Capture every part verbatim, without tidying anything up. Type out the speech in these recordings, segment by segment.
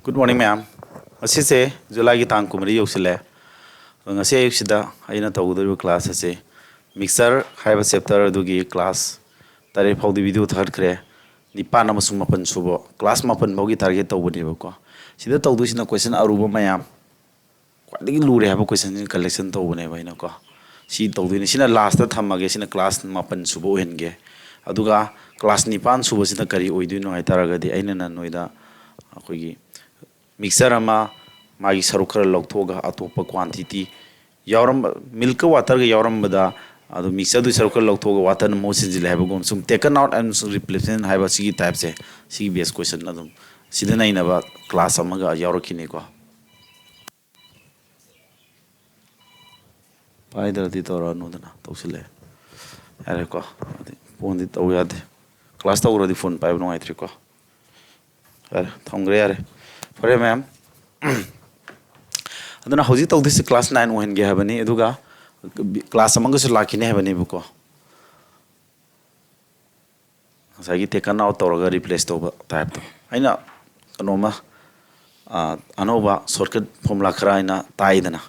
Good morning, ꯃꯌꯥꯝ꯫ ꯉꯁꯤꯁꯦ ꯖꯨꯂꯥꯏꯒꯤ ꯇꯥꯡ ꯀꯨꯟꯃꯔꯤ ꯌꯧꯁꯤꯜꯂꯦ꯫ ꯑꯗꯣ ꯉꯁꯤ ꯑꯌꯨꯛꯁꯤꯗ ꯑꯩꯅ ꯇꯧꯒꯗꯧꯔꯤꯕ class ꯑꯁꯤ mixture ꯍꯥꯏꯕ chapter ꯑꯗꯨꯒꯤ class ꯇꯔꯦꯠ ꯐꯥꯎꯗꯤ video ꯊꯥꯒꯠꯈ꯭ꯔꯦ꯫ ꯅꯤꯄꯥꯟ ꯑꯃꯁꯨꯡ ꯃꯥꯄꯟ ꯁꯨꯕ, class ꯃꯥꯄꯟ ꯐꯥꯎꯒꯤ target ꯇꯧꯕꯅꯦꯕꯀꯣ꯫ ꯁꯤꯗ ꯇꯧꯗꯣꯏꯁꯤꯅ question ꯑꯔꯨꯕ ꯃꯌꯥꯝ, ꯈ꯭ꯋꯥꯏꯗꯒꯤ ꯂꯨꯔꯦ ꯍꯥꯏꯕ questionꯁꯤꯡ collection ꯇꯧꯕꯅꯦꯕ ꯑꯩꯅꯀꯣ꯫ ꯁꯤ ꯇꯧꯗꯣꯏꯅꯤ꯫ ꯁꯤꯅ lastꯇ ꯊꯝꯃꯒꯦ꯫ ꯁꯤꯅ class ꯃꯥꯄꯟ ꯁꯨꯕ ꯑꯣꯏꯍꯟꯒꯦ꯫ ꯑꯗꯨꯒ class ꯅꯤꯄꯥꯟ ꯁꯨꯕꯁꯤꯅ ꯀꯔꯤ ꯑꯣꯏꯗꯣꯏꯅꯣ ꯍꯥꯏ ꯇꯥꯔꯒꯗꯤ, ꯑꯩꯅ ꯅꯣꯏꯗ ꯑꯩꯈꯣꯏꯒꯤ mixture ꯑꯃ, ꯃꯥꯒꯤ ꯁꯔꯨꯛ ꯈꯔ ꯂꯧꯊꯣꯛꯑꯒ ꯑꯇꯣꯞꯄ quantity ꯌꯥꯎꯔꯝꯕ, milkꯀ waterꯒ ꯌꯥꯎꯔꯝꯕꯗ, ꯑꯗꯨ mixtureꯗꯨꯒꯤ ꯁꯔꯨꯛ ꯈꯔ ꯂꯧꯊꯣꯛꯑꯒ waterꯅ ꯃꯍꯨꯠ ꯁꯤꯟꯖꯤꯜꯂꯦ ꯍꯥꯏꯕꯒꯨꯝ, ꯁꯨꯝ taken out and replacement ꯍꯥꯏꯕ ꯁꯤꯒꯤ typeꯁꯦ, ꯁꯤꯒꯤ base question ꯑꯗꯨꯝ ꯁꯤꯗ ꯅꯩꯅꯕ class ꯑꯃꯒ ꯌꯥꯎꯔꯛꯈꯤꯅꯤꯀꯣ꯫ ꯄꯥꯏꯗ꯭ꯔꯗꯤ ꯇꯧꯔꯛꯑꯅꯨꯗꯅ ꯇꯧꯁꯤꯜꯂꯛꯑꯦ꯫ ꯌꯥꯔꯦꯀꯣ, ꯑꯗꯩ phoneꯗꯤ ꯇꯧ ꯌꯥꯗꯦ꯫ Class ꯇꯧꯈ꯭ꯔꯗꯤ phone ꯄꯥꯏꯕ ꯅꯨꯡꯉꯥꯏꯇ꯭ꯔꯦꯀꯣ꯫ ꯌꯥꯔꯦ, ꯊꯝꯈ꯭ꯔꯦ, ꯌꯥꯔꯦ꯫ ꯐꯔꯦ ꯃꯌꯥꯝ꯫ ꯑꯗꯨꯅ ꯍꯧꯖꯤꯛ ꯇꯧꯗꯣꯏꯁꯦ class nine ꯑꯣꯏꯍꯟꯒꯦ ꯍꯥꯏꯕꯅꯤ, ꯑꯗꯨꯒ class ꯑꯃꯒꯁꯨ ꯂꯥꯛꯈꯤꯅꯤ ꯍꯥꯏꯕꯅꯦꯕꯀꯣ꯫ ꯉꯁꯥꯏꯒꯤ taken out ꯇꯧꯔꯒ replace ꯇꯧꯕ typeꯇꯣ꯫ ꯑꯩꯅ ꯀꯩꯅꯣꯝꯃ, ꯑ, ꯑꯅꯧꯕ shortcut formula ꯈꯔ ꯑꯩꯅ ꯇꯥꯛꯏꯗꯅ,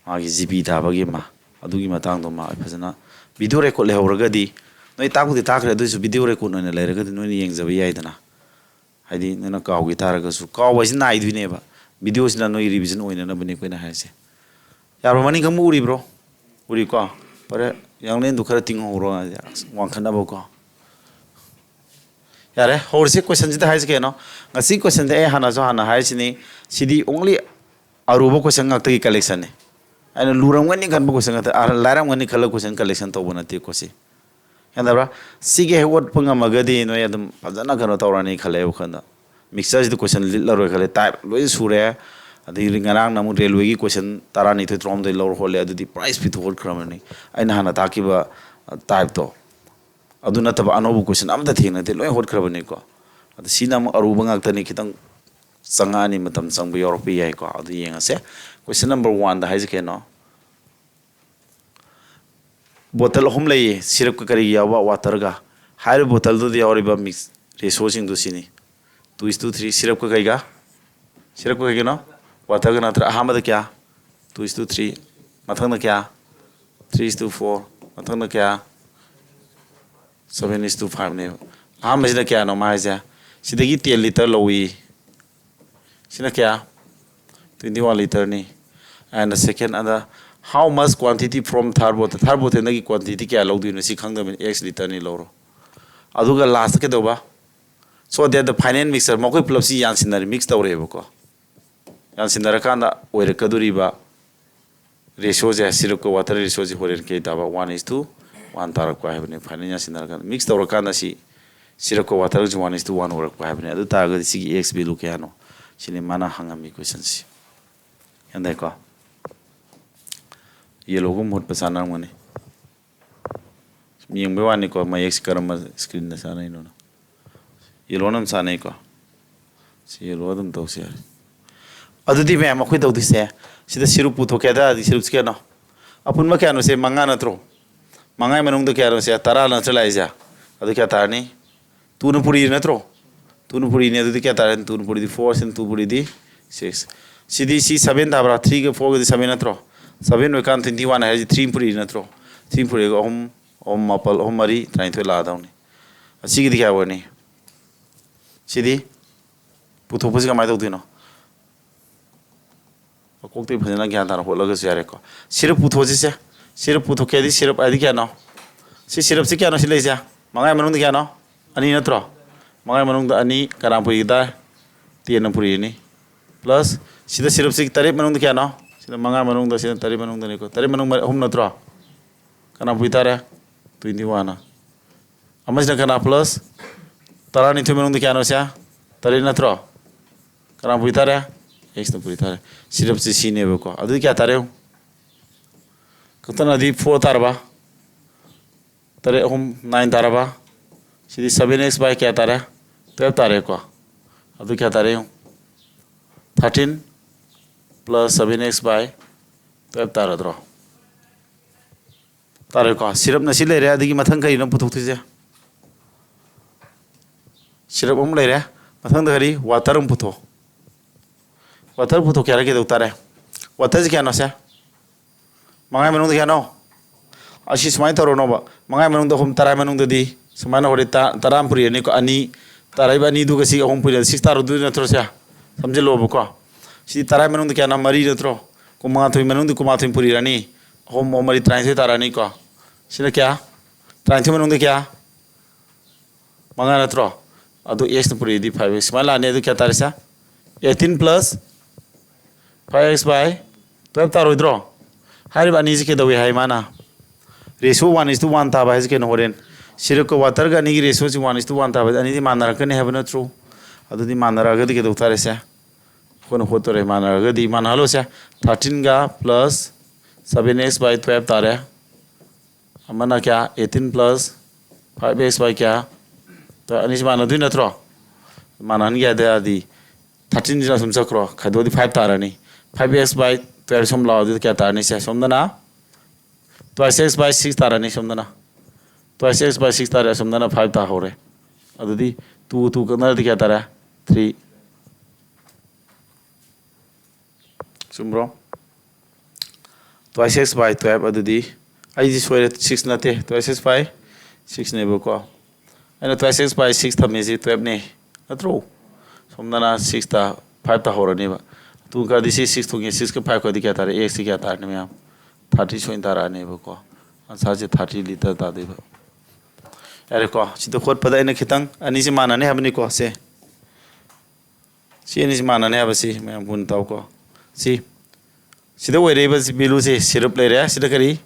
ꯃꯥꯒꯤ G P ꯊꯥꯕꯒꯤ ꯑꯃ, ꯑꯗꯨꯒꯤ ꯃꯇꯥꯡꯗꯣ ꯃꯥ ꯑꯩ ꯐꯖꯅ video record ꯂꯩꯍꯧꯔꯒꯗꯤ, ꯅꯣꯏ ꯇꯥꯛꯄꯨꯗꯤ ꯇꯥꯛꯈ꯭ꯔꯦ, ꯑꯗꯨꯑꯣꯏꯁꯨ video record ꯑꯣꯏꯅ ꯂꯩꯔꯒꯗꯤ ꯅꯣꯏꯅ ꯌꯦꯡꯖꯕ ꯌꯥꯏꯗꯅ꯫ ꯍꯥꯏꯗꯤ ꯅꯪꯅ ꯀꯥꯎꯈꯤ ꯇꯥꯔꯒꯁꯨ, ꯀꯥꯎꯕ ꯍꯥꯏꯁꯤ ꯅꯥꯏꯗꯣꯏꯅꯦꯕ꯫ Videoꯁꯤꯅ ꯅꯣꯏ revision ꯑꯣꯏꯅꯅꯕꯅꯤ ꯑꯩꯈꯣꯏꯅ ꯍꯥꯏꯔꯤꯁꯦ꯫ ꯌꯥꯕ꯭ꯔꯣ? ꯃꯅꯤꯡ ꯈꯪꯕ ꯎꯔꯤꯕ꯭ꯔꯣ? ꯎꯔꯤꯀꯣ? ꯐꯔꯦ, ꯌꯥꯡꯂꯦꯟꯗꯨ ꯈꯔ ꯇꯤꯡꯍꯧꯔꯣ, ꯑꯁ, ꯋꯥꯡꯈꯠꯅꯕꯀꯣ꯫ ꯌꯥꯔꯦ, ꯍꯧꯔꯁꯤ꯫ Questionꯁꯤꯗ ꯍꯥꯏꯁꯤ ꯀꯩꯅꯣ? ꯉꯁꯤ questionꯗꯤ ꯑꯩ ꯍꯥꯟꯅꯁꯨ ꯍꯥꯟꯅ ꯍꯥꯏꯔꯤꯁꯤꯅꯤ, ꯁꯤꯗꯤ only ꯑꯔꯨꯕ question ꯉꯥꯛꯇꯒꯤ collectionꯅꯤ꯫ ꯑꯩꯅ ꯂꯨꯔꯝꯒꯅꯤ ꯈꯟꯕ question ꯉꯥꯛꯇ, ꯑ, ꯂꯥꯏꯔꯝꯒꯅꯤ ꯈꯜꯂ question collection ꯇꯧꯕ ꯅꯠꯇꯦꯀꯣ ꯁꯤ꯫ ꯒ꯭ꯌꯥꯟ ꯇꯥꯕ꯭ꯔꯥ? ꯁꯤꯒꯤ ꯍꯦꯛ ꯍꯣꯠꯄ ꯉꯝꯃꯒꯗꯤ ꯅꯣꯏ ꯑꯗꯨꯝ ꯐꯖꯅ ꯀꯩꯅꯣ ꯇꯧꯔꯅꯤ ꯈꯜꯂꯦ ꯋꯥꯈꯜꯗ꯫ Mixtureꯁꯤꯗ question ꯂꯤꯠꯂꯔꯣꯏ ꯈꯜꯂꯦ, type ꯂꯣꯏ ꯁꯨꯔꯦ꯫ ꯑꯗꯒꯤ ꯉꯔꯥꯡꯅ ꯑꯃꯨꯛ railwayꯒꯤ question ꯇꯔꯥꯅꯤꯊꯣꯏ ꯇꯔꯥꯍꯨꯝꯗꯣꯏ ꯂꯧꯔ ꯍꯣꯠꯂꯦ, ꯑꯗꯨꯗꯤ prize ꯄꯤꯊꯣꯛ ꯍꯣꯠꯈ꯭ꯔꯕꯅꯤ꯫ ꯑꯩꯅ ꯍꯥꯟꯅ ꯇꯥꯛꯈꯤꯕ, ꯑ, typeꯇꯣ, ꯑꯗꯨ ꯅꯠꯇꯕ ꯑꯅꯧꯕ question ꯑꯝꯇ ꯊꯦꯡꯅꯗꯦ, ꯂꯣꯏ ꯍꯣꯠꯈ꯭ꯔꯕꯅꯤꯀꯣ꯫ ꯑꯗꯣ ꯁꯤꯅ ꯑꯃꯨꯛ ꯑꯔꯨꯕ ꯉꯥꯛꯇꯅꯤ, ꯈꯤꯇꯪ ꯆꯪꯉꯛꯑꯅꯤ, ꯃꯇꯝ ꯆꯪꯕ ꯌꯥꯎꯔꯛꯄ ꯌꯥꯏꯀꯣ꯫ ꯑꯗꯨ ꯌꯦꯡꯉꯁꯦ꯫ Question number oneꯗ ꯍꯥꯏꯁꯦ ꯀꯩꯅꯣ? Bottle ꯑꯍꯨꯝ ꯂꯩꯌꯦ, syrup ꯀ ꯀꯔꯤꯒ ꯌꯥꯎꯕ? Waterꯒ꯫ ꯍꯥꯏꯔꯤꯕ bottleꯗꯨꯗ ꯌꯥꯎꯔꯤꯕ mix ratioꯁꯤꯡꯗꯨ ꯁꯤꯅꯤ, two is to three, syrupꯀ ꯀꯩꯒ? ꯁꯤꯔꯞꯀ ꯀꯩꯒꯤꯅꯣ? Waterꯒ ꯅꯠꯇ꯭ꯔꯥ? ꯑꯍꯥꯟꯕꯗ ꯀꯌꯥ? Two is to three꯫ ꯃꯊꯪꯗ ꯀꯌꯥ? Three is to four꯫ ꯃꯊꯪꯗ ꯀꯌꯥ? Seven is to fiveꯅꯦꯕ꯫ ꯑꯍꯥꯟꯕꯁꯤꯅ ꯀꯌꯥꯅꯣ ꯃꯥ ꯍꯥꯏꯁꯦ? ꯁꯤꯗꯒꯤ ten litre ꯂꯧꯏ꯫ ꯁꯤꯅ ꯀꯌꯥ? Twenty one litreꯅꯤ꯫ And the second ꯑꯗ, how much quantity from third bottle? Third bottleꯗꯒꯤ quantity ꯀꯌꯥ ꯂꯧꯗꯣꯏꯅꯣ? ꯁꯤ ꯈꯪꯗꯕꯅꯤ꯫ X litreꯅꯤ ꯂꯧꯔꯣ꯫ ꯑꯗꯨꯒ lastꯇ ꯀꯩꯗꯧꯕ? So that the final mixture, ꯃꯈꯣꯏ ꯄꯨꯂꯞꯁꯤ ꯌꯥꯟꯁꯤꯟꯅꯔꯦ, mix ꯇꯧꯔꯦꯕꯀꯣ꯫ ꯌꯥꯟꯁꯤꯟꯅꯔꯀꯥꯟꯗ ꯑꯣꯏꯔꯛꯀꯗꯣꯔꯤꯕ ratioꯁꯦ, syrup ꯀ water ratioꯁꯦ ꯍꯣꯔꯦꯟ ꯀꯩ ꯇꯥꯕ? One is to one ꯇꯥꯔꯛꯄ ꯍꯥꯏꯕꯅꯤ꯫ Final ꯌꯥꯟꯁꯤꯟꯅꯔꯀꯥꯟꯗ, mix ꯇꯧꯔꯀꯥꯟꯗ ꯁꯤ syrup ꯀ waterꯒꯁꯨ one is to one ꯑꯣꯏꯔꯛꯄ ꯍꯥꯏꯕꯅꯤ꯫ ꯑꯗꯨ ꯇꯥꯔꯒꯗꯤ ꯁꯤꯒꯤ X value ꯀꯌꯥꯅꯣ? ꯁꯤꯅꯤ ꯃꯥꯅ ꯍꯪꯉꯝꯃꯤ questionꯁꯤ꯫ ꯒ꯭ꯌꯥꯟ ꯇꯥꯏꯀꯣ? Yellowꯒ ꯃꯍꯨꯠꯄ ꯆꯥꯟꯅꯔꯝꯒꯅꯤ꯫ ꯁꯨꯝ ꯌꯦꯡꯕꯩ ꯋꯥꯅꯤꯀꯣ, ꯃꯌꯦꯛꯁꯤ ꯀꯔꯝꯕ screenꯗ ꯆꯥꯟꯅꯩꯅꯣ꯫ Yellowꯅ ꯑꯗꯨꯝ ꯆꯥꯟꯅꯩꯀꯣ꯫ ꯁꯤ yellow ꯑꯗꯨꯝ ꯇꯧꯁꯤ ꯌꯥꯔꯦ꯫ ꯑꯗꯨꯗꯤ ꯃꯌꯥꯝ ꯑꯩꯈꯣꯏ ꯇꯧꯗꯣꯏꯁꯦ, ꯁꯤꯗ syrup ꯄꯨꯊꯣꯛꯀꯦ ꯍꯥꯏ ꯇꯥꯔꯗꯤ, syrup ꯁꯤ ꯀꯌꯥꯅꯣ? ꯑꯄꯨꯟꯕ ꯀꯌꯥꯅꯣ ꯁꯦ? ꯃꯉꯥ ꯅꯠꯇ꯭ꯔꯣ? ꯃꯉꯥꯒꯤ ꯃꯅꯨꯡꯗ ꯀꯌꯥꯅꯣ ꯁꯦ? ꯇꯔꯥ ꯅꯠꯇ꯭ꯔ ꯂꯥꯛꯏꯁꯦ? ꯑꯗꯨ ꯀꯌꯥ ꯇꯥꯔꯅꯤ? Twoꯅ ꯄꯨꯔꯤ ꯅꯠꯇ꯭ꯔꯣ? Twoꯅ ꯄꯨꯔꯤꯅꯤ꯫ ꯑꯗꯨꯗꯤ ꯀꯌꯥ ꯇꯥꯔꯦ? Twoꯅ ꯄꯨꯔꯤꯗꯤ four, ꯁꯤꯅ two ꯄꯨꯔꯤꯗꯤ six꯫ ꯁꯤꯗꯤ ꯁꯤ seven ꯇꯥꯕ꯭ꯔꯥ? Threeꯒ fourꯒꯗꯤ seven ꯅꯠꯇ꯭ꯔꯣ? Seven ꯑꯣꯏꯀꯥꯟꯗ twenty one ꯍꯥꯏꯔꯤꯁꯤ three ꯄꯨꯔꯤ ꯅꯠꯇ꯭ꯔꯣ? Three ꯄꯨꯔꯤꯒ ꯑꯍꯨꯝ, ꯑꯍꯨꯝ ꯃꯥꯄꯜ, ꯑꯍꯨꯝ ꯃꯔꯤ ꯇꯔꯥꯅꯤꯊꯣꯏ ꯂꯥꯛꯑꯗꯧꯅꯤ꯫ ꯑꯁꯤꯒꯤꯗꯤ ꯀꯌꯥ ꯑꯣꯏꯅꯤ? ꯁꯤꯗꯤ ꯄꯨꯊꯣꯛꯄꯁꯤ ꯀꯃꯥꯏꯅ ꯇꯧꯗꯣꯏꯅꯣ? ꯃꯀꯣꯛꯇꯒꯤ ꯐꯖꯅ ꯒ꯭ꯌꯥꯟ ꯇꯥꯅ ꯍꯣꯠꯂꯒꯁꯨ ꯌꯥꯔꯦꯀꯣ꯫ Syrup ꯄꯨꯊꯣꯛꯑꯁꯤꯁꯦ꯫ Syrup ꯄꯨꯊꯣꯛꯀꯦ ꯍꯥꯏꯗꯤ syrup ꯍꯥꯏꯗꯤ ꯀꯌꯥꯅꯣ? ꯁꯤ syrupꯁꯤ ꯀꯌꯥꯅꯣ ꯁꯤ ꯂꯩꯁꯦ? ꯃꯉꯥꯒꯤ ꯃꯅꯨꯡꯗ ꯀꯌꯥꯅꯣ? ꯑꯅꯤ ꯅꯠꯇ꯭ꯔꯣ? ꯃꯉꯥꯒꯤ ꯃꯅꯨꯡꯗ ꯑꯅꯤ ꯀꯅꯥ ꯄꯨꯔꯤꯒꯦ ꯇꯥꯏ? Tenꯅ ꯄꯨꯔꯤꯅꯤ꯫ Plus ꯁꯤꯗ syrupꯁꯤ ꯇꯔꯦꯠ ꯃꯅꯨꯡꯗ ꯀꯌꯥꯅꯣ? ꯁꯤꯗ ꯃꯉꯥ ꯃꯅꯨꯡꯗ, ꯁꯤꯗ ꯇꯔꯦꯠ ꯃꯅꯨꯡꯗꯅꯤꯀꯣ꯫ ꯇꯔꯦꯠ ꯃꯅꯨꯡ ꯑꯍꯨꯝ ꯅꯠꯇ꯭ꯔꯣ? ꯀꯅꯥ ꯄꯨꯏ ꯇꯥꯔꯦ? Twenty one꯫ ꯑꯃꯁꯤꯅ ꯀꯅꯥ plus? ꯇꯔꯥꯅꯤꯊꯣꯏ ꯃꯅꯨꯡꯗ ꯀꯌꯥꯅꯣ ꯁꯦ? ꯇꯔꯦꯠ ꯅꯠꯇ꯭ꯔꯣ? ꯀꯅꯥ ꯄꯨꯏ ꯇꯥꯔꯦ? Xꯅ ꯄꯨꯏ ꯇꯥꯔꯦ꯫ Syrupꯁꯤ ꯁꯤꯅꯦꯕꯀꯣ꯫ ꯑꯗꯨꯗꯤ ꯀꯌꯥ ꯇꯥꯔꯦ ꯌꯦꯡꯉꯨ꯫ ꯀꯛꯇꯅꯗꯤ four ꯇꯥꯔꯕ? ꯇꯔꯦꯠ ꯑꯍꯨꯝ nine ꯇꯥꯔꯕ? ꯁꯤꯗꯤ seven x by ꯀꯌꯥ ꯇꯥꯔꯦ? Twelve ꯇꯥꯔꯦꯀꯣ꯫ ꯑꯗꯨ ꯀꯌꯥ ꯇꯥꯔꯦ ꯌꯦꯡꯉꯨ꯫ Thirteen plus seven x by twelve ꯇꯥꯔꯗ꯭ꯔꯣ? ꯇꯥꯔꯦꯀꯣ꯫ Syrupꯅ ꯁꯤ ꯂꯩꯔꯦ꯫ ꯑꯗꯒꯤ ꯃꯊꯪ ꯀꯔꯤꯅꯣ ꯄꯨꯊꯣꯛꯇꯣꯏꯁꯦ? Syrup ꯑꯃ ꯂꯩꯔꯦ꯫ ꯃꯊꯪꯗ ꯀꯔꯤ? Water ꯑꯃ ꯄꯨꯊꯣꯛ꯫ Water ꯄꯨꯊꯣꯛꯀꯦ ꯍꯥꯏꯔ ꯀꯩꯗꯧ ꯇꯥꯔꯦ? Waterꯁꯤ ꯀꯌꯥꯅꯣ ꯁꯦ? ꯃꯉꯥꯒꯤ ꯃꯅꯨꯡꯗ ꯀꯌꯥꯅꯣ? ꯑꯁꯤ ꯁꯨꯃꯥꯏꯅ ꯇꯧꯔꯣꯅꯣꯕ, ꯃꯉꯥꯒꯤ ꯃꯅꯨꯡꯗ ꯑꯍꯨꯝ, ꯇꯔꯥꯒꯤ ꯃꯅꯨꯡꯗꯗꯤ ꯁꯨꯃꯥꯏꯅ ꯍꯣꯔꯦꯟ ꯇ- ꯇꯔꯥ ꯑꯃ ꯄꯨꯔꯤꯔꯅꯤꯀꯣ꯫ ꯑꯅꯤ, ꯇꯔꯥ ꯑꯅꯤꯗꯨꯒ ꯁꯤ ꯑꯍꯨꯝ ꯄꯨꯔꯤꯔ, ꯁꯤꯛꯁ ꯇꯥꯔꯨꯗꯣꯏ ꯅꯠꯇ꯭ꯔꯣ ꯁꯦ? ꯁꯝꯖꯤꯜꯂꯣꯕꯀꯣ꯫ ꯁꯤ ꯇꯔꯥ ꯃꯅꯨꯡꯗ ꯀꯌꯥꯅꯣ? ꯃꯔꯤ ꯅꯠꯇ꯭ꯔꯣ? ꯀꯨꯟꯃꯉꯥꯊꯣꯏ ꯃꯅꯨꯡꯗ ꯀꯨꯟꯃꯉꯥꯊꯣꯏ ꯄꯨꯔꯤꯔꯅꯤ꯫ ꯑꯍꯨꯝ ꯑꯍꯨꯝ ꯃꯔꯤ ꯇꯔꯥꯅꯤꯊꯣꯏ ꯇꯥꯔꯅꯤꯀꯣ꯫ ꯁꯤꯅ ꯀꯌꯥ? ꯇꯔꯥꯅꯤꯊꯣꯏ ꯃꯅꯨꯡꯗ ꯀꯌꯥ? ꯃꯉꯥ ꯅꯠꯇ꯭ꯔꯣ? ꯑꯗꯨ ꯑꯦꯛꯁꯅ ꯄꯨꯔꯛꯏꯗꯤ ꯐꯥꯏꯚ ꯑꯦꯛꯁ꯫ ꯁꯨꯃꯥꯏꯅ ꯂꯥꯛꯑꯅꯤ꯫ ꯑꯗꯨ ꯀꯌꯥ ꯇꯥꯔꯦ ꯁꯦ? Eighteen plus five x by twelve ꯇꯥꯔꯣꯏꯗ꯭ꯔꯣ? ꯍꯥꯏꯔꯤꯕ ꯑꯅꯤꯁꯤ ꯀꯩꯗꯧꯏ ꯍꯥꯏ ꯃꯥꯅ? Ratio one is to one ꯇꯥꯕ ꯍꯥꯏꯁꯤ ꯀꯩꯅꯣ ꯍꯣꯔꯦꯟ? Syrup ꯀ water ꯒ ꯑꯅꯤꯒꯤ ratio ꯁꯤ one is to one ꯇꯥꯕ ꯍꯥꯏꯁꯤ ꯑꯅꯤꯗꯤ ꯃꯥꯟꯅꯔꯛꯀꯅꯤ ꯍꯥꯏꯕ ꯅꯠꯇ꯭ꯔꯣ? ꯑꯗꯨꯗꯤ ꯃꯥꯟꯅꯔꯛꯑꯒꯗꯤ ꯀꯩꯗꯧ ꯇꯥꯔꯦ ꯁꯦ? ꯑꯩꯈꯣꯏꯅ ꯍꯣꯠꯇꯣꯔꯦ꯫ ꯃꯥꯟꯅꯔꯒꯗꯤ ꯃꯥꯟꯅꯍꯜꯂꯣꯁꯦ꯫ Thirteen ꯒ plus seven x by twelve ꯇꯥꯔꯦ꯫ ꯑꯃꯅ ꯀꯌꯥ? Eighteen plus five x by ꯀꯌꯥ? ꯑꯅꯤꯁꯤ ꯃꯥꯟꯅꯗꯣꯏ ꯅꯠꯇ꯭ꯔꯣ? ꯃꯥꯟꯅꯍꯟꯒꯦ ꯍꯥꯏ ꯇꯥꯔꯗꯤ thirteen ꯁꯤꯅ ꯑꯁꯨꯝ ꯆꯠꯈ꯭ꯔꯣ, ꯈꯥꯏꯗꯣꯛꯑꯗꯤ five ꯇꯥꯔꯅꯤ꯫ Five x by twelve ꯁꯨꯝ ꯂꯥꯛꯑꯣ꯫ ꯑꯗꯨꯗꯤ ꯀꯌꯥ ꯇꯥꯔꯅꯤ ꯁꯦ? ꯁꯣꯝꯗꯅ twice x by six ꯇꯥꯔꯅꯤ꯫ ꯁꯣꯝꯗꯅ twice x by six ꯇꯥꯔꯦ꯫ ꯑꯁꯣꯝꯗꯅ five ꯇꯥꯍꯧꯔꯦ꯫ ꯑꯗꯨꯗꯤ two two ꯀꯛꯅꯔꯗꯤ ꯀꯌꯥ ꯇꯥꯔꯦ? Three꯫ ꯆꯨꯝꯕ꯭ꯔꯣ? Twice x by twelve ꯑꯗꯨꯗꯤ ꯑꯩꯗꯤ ꯁꯣꯏꯔꯦ, six ꯅꯠꯇꯦ, twice x by six ꯅꯦꯕꯀꯣ꯫ ꯑꯩꯅ twice x by six ꯊꯝꯃꯤꯁꯤ twelve ꯅꯦ ꯅꯠꯇ꯭ꯔꯣ? ꯁꯣꯝꯗꯅ six ꯇ five ꯇꯥꯍꯧꯔꯅꯦꯕ꯫ ꯑꯗꯨ ꯀꯗꯤ ꯁꯤ six ꯊꯣꯡꯉꯦ, six ꯀ five ꯀꯗꯤ ꯀꯌꯥ ꯇꯥꯔꯦ? X ꯁꯤ ꯀꯌꯥ ꯇꯥꯔꯅꯤ ꯃꯌꯥꯝ? Thirty ꯁꯣꯏꯅ ꯇꯥꯔꯛꯑꯅꯦꯕꯀꯣ꯫ Answer ꯁꯦ thirty liter ꯇꯥꯗꯣꯏꯕ꯫ ꯌꯥꯔꯦꯀꯣ꯫ ꯁꯤꯗ ꯍꯣꯠꯄꯗ ꯑꯩꯅ ꯈꯤꯇꯪ ꯑꯅꯤꯁꯤ ꯃꯥꯟꯅꯅꯤ ꯍꯥꯏꯕꯅꯤꯀꯣ꯫ ꯁꯦ ꯁꯤ ꯑꯅꯤꯁꯤ ꯃꯥꯟꯅꯅꯤ ꯍꯥꯏꯕꯁꯤ ꯃꯌꯥꯝ ꯃꯨꯟꯅ ꯇꯥꯎꯀꯣ꯫ ꯁꯤ ꯁꯤꯗ ꯑꯣꯏꯔꯛꯏꯕ value ꯁꯦ syrup ꯂꯩꯔꯦ, ꯁꯤꯗ ꯀꯔꯤ?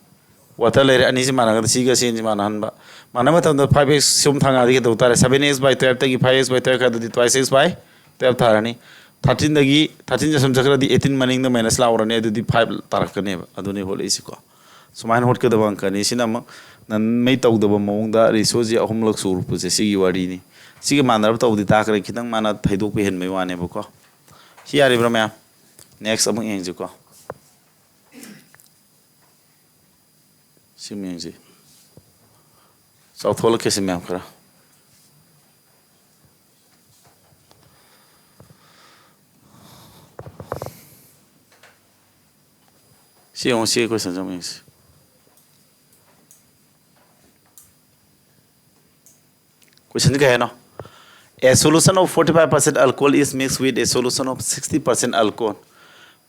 Water ꯂꯩꯔꯦ꯫ ꯑꯅꯤꯁꯤ ꯃꯥꯟꯅꯒꯗ ꯁꯤꯒ ꯁꯤ ꯑꯅꯤꯁꯤ ꯃꯥꯟꯅꯍꯟꯕ꯫ ꯃꯥꯟꯅꯕ ꯃꯇꯝꯗ five x ꯁꯨꯝ ꯊꯥꯡꯉꯛꯑꯗꯤ ꯀꯩꯗꯧ ꯇꯥꯔꯦ? Seven x by twelve ꯇꯒꯤ five x by twelve ꯈꯥꯏꯗꯣꯛꯑꯗꯤ twice x by twelve ꯇꯥꯔꯅꯤ꯫ Thirteen ꯗꯒꯤ, thirteen ꯁꯦ ꯁꯨꯝ ꯆꯠꯈ꯭ꯔꯗꯤ eighteen ꯃꯅꯤꯡꯗ minus ꯂꯥꯛꯎꯔꯅꯤ, ꯑꯗꯨꯗꯤ five ꯇꯥꯔꯛꯀꯅꯦꯕ꯫ ꯑꯗꯨꯅꯤ ꯍꯣꯠꯂꯛꯏꯁꯤꯀꯣ꯫ ꯁꯨꯃꯥꯏꯅ ꯍꯣꯠꯀꯗꯕ ꯑꯪꯀꯅꯤ꯫ ꯁꯤꯅ ꯑꯃꯨꯛ ꯅꯟꯃꯩ ꯇꯧꯗꯕ ꯃꯑꯣꯡꯗ ratio ꯁꯤ ꯑꯍꯨꯝꯂꯛ ꯁꯨꯔꯛꯄꯁꯦ ꯁꯤꯒꯤ ꯋꯥꯔꯤꯅꯤ꯫ ꯁꯤꯒ ꯃꯥꯟꯅꯔꯕ ꯇꯧꯕꯗꯤ ꯇꯥꯈ꯭ꯔꯦ, ꯈꯤꯇꯪ ꯃꯥꯅ ꯊꯩꯗꯣꯛꯄ ꯍꯦꯟꯕꯩ ꯋꯥꯅꯦꯕꯀꯣ꯫ ꯁꯤ ꯌꯥꯔꯤꯕ꯭ꯔꯥ ꯃꯌꯥꯝ? Next ꯑꯃꯨꯛ ꯌꯦꯡꯁꯤꯀꯣ꯫ ꯁꯤ ꯃꯌꯥꯝꯁꯤ ꯆꯥꯎꯊꯣꯛꯍꯜꯂꯛꯀꯦ ꯁꯤ ꯃꯌꯥꯝ ꯈꯔ꯫ ꯁꯤ ꯌꯦꯡꯉꯨ, ꯁꯤ ꯀꯣꯏꯁꯟꯁꯦ ꯑꯃꯨꯛ ꯌꯦꯡꯁꯤ꯫ ꯀꯣꯏꯁꯟꯁꯦ ꯀꯩ ꯍꯥꯏꯅꯣ? A solution of forty five percent alcohol is mixed with a solution of sixty percent alcohol.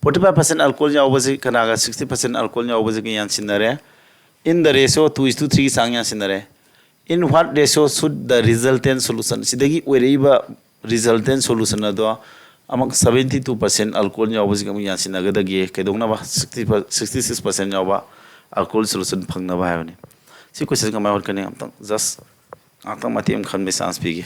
Forty five percent alcohol ꯌꯥꯎꯕꯁꯤ ꯀꯅꯥꯒ sixty percent alcohol ꯌꯥꯎꯕꯁꯤꯒ ꯌꯥꯟꯁꯤꯟꯅꯔꯦ? In the ratio two is to three ꯒꯤ ꯆꯥꯡ ꯌꯥꯟꯁꯤꯟꯅꯔꯦ꯫ In what ratio should the resultant solution, ꯁꯤꯗꯒꯤ ꯑꯣꯏꯔꯛꯏꯕ resultant solution ꯑꯗꯣ ꯑꯃꯨꯛ seventy two percent alcohol ꯌꯥꯎꯕꯁꯤꯒ ꯑꯃꯨꯛ ꯌꯥꯟꯁꯤꯟꯅꯒꯗꯒꯦ? ꯀꯩꯗꯧꯅꯕ? Sixty, sixty six percent ꯌꯥꯎꯕ alcohol solution ꯐꯪꯅꯕ ꯍꯥꯏꯕꯅꯤ꯫ ꯁꯤ ꯀꯣꯏꯁꯟ ꯀꯃꯥꯏꯅ ꯍꯣꯠꯀꯅꯤ? ꯑꯝꯇꯪ just ꯉꯥꯛꯇꯪ ꯃꯇꯦꯛ ꯑꯃ ꯈꯟꯕꯒꯤ ꯆꯥꯟꯁ ꯄꯤꯒꯦ꯫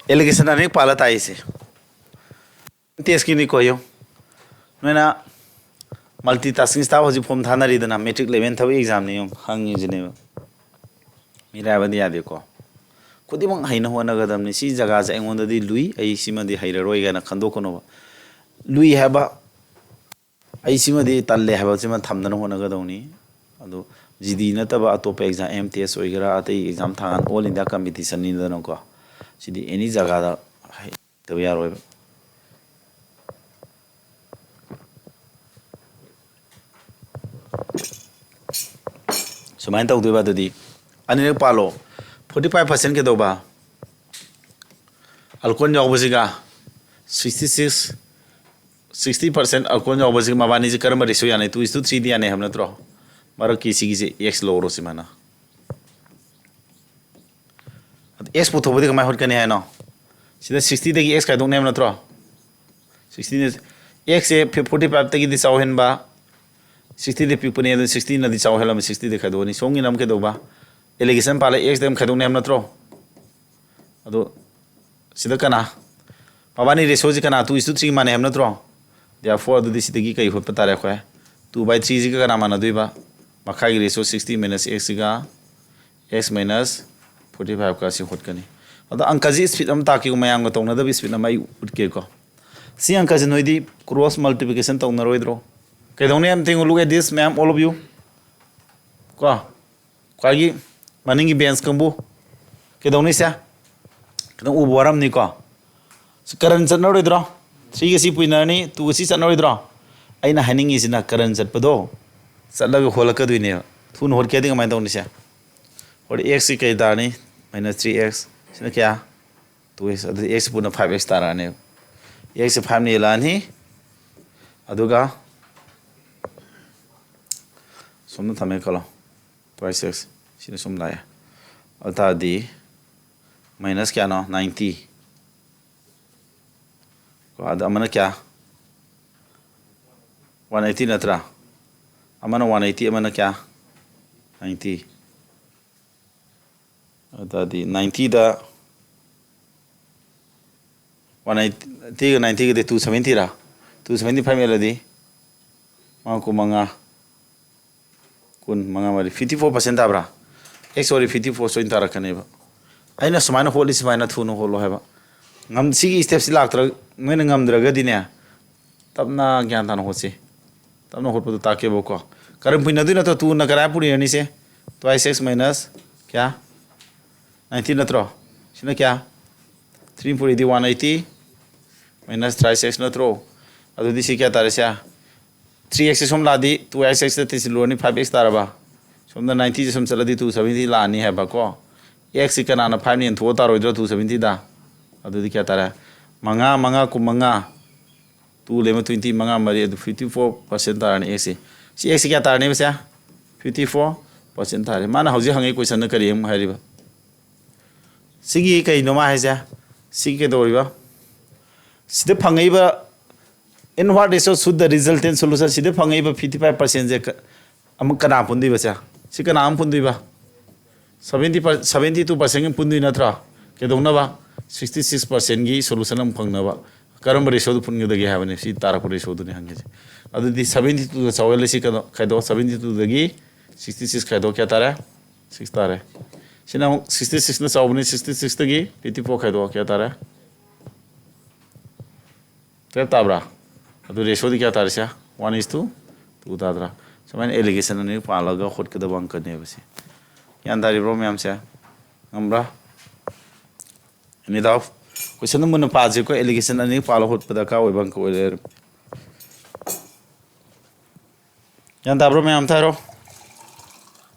ꯑꯦꯂꯤꯒꯦꯁꯟ ꯑꯅꯤꯔꯛ ꯄꯥꯜꯂ ꯇꯥꯛꯏꯁꯦ꯫ ꯇꯦꯁꯀꯤꯅꯤꯀꯣ, ꯌꯦꯡꯉꯨ꯫ ꯅꯣꯏꯅ ꯃꯜꯇꯤ ꯇꯥꯁꯀꯤꯡ ꯁ꯭ꯇꯥꯐ ꯍꯧꯖꯤꯛ ꯐꯣꯝ ꯊꯥꯅꯔꯤꯗꯅ, ꯃꯦꯇ꯭ꯔꯤꯛ ꯂꯦꯚꯦꯜ ꯊꯕꯛ ꯑꯦꯛꯖꯥꯝꯅꯤ, ꯌꯦꯡꯉꯨ, ꯍꯪꯉꯤꯁꯤꯅꯦꯕ꯫ ꯃꯤꯔꯥꯏꯕꯗꯤ ꯌꯥꯗꯦꯀꯣ꯫ ꯈꯨꯗꯤꯡꯃꯛ ꯍꯩꯅ ꯍꯣꯠꯅꯒꯗꯕꯅꯤ꯫ ꯁꯤ ꯖꯒꯥꯁꯦ ꯑꯩꯉꯣꯟꯗꯗꯤ ꯂꯨꯏ, ꯑꯩ ꯁꯤꯃꯗꯤ ꯍꯩꯔꯔꯣꯏ ꯀꯥꯏꯅ ꯈꯟꯗꯣꯛꯀꯅꯣꯕ꯫ ꯂꯨꯏ ꯍꯥꯏꯕ, ꯑꯩ ꯁꯤꯃꯗꯤ ꯇꯜꯂꯦ ꯍꯥꯏꯕꯁꯤꯃ ꯊꯝꯗꯅ ꯍꯣꯠꯅꯒꯗꯧꯅꯤ꯫ ꯑꯗꯨ ꯖꯤ ꯗꯤ ꯅꯠꯇꯕ ꯑꯇꯣꯞꯄ ꯑꯦꯛꯖꯥꯝ, ꯑꯦꯝ ꯇꯤ ꯑꯦꯁ ꯑꯣꯏꯒꯦꯔꯥ, ꯑꯇꯩ ꯑꯦꯛꯖꯥꯝ ꯊꯥꯡꯉꯥꯟ all India competition ꯅꯤꯗꯅꯀꯣ꯫ ꯁꯤꯗꯤ ꯑꯦꯅꯤ ꯖꯒꯥꯗ ꯍꯩꯇꯕ ꯌꯥꯔꯣꯏꯕ꯫ ꯁꯨꯃꯥꯏꯅ ꯇꯧꯗꯣꯏꯕ꯫ ꯑꯗꯨꯗꯤ ꯑꯅꯤꯔꯛ ꯄꯥꯜꯂꯣ꯫ Forty five percent ꯀꯩꯗꯧꯕ? Alcohol ꯌꯥꯎꯕꯁꯤꯒ sixty six, sixty percent alcohol ꯌꯥꯎꯕꯁꯤꯒ ꯃꯕꯥꯅꯤꯁꯤ ꯀꯔꯝꯕ ratio ꯌꯥꯅꯤ? Two is to three ꯗꯤ ꯌꯥꯅꯤ ꯍꯥꯏꯕ ꯅꯠꯇ꯭ꯔꯣ? ꯃꯔꯛꯀꯤ ꯁꯤꯒꯤꯁꯦ X ꯂꯧꯔꯣ ꯁꯤꯃꯥꯏꯅ꯫ ꯑꯗꯨ X ꯄꯨꯊꯣꯛꯄꯗꯤ ꯀꯃꯥꯏꯅ ꯍꯣꯠꯀꯅꯤ ꯍꯥꯏꯅꯣ? ꯁꯤꯗ sixty ꯗꯒꯤ X ꯈꯥꯏꯗꯣꯛꯅꯤ ꯍꯥꯏꯕ ꯅꯠꯇ꯭ꯔꯣ? Sixty ꯅ, X ꯁꯦ forty five ꯇꯒꯤꯗꯤ ꯆꯥꯎꯍꯦꯟꯕ, sixty ꯗꯤ ꯄꯤꯛꯄꯅꯤ, ꯑꯗꯨ sixty ꯅꯗꯤ ꯆꯥꯎꯍꯦꯜꯂꯝꯃꯤ, sixty ꯗꯤ ꯈꯥꯏꯗꯣꯛꯑꯅꯤ꯫ ꯁꯣꯝꯒꯤꯅ ꯑꯃꯨꯛ ꯀꯩꯗꯧꯕ? Allegation ꯄꯥꯜꯂ X ꯗ ꯑꯃꯨꯛ ꯈꯥꯏꯗꯣꯛꯅꯤ ꯍꯥꯏꯕ ꯅꯠꯇ꯭ꯔꯣ? ꯑꯗꯣ ꯁꯤꯗ ꯀꯅꯥ? ꯃꯕꯥꯅꯤ ratio ꯁꯤ ꯀꯅꯥ? Two is to three ꯃꯥꯟꯅꯩ ꯍꯥꯏꯕ ꯅꯠꯇ꯭ꯔꯣ? Therefore ꯑꯗꯨꯗꯤ ꯁꯤꯗꯒꯤ ꯀꯩ ꯍꯣꯠꯄ ꯇꯥꯔꯦ ꯑꯩꯈꯣꯏ? Two by three ꯁꯤꯒ ꯀꯅꯥ ꯃꯥꯟꯅꯗꯣꯏꯕ? ꯃꯈꯥꯒꯤ ratio sixty minus X ꯁꯤꯒ X minus forty five ꯀ ꯁꯤ ꯍꯣꯠꯀꯅꯤ꯫ ꯑꯗꯣ ꯑꯪꯀꯁꯤ speed ꯑꯃ ꯇꯥꯛꯀꯦꯀꯣ, ꯃꯌꯥꯝꯒ ꯇꯧꯅꯗꯕ speed ꯑꯃ ꯑꯩ ꯎꯠꯀꯦꯀꯣ꯫ ꯁꯤ ꯑꯪꯀꯁꯤ ꯅꯣꯏꯗꯤ cross multiplication ꯇꯧꯅꯔꯣꯏꯗ꯭ꯔꯣ? ꯀꯩꯗꯧꯅꯤ? Everything, look at this, ꯃꯌꯥꯝ, all of you꯫ ꯀꯣ, ꯈ꯭ꯋꯥꯏꯒꯤ ꯃꯅꯤꯡꯒꯤ ꯕꯦꯟꯁ ꯀꯥꯡꯕꯨ, ꯀꯩꯗꯧꯅꯤ ꯁꯦ? ꯈꯤꯇꯪ ꯎꯕ ꯋꯥꯔꯝꯅꯤꯀꯣ꯫ ꯁꯤ ꯀꯔꯟ ꯆꯠꯅꯔꯣꯏꯗ꯭ꯔꯣ? ꯊ꯭ꯔꯤꯒ ꯁꯤ ꯄꯨꯏꯅꯔꯅꯤ, ꯇꯨꯒ ꯁꯤ ꯆꯠꯅꯔꯣꯏꯗ꯭ꯔꯣ? ꯑꯩꯅ ꯍꯥꯏꯅꯤꯡꯉꯤꯁꯤꯅ ꯀꯔꯟ ꯆꯠꯄꯗꯣ ꯆꯠꯂꯒ ꯍꯣꯜꯂꯛꯀꯗꯣꯏꯅꯦꯕ꯫ ꯊꯨꯅ ꯍꯣꯠꯀꯦ ꯍꯥꯏꯗꯤ ꯀꯃꯥꯏꯅ ꯇꯧꯅꯤ ꯁꯦ? ꯍꯣꯔꯦꯟ ꯑꯦꯛꯁꯁꯤ ꯀꯩ ꯇꯥꯔꯅꯤ? Minus three X. ꯁꯤꯅ ꯀꯌꯥ? Two X. ꯑꯗꯨꯗꯤ ꯑꯦꯛꯁꯁꯤ ꯄꯨꯟꯅ ꯐꯥꯏꯚ ꯑꯦꯛꯁ ꯇꯥꯔꯛꯑꯅꯦꯕ꯫ ꯑꯦꯛꯁꯁꯤ ꯐꯥꯏꯚꯅ ꯌꯦꯜꯂꯛꯑꯅꯤ꯫ ꯑꯗꯨꯒ ꯁꯣꯝꯗ ꯊꯝꯃꯦ ꯈꯜꯂꯣ꯫ Twice X. ꯁꯤꯅ ꯁꯨꯝ ꯂꯥꯛꯑꯦ꯫ ꯑꯗꯨ ꯇꯥꯔꯗꯤ ꯃꯥꯏꯅꯁ ꯀꯌꯥꯅꯣ? ꯅꯥꯏꯟꯇꯤ꯫ ꯀꯣ, ꯑꯗ ꯑꯃꯅ ꯀꯌꯥ? ꯋꯥꯟ ꯑꯩꯠꯇꯤ ꯅꯠꯇ꯭ꯔꯥ? ꯑꯃꯅ ꯋꯥꯟ ꯑꯩꯠꯇꯤ, ꯑꯃꯅ ꯀꯌꯥ? ꯅꯥꯏꯟꯇꯤ꯫ ꯑꯗꯨ ꯇꯥꯔꯗꯤ ꯅꯥꯏꯟꯇꯤꯗ, ꯋꯥꯟ ꯑꯩꯠꯇꯤꯒ ꯅꯥꯏꯟꯇꯤꯒꯗꯤ ꯇꯨ ꯁꯚꯦꯟꯇꯤꯔꯥ? ꯇꯨ ꯁꯚꯦꯟꯇꯤ ꯐꯥꯏꯚ ꯌꯦꯜꯂꯗꯤ ꯃꯉꯥ ꯀꯨꯟꯃꯉꯥ, ꯀꯨꯟ, ꯃꯉꯥ ꯃꯔꯤ, ꯐꯤꯐꯇꯤ ꯐꯣꯔ ꯄꯥꯔꯁꯦꯟ ꯇꯥꯕ꯭ꯔꯥ? ꯑꯦꯛꯁ ꯑꯣꯏꯔꯗꯤ ꯐꯤꯐꯇꯤ ꯐꯣꯔ ꯁꯣꯏꯅ ꯇꯥꯔꯛꯀꯅꯦꯕ꯫ ꯑꯩꯅ ꯁꯨꯃꯥꯏꯅ ꯍꯣꯠꯂꯤ, ꯁꯨꯃꯥꯏꯅ ꯊꯨꯅ ꯍꯣꯠꯂꯣ ꯍꯥꯏꯕ꯫ ꯉꯝ-, ꯁꯤꯒꯤ ꯁ꯭ꯇꯦꯞꯁꯤ ꯂꯥꯛꯇ꯭ꯔ-, ꯅꯣꯏꯅ ꯉꯝꯗ꯭ꯔꯒꯗꯤꯅꯦ, ꯇꯞꯅ ꯒ꯭ꯌꯥꯟ ꯇꯥꯅ ꯍꯣꯠꯁꯤ꯫ ꯇꯞꯅ ꯍꯣꯠꯄꯗꯣ ꯇꯥꯛꯀꯦꯕꯀꯣ꯫ ꯀꯔꯝ ꯄꯨꯏꯅꯗꯣꯏ ꯅꯠꯇ꯭ꯔꯣ? ꯇꯨꯅ ꯀꯔꯥꯏ ꯄꯨꯔꯤꯅꯔꯅꯤꯁꯦ? ꯇ꯭ꯋꯥꯏꯁ ꯑꯦꯛꯁ ꯃꯥꯏꯅꯁ ꯀꯌꯥ? ꯅꯥꯏꯟꯇꯤ ꯅꯠꯇ꯭ꯔꯣ? ꯁꯤꯅ ꯀꯌꯥ? ꯊ꯭ꯔꯤ ꯄꯨꯔꯤꯗꯤ one eighty minus twice X ꯅꯠꯇ꯭ꯔꯣ? ꯑꯗꯨꯗꯤ ꯁꯤ ꯀꯌꯥ ꯇꯥꯔꯦ ꯁꯦ? ꯊ꯭ꯔꯤ ꯑꯦꯛꯁꯁꯦ ꯁꯣꯝ ꯂꯥꯛꯑꯗꯤ ꯇꯨ ꯑꯦꯛꯁ ꯑꯦꯛꯁꯇ ꯇꯩꯁꯤꯜꯂꯨꯔꯅꯤ, ꯐꯥꯏꯚ ꯑꯦꯛꯁ ꯇꯥꯔꯕ? ꯁꯣꯝꯗ ꯅꯥꯏꯟꯇꯤꯁꯦ ꯁꯨꯝ ꯆꯠꯂꯗꯤ ꯇꯨ ꯁꯚꯦꯟꯇꯤ ꯂꯥꯛꯑꯅꯤ ꯍꯥꯏꯕꯀꯣ꯫ ꯑꯦꯛꯁꯁꯤ ꯀꯅꯥꯅ ꯐꯥꯏꯚꯅ ꯌꯦꯟꯊꯣꯛꯑ ꯇꯥꯔꯣꯏꯗ꯭ꯔꯣ ꯇꯨ ꯁꯚꯦꯟꯇꯤꯗ? ꯑꯗꯨꯗꯤ ꯀꯌꯥ ꯇꯥꯔꯦ? ꯃꯉꯥ, ꯃꯉꯥ, ꯀꯨꯟꯃꯉꯥ꯫ ꯇꯨ ꯂꯩꯃ ꯇ꯭ꯋꯦꯟꯇꯤ, ꯃꯉꯥ ꯃꯔꯤ, ꯑꯗꯨ ꯐꯤꯐꯇꯤ ꯐꯣꯔ ꯄꯥꯔꯁꯦꯟ ꯇꯥꯔꯅꯤ ꯑꯦꯛꯁꯁꯤ꯫ ꯁꯤ ꯑꯦꯛꯁꯁꯤ ꯀꯌꯥ ꯇꯥꯔꯅꯦꯕ ꯁꯦ? ꯐꯤꯐꯇꯤ ꯐꯣꯔ ꯄꯥꯔꯁꯦꯟ ꯇꯥꯔꯦ꯫ ꯃꯥꯅ ꯍꯧꯖꯤꯛ ꯍꯪꯉꯤ ꯀꯣꯏꯁꯟꯗ ꯀꯔꯤ ꯑꯃꯨꯛ ꯍꯥꯏꯔꯤꯕ? ꯁꯤꯒꯤ ꯀꯩꯅꯣ ꯃꯥ ꯍꯥꯏꯁꯦ? ꯁꯤꯒꯤ ꯀꯩꯗꯧꯔꯤꯕ? ꯁꯤꯗ ꯐꯪꯉꯛꯏꯕ inward ratio should the resultant solution, ꯁꯤꯗ ꯐꯪꯉꯛꯏꯕ ꯐꯤꯐꯇꯤ ꯐꯥꯏꯚ ꯄꯥꯔꯁꯦꯟꯁꯦ ꯑꯃꯨꯛ ꯀꯅꯥ ꯄꯨꯟꯗꯣꯏꯕ ꯁꯦ? ꯁꯤ ꯀꯅꯥ ꯑꯃ ꯄꯨꯟꯗꯣꯏꯕ? ꯁꯚꯦꯟꯇꯤ ꯄꯥꯔ-, ꯁꯚꯦꯟꯇꯤ ꯇꯨ ꯄꯥꯔꯁꯦꯟꯒ ꯄꯨꯟꯗꯣꯏ ꯅꯠꯇ꯭ꯔꯣ? ꯀꯩꯗꯧꯅꯕ? ꯁꯤꯛꯁꯇꯤ ꯁꯤꯛꯁ ꯄꯥꯔꯁꯦꯟꯒꯤ ꯁꯣꯂꯨꯁꯟ ꯑꯃ ꯐꯪꯅꯕ꯫ ꯀꯔꯝꯕ ꯔꯦꯁꯤꯌꯣꯗ ꯄꯨꯟꯒꯗꯒꯦ ꯍꯥꯏꯕꯅꯤ꯫ ꯁꯤ ꯇꯥꯔꯛꯄ ꯔꯦꯁꯤꯌꯣꯗꯨꯅꯤ ꯍꯪꯉꯤꯁꯦ꯫ ꯑꯗꯨꯗꯤ ꯁꯚꯦꯟꯇꯤ ꯇꯨꯗ ꯆꯥꯎꯍꯜꯂꯦ꯫ ꯁꯤ ꯀꯩꯅꯣ ꯈꯥꯏꯗꯣꯛ, ꯁꯚꯦꯟꯇꯤ ꯇꯨꯗꯒꯤ ꯁꯤꯛꯁꯇꯤ ꯁꯤꯛꯁ ꯈꯥꯏꯗꯣꯛ ꯀꯌꯥ ꯇꯥꯔꯦ? ꯁꯤꯛꯁ ꯇꯥꯔꯦ꯫ ꯁꯤꯅ ꯑꯃꯨꯛ ꯁꯤꯛꯁꯇꯤ ꯁꯤꯛꯁꯅ ꯆꯥꯎꯕꯅꯤ꯫ ꯁꯤꯛꯁꯇꯤ ꯁꯤꯛꯁꯇꯒꯤ ꯐꯤꯐꯇꯤ ꯐꯣꯔ ꯈꯥꯏꯗꯣꯛ ꯀꯌꯥ ꯇꯥꯔꯦ? ꯇꯨꯌꯦꯜꯞ ꯇꯥꯕ꯭ꯔꯥ? ꯑꯗꯨ ꯔꯦꯁꯤꯌꯣꯗꯤ ꯀꯌꯥ ꯇꯥꯔꯤꯁꯦ? One is to two ꯇꯥꯗ꯭ꯔꯥ? ꯁꯨꯃꯥꯏꯅ ꯑꯦꯂꯤꯒꯦꯁꯟ ꯑꯅꯤ ꯄꯥꯜꯂꯒ ꯍꯣꯠꯀꯗꯕ ꯑꯪꯀꯅꯦꯕ ꯁꯤ꯫ ꯒ꯭ꯌꯥꯟ ꯇꯥꯔꯤꯕ꯭ꯔꯣ ꯃꯌꯥꯝꯁꯦ? ꯉꯝꯕ꯭ꯔꯥ? Any doubt? Question ꯑꯃ ꯃꯨꯟꯅ ꯄꯥꯁꯤꯀꯣ, allegation ꯑꯅꯤ ꯄꯥꯜꯂ ꯍꯣꯠꯄ ꯗꯔꯀꯥꯔ ꯑꯣꯏꯕ ꯑꯪꯀ ꯑꯣꯏꯔꯦ꯫ ꯒ꯭ꯌꯥꯟ ꯇꯥꯕ꯭ꯔꯣ ꯃꯌꯥꯝ? ꯑꯝꯇ ꯍꯥꯏꯔꯣ꯫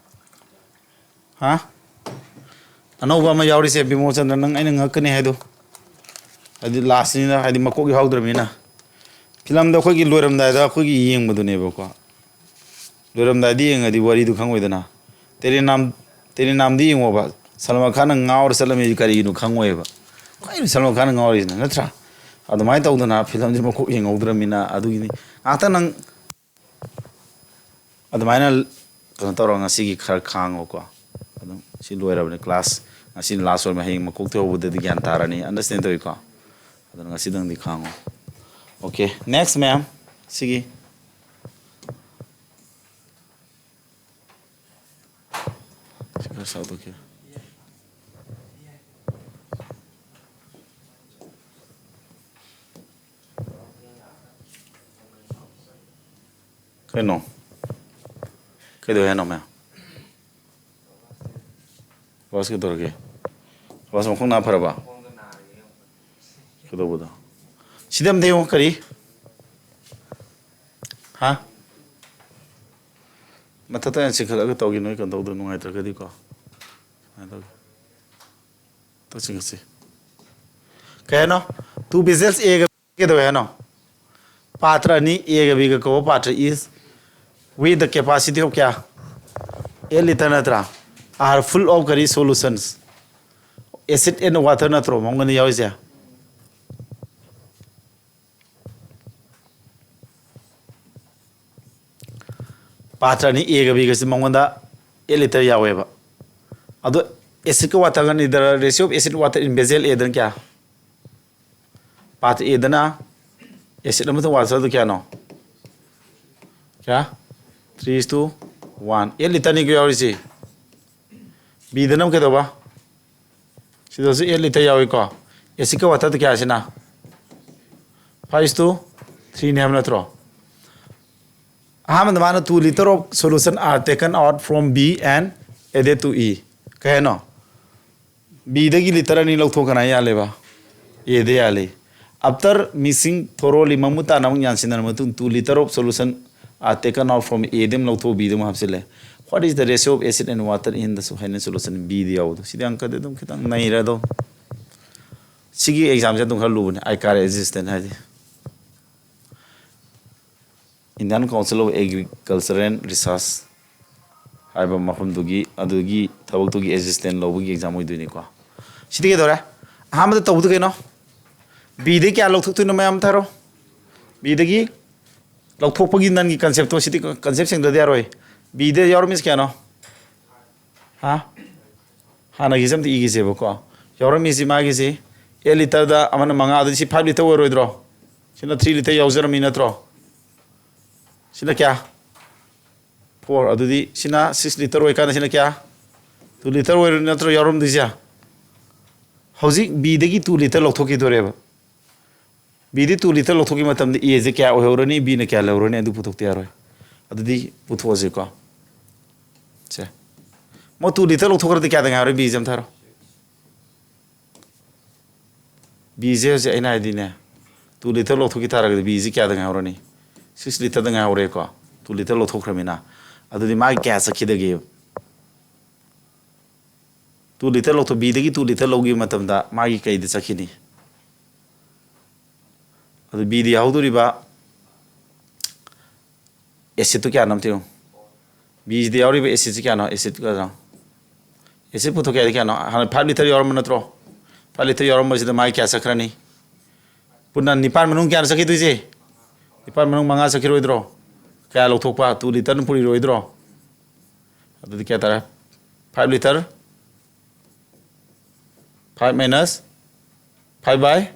ꯍꯥ? ꯑꯅꯧꯕ ꯑꯃ ꯌꯥꯎꯔꯤꯁꯦ, ꯕꯤꯃꯣꯜ ꯆꯟꯗ꯭ꯔ, ꯅꯪ ꯑꯩꯅ ꯉꯛꯀꯅꯤ ꯍꯥꯏꯗꯣ꯫ ꯍꯥꯏꯗꯤ last ꯅꯤꯅ, ꯍꯥꯏꯗꯤ ꯃꯀꯣꯛ ꯌꯥꯎꯗ꯭ꯔꯕꯅꯤꯅ꯫ Film ꯗꯣ ꯑꯩꯈꯣꯏꯒꯤ ꯂꯣꯏꯔꯝꯗꯥꯏꯗ ꯑꯩꯈꯣꯏꯒꯤ ꯌꯦꯡꯕꯗꯨꯅꯦꯕꯀꯣ꯫ ꯂꯣꯏꯔꯝꯗꯥꯏꯗ ꯌꯦꯡꯉꯗꯤ ꯋꯥꯔꯤꯗꯨ ꯈꯪꯉꯣꯏꯗꯅ꯫ ꯇꯦꯔꯦꯅꯥꯝ, ꯇꯦꯔꯦꯅꯥꯝꯗꯤ ꯌꯦꯡꯉꯣꯕ꯫ ꯁꯜꯃꯥꯟ ꯈꯥꯟꯅ ꯉꯥꯎꯔ ꯆꯠꯂꯝꯃꯤ ꯀꯔꯤꯒꯤꯅꯣ ꯈꯪꯉꯣꯏꯕ꯫ ꯀꯩꯅꯣ ꯁꯜꯃꯥꯟ ꯈꯥꯟꯅ ꯉꯥꯎꯔꯤꯁꯤꯅ, ꯅꯠꯇ꯭ꯔꯥ? ꯑꯗꯨꯃꯥꯏꯅ ꯇꯧꯗꯅ film ꯁꯦ ꯃꯀꯣꯛ ꯌꯦꯡꯍꯧꯗ꯭ꯔꯕꯅꯤꯅ ꯑꯗꯨꯒꯤꯅꯤ꯫ ꯉꯥꯛꯇꯪ ꯅꯪ ꯑꯗꯨꯃꯥꯏꯅ ꯀꯩꯅꯣ ꯇꯧꯔꯒ ꯉꯁꯤꯒꯤ ꯈꯔ ꯈꯥꯡꯉꯣꯀꯣ꯫ ꯑꯗꯨꯝ ꯁꯤ ꯂꯣꯏꯔꯕꯅꯤ class꯫ ꯉꯁꯤ last ꯑꯣꯏꯔꯕꯅꯤ, ꯍꯌꯦꯡ ꯃꯀꯣꯛꯇꯩ ꯍꯧꯕꯗꯗꯤ ꯒ꯭ꯌꯥꯟ ꯇꯥꯔꯅꯤ꯫ Understand ꯇꯧꯏꯀꯣ? ꯑꯗꯨꯅ ꯉꯁꯤꯗꯪꯗꯤ ꯈꯥꯡꯉꯣ꯫ Okay, next ꯃꯌꯥꯝ꯫ ꯁꯤꯒꯤ ꯁꯤ ꯈꯔ ꯁꯥꯎꯊꯣꯛꯀꯦ꯫ ꯀꯩꯅꯣ? ꯀꯩꯗꯧꯋꯦ ꯍꯥꯏꯅꯣ ꯃꯌꯥꯝ? ꯕꯥꯁ ꯀꯩꯗꯧꯔꯒꯦ? ꯕꯥꯁ ꯃꯈꯣꯡ ꯅꯥ ꯐꯔꯕ? ꯀꯩꯗꯧꯕꯗꯣ? ꯁꯤꯗ ꯑꯝꯇ ꯌꯦꯡꯉꯣ, ꯀꯔꯤ? ꯍꯥ? ꯃꯊꯛꯇ ꯑꯣꯏꯅ ꯆꯤꯡꯈꯠꯂꯒ ꯇꯧꯒꯦ, ꯅꯣꯏ ꯀꯩꯅꯣ ꯇꯧꯗꯣ ꯅꯨꯡꯉꯥꯏꯇ꯭ꯔꯒꯗꯤꯀꯣ꯫ ꯁꯨꯃꯥꯏꯅ ꯇꯧꯒꯦ꯫ ꯇꯧ ꯆꯤꯡꯈꯠꯁꯤ꯫ ꯀꯩ ꯍꯥꯏꯅꯣ? Two vessels A ꯒ B ꯀꯩꯗꯧꯋꯦ ꯍꯥꯏꯅꯣ? ꯄꯥꯇ꯭ꯔ ꯑꯅꯤ A ꯒ B ꯒ ꯀꯧꯕ ꯄꯥꯇ꯭ꯔ is with the capacity of ꯀꯌꯥ? Eight litre ꯅꯠꯇ꯭ꯔꯥ? Are full of ꯀꯔꯤ solutions? Acid and water ꯅꯠꯇ꯭ꯔꯣ ꯃꯉꯣꯟꯗ ꯌꯥꯎꯔꯤꯁꯦ? ꯄꯥꯇ꯭ꯔ ꯑꯅꯤ A ꯒ B ꯒꯁꯤ ꯃꯉꯣꯟꯗ eight litre ꯌꯥꯎꯋꯦꯕ꯫ ꯑꯗꯣ acid ꯀ water Gana, the ratio of acid water in vessel A ꯗꯅ ꯀꯌꯥ? ꯄꯥꯇ꯭ꯔ A ꯗꯅ acid ꯑꯃꯁꯨꯡ water ꯗꯨ ꯀꯌꯥꯅꯣ? ꯀꯌꯥ? Three is to one꯫ Eight litre ꯅꯤꯀꯣ ꯌꯥꯎꯔꯤꯁꯤ꯫ B ꯗꯅ ꯑꯃꯨꯛ ꯀꯩꯗꯧꯕ? ꯁꯤꯗꯁꯨ eight litre ꯌꯥꯎꯏꯀꯣ꯫ Acid ꯀ water ꯗꯨ ꯀꯌꯥ ꯁꯤꯅ? Five is to three ꯅꯤ ꯍꯥꯏꯕ ꯅꯠꯇ꯭ꯔꯣ? ꯑꯍꯥꯟꯕꯗ ꯃꯥꯅ two litre of solution are taken out from B and added to E. ꯀꯩ ꯍꯥꯏꯅꯣ? Bꯗꯒꯤ ꯂꯤꯇꯔ ꯑꯅꯤ ꯂꯧꯊꯣꯛꯀꯅ ꯌꯥꯜꯂꯦꯕ? Aꯗ ꯌꯥꯜꯂꯤ꯫ After mixing thoroughly, ꯃꯃꯨꯠ ꯇꯥꯅ ꯑꯃꯨꯛ ꯌꯥꯟꯁꯤꯟꯅꯔꯕ ꯃꯇꯨꯡ, two liter of solution are taken out from Aꯗ ꯑꯃ ꯂꯧꯊꯣꯛ Bꯗ ꯑꯃꯨꯛ ꯍꯥꯞꯆꯤꯜꯂꯦ꯫ What is the ratio of acid and water in the solution? Bꯗ ꯌꯥꯎꯕꯗꯣ꯫ ꯁꯤꯗꯤ ꯑꯪꯀꯗꯤ ꯑꯗꯨꯝ ꯈꯤꯇꯪ ꯅꯩꯔꯦ ꯑꯗꯣ꯫ ꯁꯤꯒꯤ ꯑꯦꯛꯖꯥꯝꯁꯦ ꯑꯗꯨꯝ ꯈꯔ ꯂꯨꯕꯅꯦ, ꯑꯥꯏꯀꯥꯔ ꯑꯦꯛꯖꯤꯁꯇꯦꯟ ꯍꯥꯏꯗꯤ꯫ Indian Council of Agriculture and Research ꯍꯥꯏꯕ ꯃꯐꯝꯗꯨꯒꯤ, ꯑꯗꯨꯒꯤ ꯊꯕꯛꯇꯨꯒꯤ ꯑꯦꯛꯖꯤꯁꯇꯦꯟ ꯂꯧꯕꯒꯤ ꯑꯦꯛꯖꯥꯝ ꯑꯣꯏꯗꯣꯏꯅꯤꯀꯣ꯫ ꯁꯤꯗꯤ ꯀꯩꯗꯧꯔꯦ? ꯑꯍꯥꯟꯕꯗ ꯇꯧꯕꯗꯨ ꯀꯩꯅꯣ? Bꯗꯒꯤ ꯀꯌꯥ ꯂꯧꯊꯣꯛꯇꯣꯏꯅꯣ ꯃꯌꯥꯝ ꯊꯥꯔꯣ꯫ Bꯗꯒꯤ ꯂꯧꯊꯣꯛꯄꯒꯤ ꯅꯪꯒꯤ ꯀꯟꯁꯦꯞꯇꯣ, ꯁꯤꯗꯤ ꯀꯟꯁꯦꯞ ꯁꯦꯡꯗ꯭ꯔꯗꯤ ꯌꯥꯔꯣꯏ꯫ Bꯗ ꯌꯥꯎꯔꯝꯃꯤꯁꯤ ꯀꯌꯥꯅꯣ? ꯍꯥ? ꯍꯥꯟꯅꯒꯤꯁꯦ ꯑꯝꯇ ꯏꯒꯤꯁꯦꯕꯀꯣ꯫ ꯌꯥꯎꯔꯝꯃꯤꯁꯤ ꯃꯥꯒꯤꯁꯤ eight literꯗ ꯑꯃꯅ ꯃꯉꯥ, ꯑꯗꯨꯗꯤ ꯁꯤ five liter ꯑꯣꯏꯔꯣꯏꯗ꯭ꯔꯣ? ꯁꯤꯅ three liter ꯌꯥꯎꯖꯔꯝꯃꯤ ꯅꯠꯇ꯭ꯔꯣ? ꯁꯤꯅ ꯀꯌꯥ? Four꯫ ꯑꯗꯨꯗꯤ ꯁꯤꯅ six liter ꯑꯣꯏꯀꯥꯟꯗ ꯁꯤꯅ ꯀꯌꯥ? Two liter ꯑꯣꯏꯔꯣꯏ ꯅꯠꯇ꯭ꯔꯣ ꯌꯥꯎꯔꯝꯗꯣꯏꯁꯦ? ꯍꯧꯖꯤꯛ Bꯗꯒꯤ two liter ꯂꯧꯊꯣꯛꯈꯤꯗꯣꯔꯦꯕ꯫ Bꯗꯤ two liter ꯂꯧꯊꯣꯛꯈꯤꯕ ꯃꯇꯝꯗ Aꯁꯦ ꯀꯌꯥ ꯑꯣꯏꯍꯧꯔꯅꯤ, Bꯅ ꯀꯌꯥ ꯂꯧꯔꯅꯤ, ꯑꯗꯨ ꯄꯨꯊꯣꯛꯇ ꯌꯥꯔꯣꯏ꯫ ꯑꯗꯨꯗꯤ ꯄꯨꯊꯣꯛꯑꯁꯤꯀꯣ꯫ ꯁꯦ꯫ ꯃꯣꯏ two liter ꯂꯧꯊꯣꯛꯈ꯭ꯔꯗꯤ ꯀꯌꯥꯗ ꯉꯥꯏꯍꯧꯔꯦ? Bꯁꯦ ꯑꯝꯇ ꯍꯥꯏꯔꯣ꯫ Bꯁꯦ ꯍꯧꯖꯤꯛ ꯑꯩꯅ ꯍꯥꯏꯗꯤꯅꯦ, two liter ꯂꯧꯊꯣꯛꯈꯤ ꯇꯥꯔꯒꯗꯤ Bꯁꯦ ꯀꯌꯥꯗ ꯉꯥꯏꯍꯧꯔꯅꯤ? Six literꯗ ꯉꯥꯏꯍꯧꯔꯦꯀꯣ꯫ Two liter ꯂꯧꯊꯣꯛꯈ꯭ꯔꯃꯤꯅ꯫ ꯑꯗꯨꯗꯤ ꯃꯥꯒꯤ ꯀꯌꯥ ꯆꯠꯈꯤꯗꯒꯦ? Two liter ꯂꯧꯊꯣꯛ, Bꯗꯒꯤ two liter ꯂꯧꯈꯤꯕ ꯃꯇꯝꯗ ꯃꯥꯒꯤ ꯀꯩꯗ ꯆꯠꯈꯤꯅꯤ? ꯑꯗꯨ Bꯗ ꯌꯥꯎꯍꯧꯗꯣꯔꯤꯕ acidꯇꯨ ꯀꯌꯥꯅꯣ ꯑꯝꯇ ꯌꯦꯡꯉꯨ꯫ Bꯁꯤꯗ ꯌꯥꯎꯔꯤꯕ acidꯁꯤ ꯀꯌꯥꯅꯣ? Acid ꯀꯌꯥꯅꯣ? Acid ꯄꯨꯊꯣꯛꯀꯦ ꯍꯥꯏꯗꯤ ꯀꯌꯥꯅꯣ? ꯍꯥꯟꯅ five liter ꯌꯥꯎꯔꯝꯕ ꯅꯠꯇ꯭ꯔꯣ? Five liter ꯌꯥꯎꯔꯝꯕꯁꯤꯗ ꯃꯥꯒꯤ ꯀꯌꯥ ꯆꯠꯈ꯭ꯔꯅꯤ? ꯄꯨꯟꯅ ꯅꯤꯄꯥꯟ ꯃꯅꯨꯡ ꯀꯌꯥꯅꯣ ꯆꯠꯈꯤꯗꯣꯏꯁꯦ? ꯅꯤꯄꯥꯟ ꯃꯅꯨꯡ ꯃꯉꯥ ꯆꯠꯈꯤꯔꯣꯏꯗ꯭ꯔꯣ? ꯀꯌꯥ ꯂꯧꯊꯣꯛꯄ? Two literꯅ ꯄꯨꯔꯤꯔꯣꯏꯗ꯭ꯔꯣ? ꯑꯗꯨꯗꯤ ꯀꯌꯥ ꯇꯥꯔꯦ? Five liter, five minus five by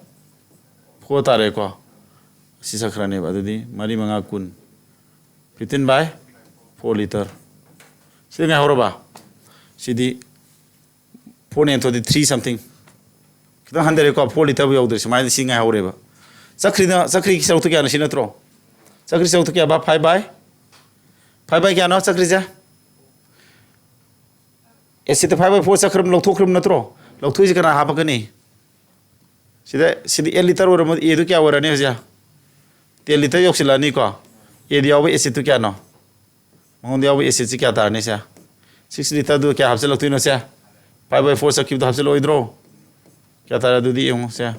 four ꯇꯥꯔꯦꯀꯣ꯫ ꯑꯁꯤ ꯆꯠꯈ꯭ꯔꯅꯦꯕ꯫ ꯑꯗꯨꯗꯤ ꯃꯔꯤ ꯃꯉꯥ ꯀꯨꯟ, fifteen by four liter꯫ ꯁꯤꯗ ꯉꯥꯏꯍꯧꯔꯕ? ꯁꯤꯗꯤ fourꯅ ꯌꯦꯟꯊꯣꯛꯑꯗꯤ three something꯫ ꯈꯤꯇꯪ ꯍꯟꯊꯔꯦꯀꯣ, four literꯕꯨ ꯌꯧꯗ꯭ꯔꯦ꯫ ꯁꯨꯃꯥꯏꯅ ꯁꯤ ꯉꯥꯏꯍꯧꯔꯦꯕ꯫ ꯆꯠꯈ꯭ꯔꯤꯅ, ꯆꯠꯈ꯭ꯔꯤ ꯁꯔꯨꯛꯇꯨ ꯀꯌꯥꯅꯣ? ꯁꯤ ꯅꯠꯇ꯭ꯔꯣ? ꯆꯠꯈ꯭ꯔꯤ ꯁꯔꯨꯛꯇꯨ ꯀꯌꯥ? Five by, five by ꯀꯌꯥꯅꯣ ꯆꯠꯈ꯭ꯔꯤꯁꯦ? ꯑꯦꯁꯤꯠꯇ five by four ꯆꯠꯈ꯭ꯔꯕ, ꯂꯧꯊꯣꯛꯈ꯭ꯔꯕ ꯅꯠꯇ꯭ꯔꯣ? ꯂꯧꯊꯣꯛꯏꯁꯦ ꯀꯅꯥ ꯍꯥꯞꯄꯛꯀꯅꯤ? ꯁꯤꯗ, ꯁꯤꯗꯤ eight liter ꯑꯣꯏꯔꯝꯃ, ꯑꯦꯗꯨ ꯀꯌꯥ ꯑꯣꯏꯔꯅꯤ ꯍꯧꯖꯤꯛ? Ten liter ꯌꯧꯁꯤꯜꯂꯛꯑꯅꯤꯀꯣ꯫ ꯑꯦꯗ ꯌꯥꯎꯕ ꯑꯦꯁꯤꯠꯇꯨ ꯀꯌꯥꯅꯣ? ꯃꯉꯣꯟꯗ ꯌꯥꯎꯕ ꯑꯦꯁꯤꯠꯁꯤ ꯀꯌꯥ ꯇꯥꯔꯅꯤ ꯁꯦ? Six literꯗꯨ ꯀꯌꯥ ꯍꯥꯞꯆꯤꯜꯂꯛꯇꯣꯏꯅꯣ ꯁꯦ? Five by four ꯆꯠꯈꯤꯕꯗꯣ ꯍꯥꯞꯆꯤꯜꯂꯛꯑꯣꯏꯗ꯭ꯔꯣ? ꯀꯌꯥ ꯇꯥꯔꯦ ꯑꯗꯨꯗꯤ ꯌꯦꯡꯉꯣ ꯁꯦ꯫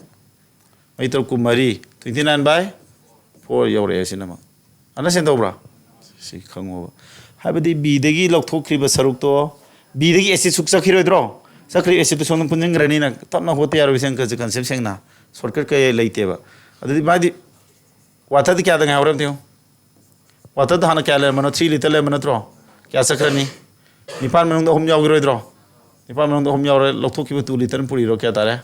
ꯃꯩ ꯇꯔꯨꯛ ꯀꯨꯟꯃꯔꯤ, twenty nine by four ꯌꯧꯔꯛꯑꯦ ꯁꯤꯅ ꯑꯃ꯫ Understand ꯇꯧꯕ꯭ꯔꯥ? ꯁꯤ ꯈꯪꯉꯣꯕ꯫ ꯍꯥꯏꯕꯗꯤ ꯕꯤꯗꯒꯤ ꯂꯧꯊꯣꯛꯈ꯭ꯔꯤꯕ ꯁꯔꯨꯛꯇꯣ, ꯕꯤꯗꯒꯤ ꯑꯦꯁꯤꯠ ꯁꯨꯛ ꯆꯠꯈꯤꯔꯣꯏꯗ꯭ꯔꯣ? ꯆꯠꯈ꯭ꯔꯤ ꯑꯦꯁꯤꯠꯇꯨ ꯁꯣꯝꯗ ꯄꯨꯟꯁꯤꯟꯈ꯭ꯔꯅꯤꯅ ꯇꯞꯅ ꯍꯣꯠꯇ ꯌꯥꯔꯣꯏ ꯁꯦ, ꯑꯪꯀꯁꯦ concept ꯁꯦꯡꯅ꯫ Shortcut ꯀꯩ ꯂꯩꯇꯦꯕ꯫ ꯑꯗꯨꯗꯤ ꯃꯥꯗꯤ ꯋꯥꯇꯔꯗꯤ ꯀꯌꯥꯗ ꯉꯥꯏꯍꯧꯔꯦ ꯑꯝꯇ ꯌꯦꯡꯉꯨ꯫ ꯋꯥꯇꯔꯗ ꯍꯥꯟꯅ ꯀꯌꯥ ꯂꯩꯔꯝꯕꯅꯣ? Three liter ꯂꯩꯔꯝꯕ ꯅꯠꯇ꯭ꯔꯣ? ꯀꯌꯥ ꯆꯠꯈ꯭ꯔꯅꯤ? ꯅꯤꯄꯥꯟ ꯃꯅꯨꯡꯗ ꯑꯍꯨꯝ ꯌꯥꯎꯈꯤꯔꯣꯏꯗ꯭ꯔꯣ? ꯅꯤꯄꯥꯟ ꯃꯅꯨꯡꯗ ꯑꯍꯨꯝ ꯌꯥꯎꯔꯦ, ꯂꯧꯊꯣꯛꯈꯤꯕ two liter ꯑꯃ ꯄꯨꯔꯤꯔꯣ? ꯀꯌꯥ ꯇꯥꯔꯦ?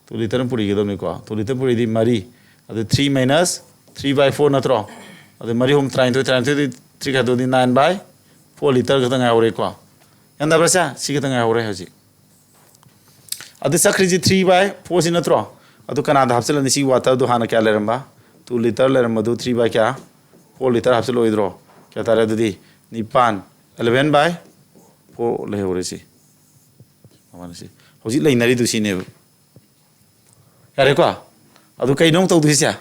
Two liter ꯑꯃ ꯄꯨꯔꯤꯒꯗꯕꯅꯤꯀꯣ꯫ Two liter ꯄꯨꯔꯤꯗꯤ ꯃꯔꯤ꯫ ꯑꯗꯨ three minus three by four ꯅꯠꯇ꯭ꯔꯣ? ꯑꯗꯨ ꯃꯔꯤ ꯑꯍꯨꯝ ꯇꯔꯥꯅꯤꯊꯣꯏ, ꯇꯔꯥꯅꯤꯊꯣꯏꯗꯤ three ꯈꯥꯏꯗꯣꯛꯑꯗꯤ nine by four liter ꯈꯛꯇ ꯉꯥꯏꯍꯧꯔꯦꯀꯣ꯫ ꯒ꯭ꯌꯥꯟ ꯇꯥꯕ꯭ꯔꯥ ꯁꯦ? ꯁꯤ ꯈꯛꯇ ꯉꯥꯏꯍꯧꯔꯦ ꯍꯧꯖꯤꯛ꯫ ꯑꯗꯨ ꯆꯠꯈ꯭ꯔꯤꯁꯤ three by four ꯁꯤ ꯅꯠꯇ꯭ꯔꯣ? ꯑꯗꯨ ꯀꯅꯥꯗ ꯍꯥꯞꯆꯤꯜꯂꯅꯤ? ꯁꯤ ꯋꯥꯇꯔꯗꯨ ꯍꯥꯟꯅ ꯀꯌꯥ ꯂꯩꯔꯝꯕ? Two liter ꯂꯩꯔꯝꯕꯗꯨ three by ꯀꯌꯥ? Four liter ꯍꯥꯞꯆꯤꯜꯂꯛꯑꯣꯏꯗ꯭ꯔꯣ? ꯀꯌꯥ ꯇꯥꯔꯦ ꯑꯗꯨꯗꯤ? ꯅꯤꯄꯥꯟ, eleven by four ꯂꯩꯍꯧꯔꯦ ꯁꯤ꯫ ꯃꯃꯥꯅ ꯁꯤ꯫ ꯍꯧꯖꯤꯛ ꯂꯩꯅꯔꯤꯗꯨ ꯁꯤꯅꯦꯕ꯫ ꯌꯥꯔꯦꯀꯣ? ꯑꯗꯨ ꯀꯩꯅꯣ ꯑꯃꯨꯛ ꯇꯧꯗꯣꯏꯁꯦ?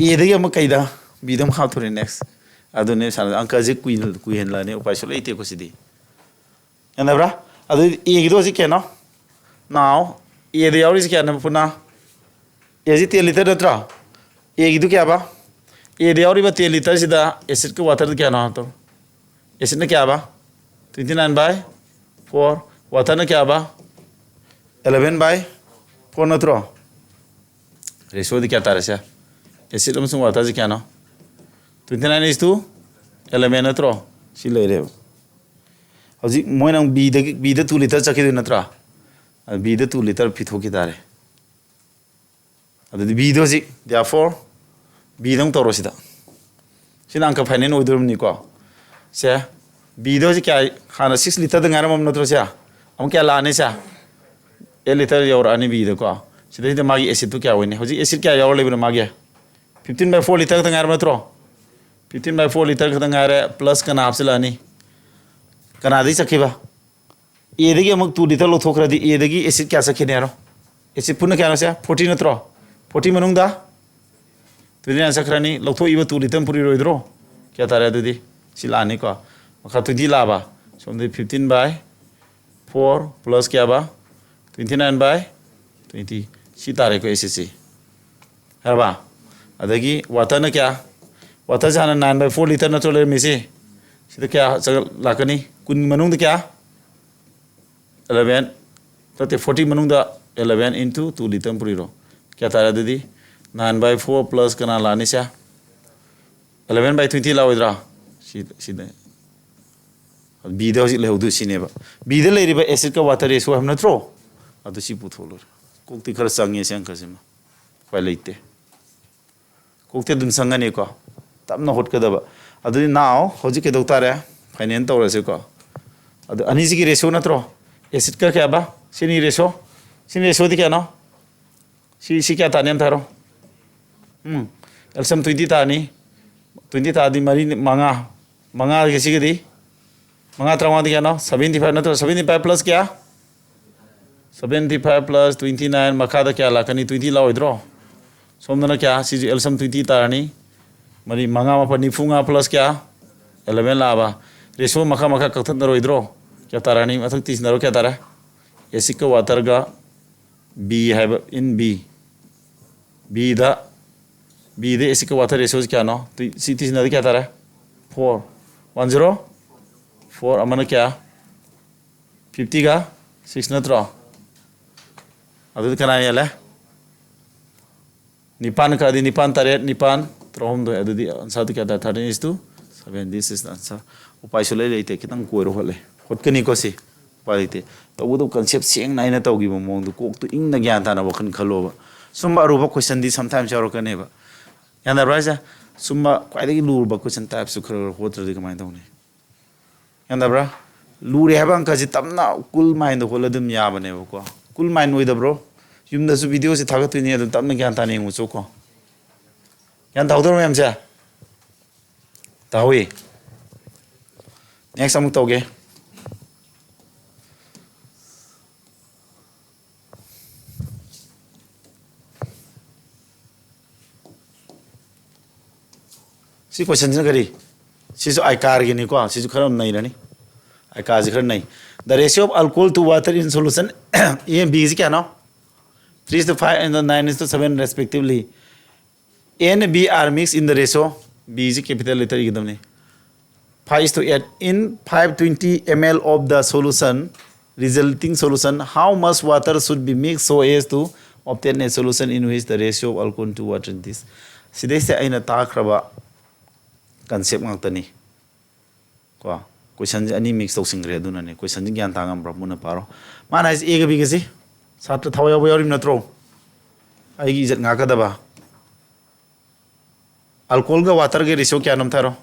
ꯑꯦꯗꯒꯤ ꯑꯃꯨꯛ ꯀꯩꯗ? ꯕꯤꯗ ꯑꯃꯨꯛ ꯍꯥꯞꯊꯣꯔꯛꯑꯦ next꯫ ꯑꯗꯨꯅꯦ ꯁꯥꯟꯅ-, ꯑꯪꯀꯁꯦ ꯀꯨꯏꯅ, ꯀꯨꯏꯍꯜꯂꯛꯑꯅꯤ, ꯎꯄꯥꯏ ꯁꯨꯡꯂꯩ ꯂꯩꯇꯦꯀꯣ ꯁꯤꯗꯤ꯫ ꯒ꯭ꯌꯥꯟ ꯇꯥꯕ꯭ꯔꯥ? ꯑꯗꯨꯗꯤ ꯑꯦꯒꯤꯗꯣ ꯍꯧꯖꯤꯛ ꯀꯌꯥꯅꯣ? Now, ꯑꯦꯗ ꯌꯥꯎꯔꯤꯁꯤ ꯀꯌꯥꯅꯣ ꯄꯨꯟꯅ? ꯑꯦꯁꯤ ten liter ꯅꯠꯇ꯭ꯔꯣ? ꯑꯦꯒꯤꯗꯨ ꯀꯌꯥꯕ? ꯑꯦꯗ ꯌꯥꯎꯔꯤꯕ ten literꯁꯤꯗ ꯑꯦꯁꯤꯠꯀ ꯋꯥꯇꯔꯗ ꯀꯌꯥꯅꯣ ꯍꯥꯞꯇꯣ? ꯑꯦꯁꯤꯠꯅ ꯀꯌꯥꯕ? Twenty nine by four꯫ ꯋꯥꯇꯔꯅ ꯀꯌꯥꯕ? Eleven by four ꯅꯠꯇ꯭ꯔꯣ? Ratioꯗꯤ ꯀꯌꯥ ꯇꯥꯔꯦ ꯁꯦ? ꯑꯦꯁꯤꯠ ꯑꯃꯁꯨꯡ ꯋꯥꯇꯔꯁꯤ ꯀꯌꯥꯅꯣ? Twenty nine is to eleven ꯅꯠꯇ꯭ꯔꯣ? ꯁꯤ ꯂꯩꯔꯦꯕ꯫ ꯍꯧꯖꯤꯛ ꯃꯣꯏꯅ ꯑꯃꯨꯛ ꯕꯤꯗꯒꯤ, ꯕꯤꯗ two liter ꯆꯠꯈꯤꯗꯣꯏ ꯅꯠꯇ꯭ꯔꯥ? ꯑꯗꯨ ꯕꯤꯗ two liter ꯄꯤꯊꯣꯛꯈꯤ ꯇꯥꯔꯦ꯫ ꯑꯗꯨꯗꯤ ꯕꯤꯗꯣ ꯍꯧꯖꯤꯛ, therefore, ꯕꯤꯗ ꯑꯃꯨꯛ ꯇꯧꯔꯣ ꯁꯤꯗ꯫ ꯁꯤꯅ ꯑꯪꯀ final ꯑꯣꯏꯗꯣꯔꯤꯕꯅꯤꯀꯣ꯫ ꯁꯦ, ꯕꯤꯗꯣ ꯍꯧꯖꯤꯛ ꯀꯌꯥ, ꯍꯥꯟꯅ six literꯗ ꯉꯥꯏꯔꯝꯃꯕ ꯅꯠꯇ꯭ꯔꯣ ꯁꯦ? ꯑꯃꯨꯛ ꯀꯌꯥ ꯂꯥꯛꯑꯅꯤ ꯁꯦ? Eight liter ꯌꯧꯔꯛꯑꯅꯤ ꯕꯤꯗꯀꯣ꯫ ꯁꯤꯗꯩꯁꯤꯗ ꯃꯥꯒꯤ ꯑꯦꯁꯤꯠꯇꯨ ꯀꯌꯥ ꯑꯣꯏꯅꯤ? ꯍꯧꯖꯤꯛ ꯑꯦꯁꯤꯠ ꯀꯌꯥ ꯌꯥꯎꯔ ꯂꯩꯕꯅꯣ ꯃꯥꯒꯤ? Fifteen by four liter ꯈꯛꯇ ꯉꯥꯏꯔꯕ ꯅꯠꯇ꯭ꯔꯣ? Fifteen by four liter ꯈꯛꯇ ꯉꯥꯏꯔꯦ, plus ꯀꯅꯥ ꯍꯥꯞꯆꯤꯜꯂꯛꯑꯅꯤ? ꯀꯅꯥꯗꯒꯤ ꯆꯠꯈꯤꯕ? ꯑꯦꯗꯒꯤ ꯑꯃꯨꯛ two liter ꯂꯧꯊꯣꯛꯈ꯭ꯔꯗꯤ ꯑꯦꯗꯒꯤ ꯑꯦꯁꯤꯠ ꯀꯌꯥ ꯆꯠꯈꯤꯅꯤ ꯍꯥꯏꯔꯣ? ꯑꯦꯁꯤꯠ ꯄꯨꯟꯅ ꯀꯌꯥꯅꯣ ꯁꯦ? Forty ꯅꯠꯇ꯭ꯔꯣ? Forty ꯃꯅꯨꯡꯗ twenty nine ꯆꯠꯈ꯭ꯔꯅꯤ꯫ ꯂꯧꯊꯣꯛꯏꯕ two liter ꯄꯨꯔꯤꯔꯣꯏꯗ꯭ꯔꯣ? ꯀꯌꯥ ꯇꯥꯔꯦ ꯑꯗꯨꯗꯤ? ꯁꯤ ꯂꯥꯛꯑꯅꯤꯀꯣ꯫ ꯃꯈꯥ twenty ꯂꯥꯛꯑꯕ? ꯁꯣꯝꯗꯗꯤ fifteen by four plus ꯀꯌꯥꯕ? Twenty nine by twenty꯫ ꯁꯤ ꯇꯥꯔꯦꯀꯣ ꯑꯦꯁꯤꯠꯁꯤ꯫ ꯍꯥꯏꯔꯕ? ꯑꯗꯒꯤ ꯋꯥꯇꯔꯅ ꯀꯌꯥ? ꯋꯥꯇꯔꯁꯦ ꯍꯥꯟꯅ nine by four liter ꯅꯠꯇ꯭ꯔꯣ ꯂꯩꯔꯝꯃꯤꯁꯤ? ꯁꯤꯗ ꯀꯌꯥ ꯆꯪ-, ꯂꯥꯛꯀꯅꯤ? ꯀꯨꯟ ꯃꯅꯨꯡꯗ ꯀꯌꯥ? Eleven, ꯅꯠꯇꯦ, forty ꯃꯅꯨꯡꯗ eleven into two liter ꯄꯨꯔꯤꯔꯣ? ꯀꯌꯥ ꯇꯥꯔꯦ ꯑꯗꯨꯗꯤ? Nine by four plus ꯀꯅꯥ ꯂꯥꯛꯑꯅꯤ ꯁꯦ? Eleven by twenty ꯂꯥꯛꯑꯣꯏꯗ꯭ꯔꯥ? ꯁꯤ, ꯁꯤꯗ꯫ ꯕꯤꯗ ꯍꯧꯖꯤꯛ ꯂꯩꯍꯧꯗꯣꯏ ꯁꯤꯅꯦꯕ꯫ ꯕꯤꯗ ꯂꯩꯔꯤꯕ ꯑꯦꯁꯤꯠꯀ ꯋꯥꯇꯔ ꯔꯦꯁꯤꯑꯣ ꯍꯥꯏꯕ ꯅꯠꯇ꯭ꯔꯣ? ꯑꯗꯨ ꯁꯤ ꯄꯨꯊꯣꯛꯂꯣꯏꯔꯦ꯫ ꯀꯣꯛꯇꯤ ꯈꯔ ꯆꯪꯉꯦ ꯁꯤ ꯑꯪꯀꯁꯤꯃ꯫ ꯎꯄꯥꯏ ꯂꯩꯇꯦ꯫ ꯀꯣꯛꯇꯤ ꯑꯗꯨꯝ ꯆꯪꯒꯅꯤꯀꯣ꯫ ꯇꯞꯅ ꯍꯣꯠꯀꯗꯕ꯫ ꯑꯗꯨꯗꯤ now ꯍꯧꯖꯤꯛ ꯀꯩꯗꯧ ꯇꯥꯔꯦ? ꯐꯥꯏꯅꯦꯜ ꯇꯧꯔꯁꯤꯀꯣ꯫ ꯑꯗꯨ ꯑꯅꯤꯁꯤꯒꯤ ꯔꯦꯁꯤꯑꯣ ꯅꯠꯇ꯭ꯔꯣ? ꯑꯦꯁꯤꯠꯀ ꯀꯌꯥꯕ? ꯁꯤꯅꯤ ꯔꯦꯁꯤꯑꯣ꯫ ꯁꯤꯅꯤ ꯔꯦꯁꯤꯑꯣꯗꯤ ꯀꯌꯥꯅꯣ? ꯁꯤ, ꯁꯤ ꯀꯌꯥ ꯇꯥꯅꯤ ꯑꯝꯇ ꯍꯥꯏꯔꯣ? ꯎꯝ꯫ ꯑꯦꯜꯁꯤꯌꯝ twenty ꯇꯥꯅꯤ꯫ Twenty ꯇꯥꯔꯗꯤ ꯃꯔꯤ, ꯃꯉꯥ꯫ ꯃꯉꯥꯒꯤ ꯁꯤꯒꯗꯤ? ꯃꯉꯥ ꯇꯔꯥꯃꯉꯥꯗꯤ ꯀꯌꯥꯅꯣ? Seventy five ꯅꯠꯇ꯭ꯔꯣ? Seventy five plus ꯀꯌꯥ? Seventy five plus twenty nine ꯃꯈꯥꯗ ꯀꯌꯥ ꯂꯥꯛꯀꯅꯤ? Twenty ꯂꯥꯛꯑꯣꯏꯗ꯭ꯔꯣ? ꯁꯣꯝꯗꯅ ꯀꯌꯥ? ꯁꯤꯁꯨ ꯑꯦꯜꯁꯤꯌꯝ twenty ꯇꯥꯔꯅꯤ꯫ ꯃꯔꯤ, ꯃꯉꯥ ꯃꯥꯄꯟ ꯅꯤꯐꯨ ꯃꯉꯥ plus ꯀꯌꯥ? Eleven ꯂꯥꯛꯑꯕ꯫ ꯔꯦꯁꯤꯑꯣ ꯃꯈꯥ ꯃꯈꯥ ꯀꯛꯊꯠꯅꯔꯣꯏꯗ꯭ꯔꯣ? ꯀꯌꯥ ꯇꯥꯔꯅꯤ? ꯃꯊꯛ ꯇꯤꯁꯤꯟꯅꯔꯣ, ꯀꯌꯥ ꯇꯥꯔꯦ? ꯑꯦꯁꯤꯠꯀ ꯋꯥꯇꯔꯒ ꯕꯤ ꯍꯥꯏꯕ, in ꯕꯤ꯫ ꯕꯤꯗ, ꯕꯤꯗ ꯑꯦꯁꯤꯠꯀ ꯋꯥꯇꯔ ꯔꯦꯁꯤꯑꯣꯁꯤ ꯀꯌꯥꯅꯣ? ꯇꯨ-, ꯁꯤ ꯇꯤꯁꯤꯟꯅꯔꯗꯤ ꯀꯌꯥ ꯇꯥꯔꯦ? Four꯫ One zero four ꯑꯃꯅ ꯀꯌꯥ? Fiftyꯒ six ꯅꯠꯇ꯭ꯔꯣ? ꯑꯗꯨꯗꯤ ꯀꯅꯥ ꯍꯦꯜꯂꯦ? ꯅꯤꯄꯥꯟ ꯀꯛꯑꯗꯤ ꯅꯤꯄꯥꯟ, ꯇꯔꯦꯠ, ꯅꯤꯄꯥꯟ, ꯇꯔꯥꯍꯨꯝꯗꯣꯏ꯫ ꯑꯗꯨꯗꯤ answerꯗꯨ ꯀꯌꯥ ꯇꯥꯏ? Thirteen is to seven꯫ This is the answer꯫ ꯎꯄꯥꯏ ꯁꯨꯡꯂꯩ ꯂꯩꯇꯦ꯫ ꯈꯤꯇꯪ ꯀꯣꯏꯔ ꯍꯣꯠꯂꯦ꯫ ꯍꯣꯠꯀꯅꯤꯀꯣ ꯁꯤ꯫ ꯎꯄꯥꯏ ꯂꯩꯇꯦ꯫ ꯇꯧꯕꯇꯕꯨ concept ꯁꯦꯡꯅ ꯑꯩꯅ ꯇꯧꯈꯤꯕ ꯃꯑꯣꯡꯗꯣ ꯀꯣꯛꯇꯨ ꯏꯪꯅ ꯒ꯭ꯌꯥꯟ ꯇꯥꯅ ꯋꯥꯈꯜ ꯈꯜꯂꯣꯕ꯫ ꯁꯨꯝꯕ ꯑꯔꯨꯕ questionꯗꯤ sometimes ꯌꯥꯎꯔꯛꯀꯅꯦꯕ꯫ ꯒ꯭ꯌꯥꯟ ꯇꯥꯕ꯭ꯔꯥ ꯍꯥꯏꯁꯦ? ꯁꯨꯝꯕ ꯈ꯭ꯋꯥꯏꯗꯒꯤ ꯂꯨꯔꯕ question typeꯁꯨ ꯈꯔ ꯈꯔ ꯍꯣꯠꯇ꯭ꯔꯗꯤ ꯀꯃꯥꯏꯅ ꯇꯧꯅꯤ? ꯒ꯭ꯌꯥꯟ ꯇꯥꯕ꯭ꯔꯥ? ꯂꯨꯔꯦ ꯍꯥꯏꯕ ꯑꯪꯀꯁꯤ ꯇꯞꯅ cool mindꯗ ꯍꯣꯠꯂ ꯑꯗꯨꯝ ꯌꯥꯕꯅꯦꯕꯀꯣ꯫ Cool mind ꯑꯣꯏꯗꯕ꯭ꯔꯣ? ꯌꯨꯝꯗꯁꯨ videoꯁꯦ ꯊꯥꯒꯠꯇꯣꯏꯅꯤ, ꯑꯗꯨꯝ ꯇꯞꯅ ꯒ꯭ꯌꯥꯟ ꯇꯥꯅ ꯌꯦꯡꯉꯨ ꯆꯣꯀꯣ꯫ ꯒ꯭ꯌꯥꯟ ꯇꯥꯍꯧꯗ꯭ꯔꯣ ꯃꯌꯥꯝꯁꯦ? ꯇꯥꯍꯧꯏ꯫ Next ꯑꯃꯨꯛ ꯇꯧꯒꯦ꯫ ꯁꯤ questionꯁꯤꯅ ꯀꯔꯤ? ꯁꯤꯁꯨ ꯑꯥꯏꯀꯥꯔꯒꯤꯅꯤꯀꯣ꯫ ꯁꯤꯁꯨ ꯈꯔ ꯅꯩꯔꯅꯤ꯫ ꯑꯥꯏꯀꯥꯔꯁꯤ ꯈꯔ ꯅꯩ꯫ The ratio of alcohol to water in solution, A and B ꯁꯤ ꯀꯌꯥꯅꯣ? Three is to five and nine is to seven respectively. A and B are mixed in the ratio, B ꯁꯤ capital letter ꯏꯒꯗꯕꯅꯤ, five is to eight. In five twenty ml of the solution, resulting solution, how much water should be mixed so as to obtain a solution in which the ratio of alcohol to water is this? ꯁꯤꯗꯩꯁꯤꯗ ꯑꯩꯅ ꯇꯥꯛꯈ꯭ꯔꯕ concept ꯉꯥꯛꯇꯅꯤ꯫ ꯀꯣ, questionꯁꯦ ꯑꯅꯤ mix ꯇꯧꯁꯤꯟꯈ꯭ꯔꯦ꯫ ꯑꯗꯨꯅꯅꯦ, questionꯁꯦ ꯒ꯭ꯌꯥꯟ ꯇꯥ ꯉꯝꯕ꯭ꯔꯥ? ꯃꯨꯟꯅ ꯄꯥꯔꯣ꯫ ꯃꯥꯅ ꯍꯥꯏꯁꯦ Aꯒ Bꯒꯁꯤ꯫ ꯁꯥꯇ꯭ꯔ ꯊꯋꯥꯏ ꯌꯥꯎꯕ ꯌꯥꯎꯔꯤꯕ ꯅꯠꯇ꯭ꯔꯣ? ꯑꯩꯒꯤ ꯏꯖꯠ ꯉꯥꯛꯀꯗꯕ꯫ Alcoholꯒ waterꯒ ratio ꯀꯌꯥꯅꯣ ꯑꯝꯇ ꯍꯥꯏꯔꯣ?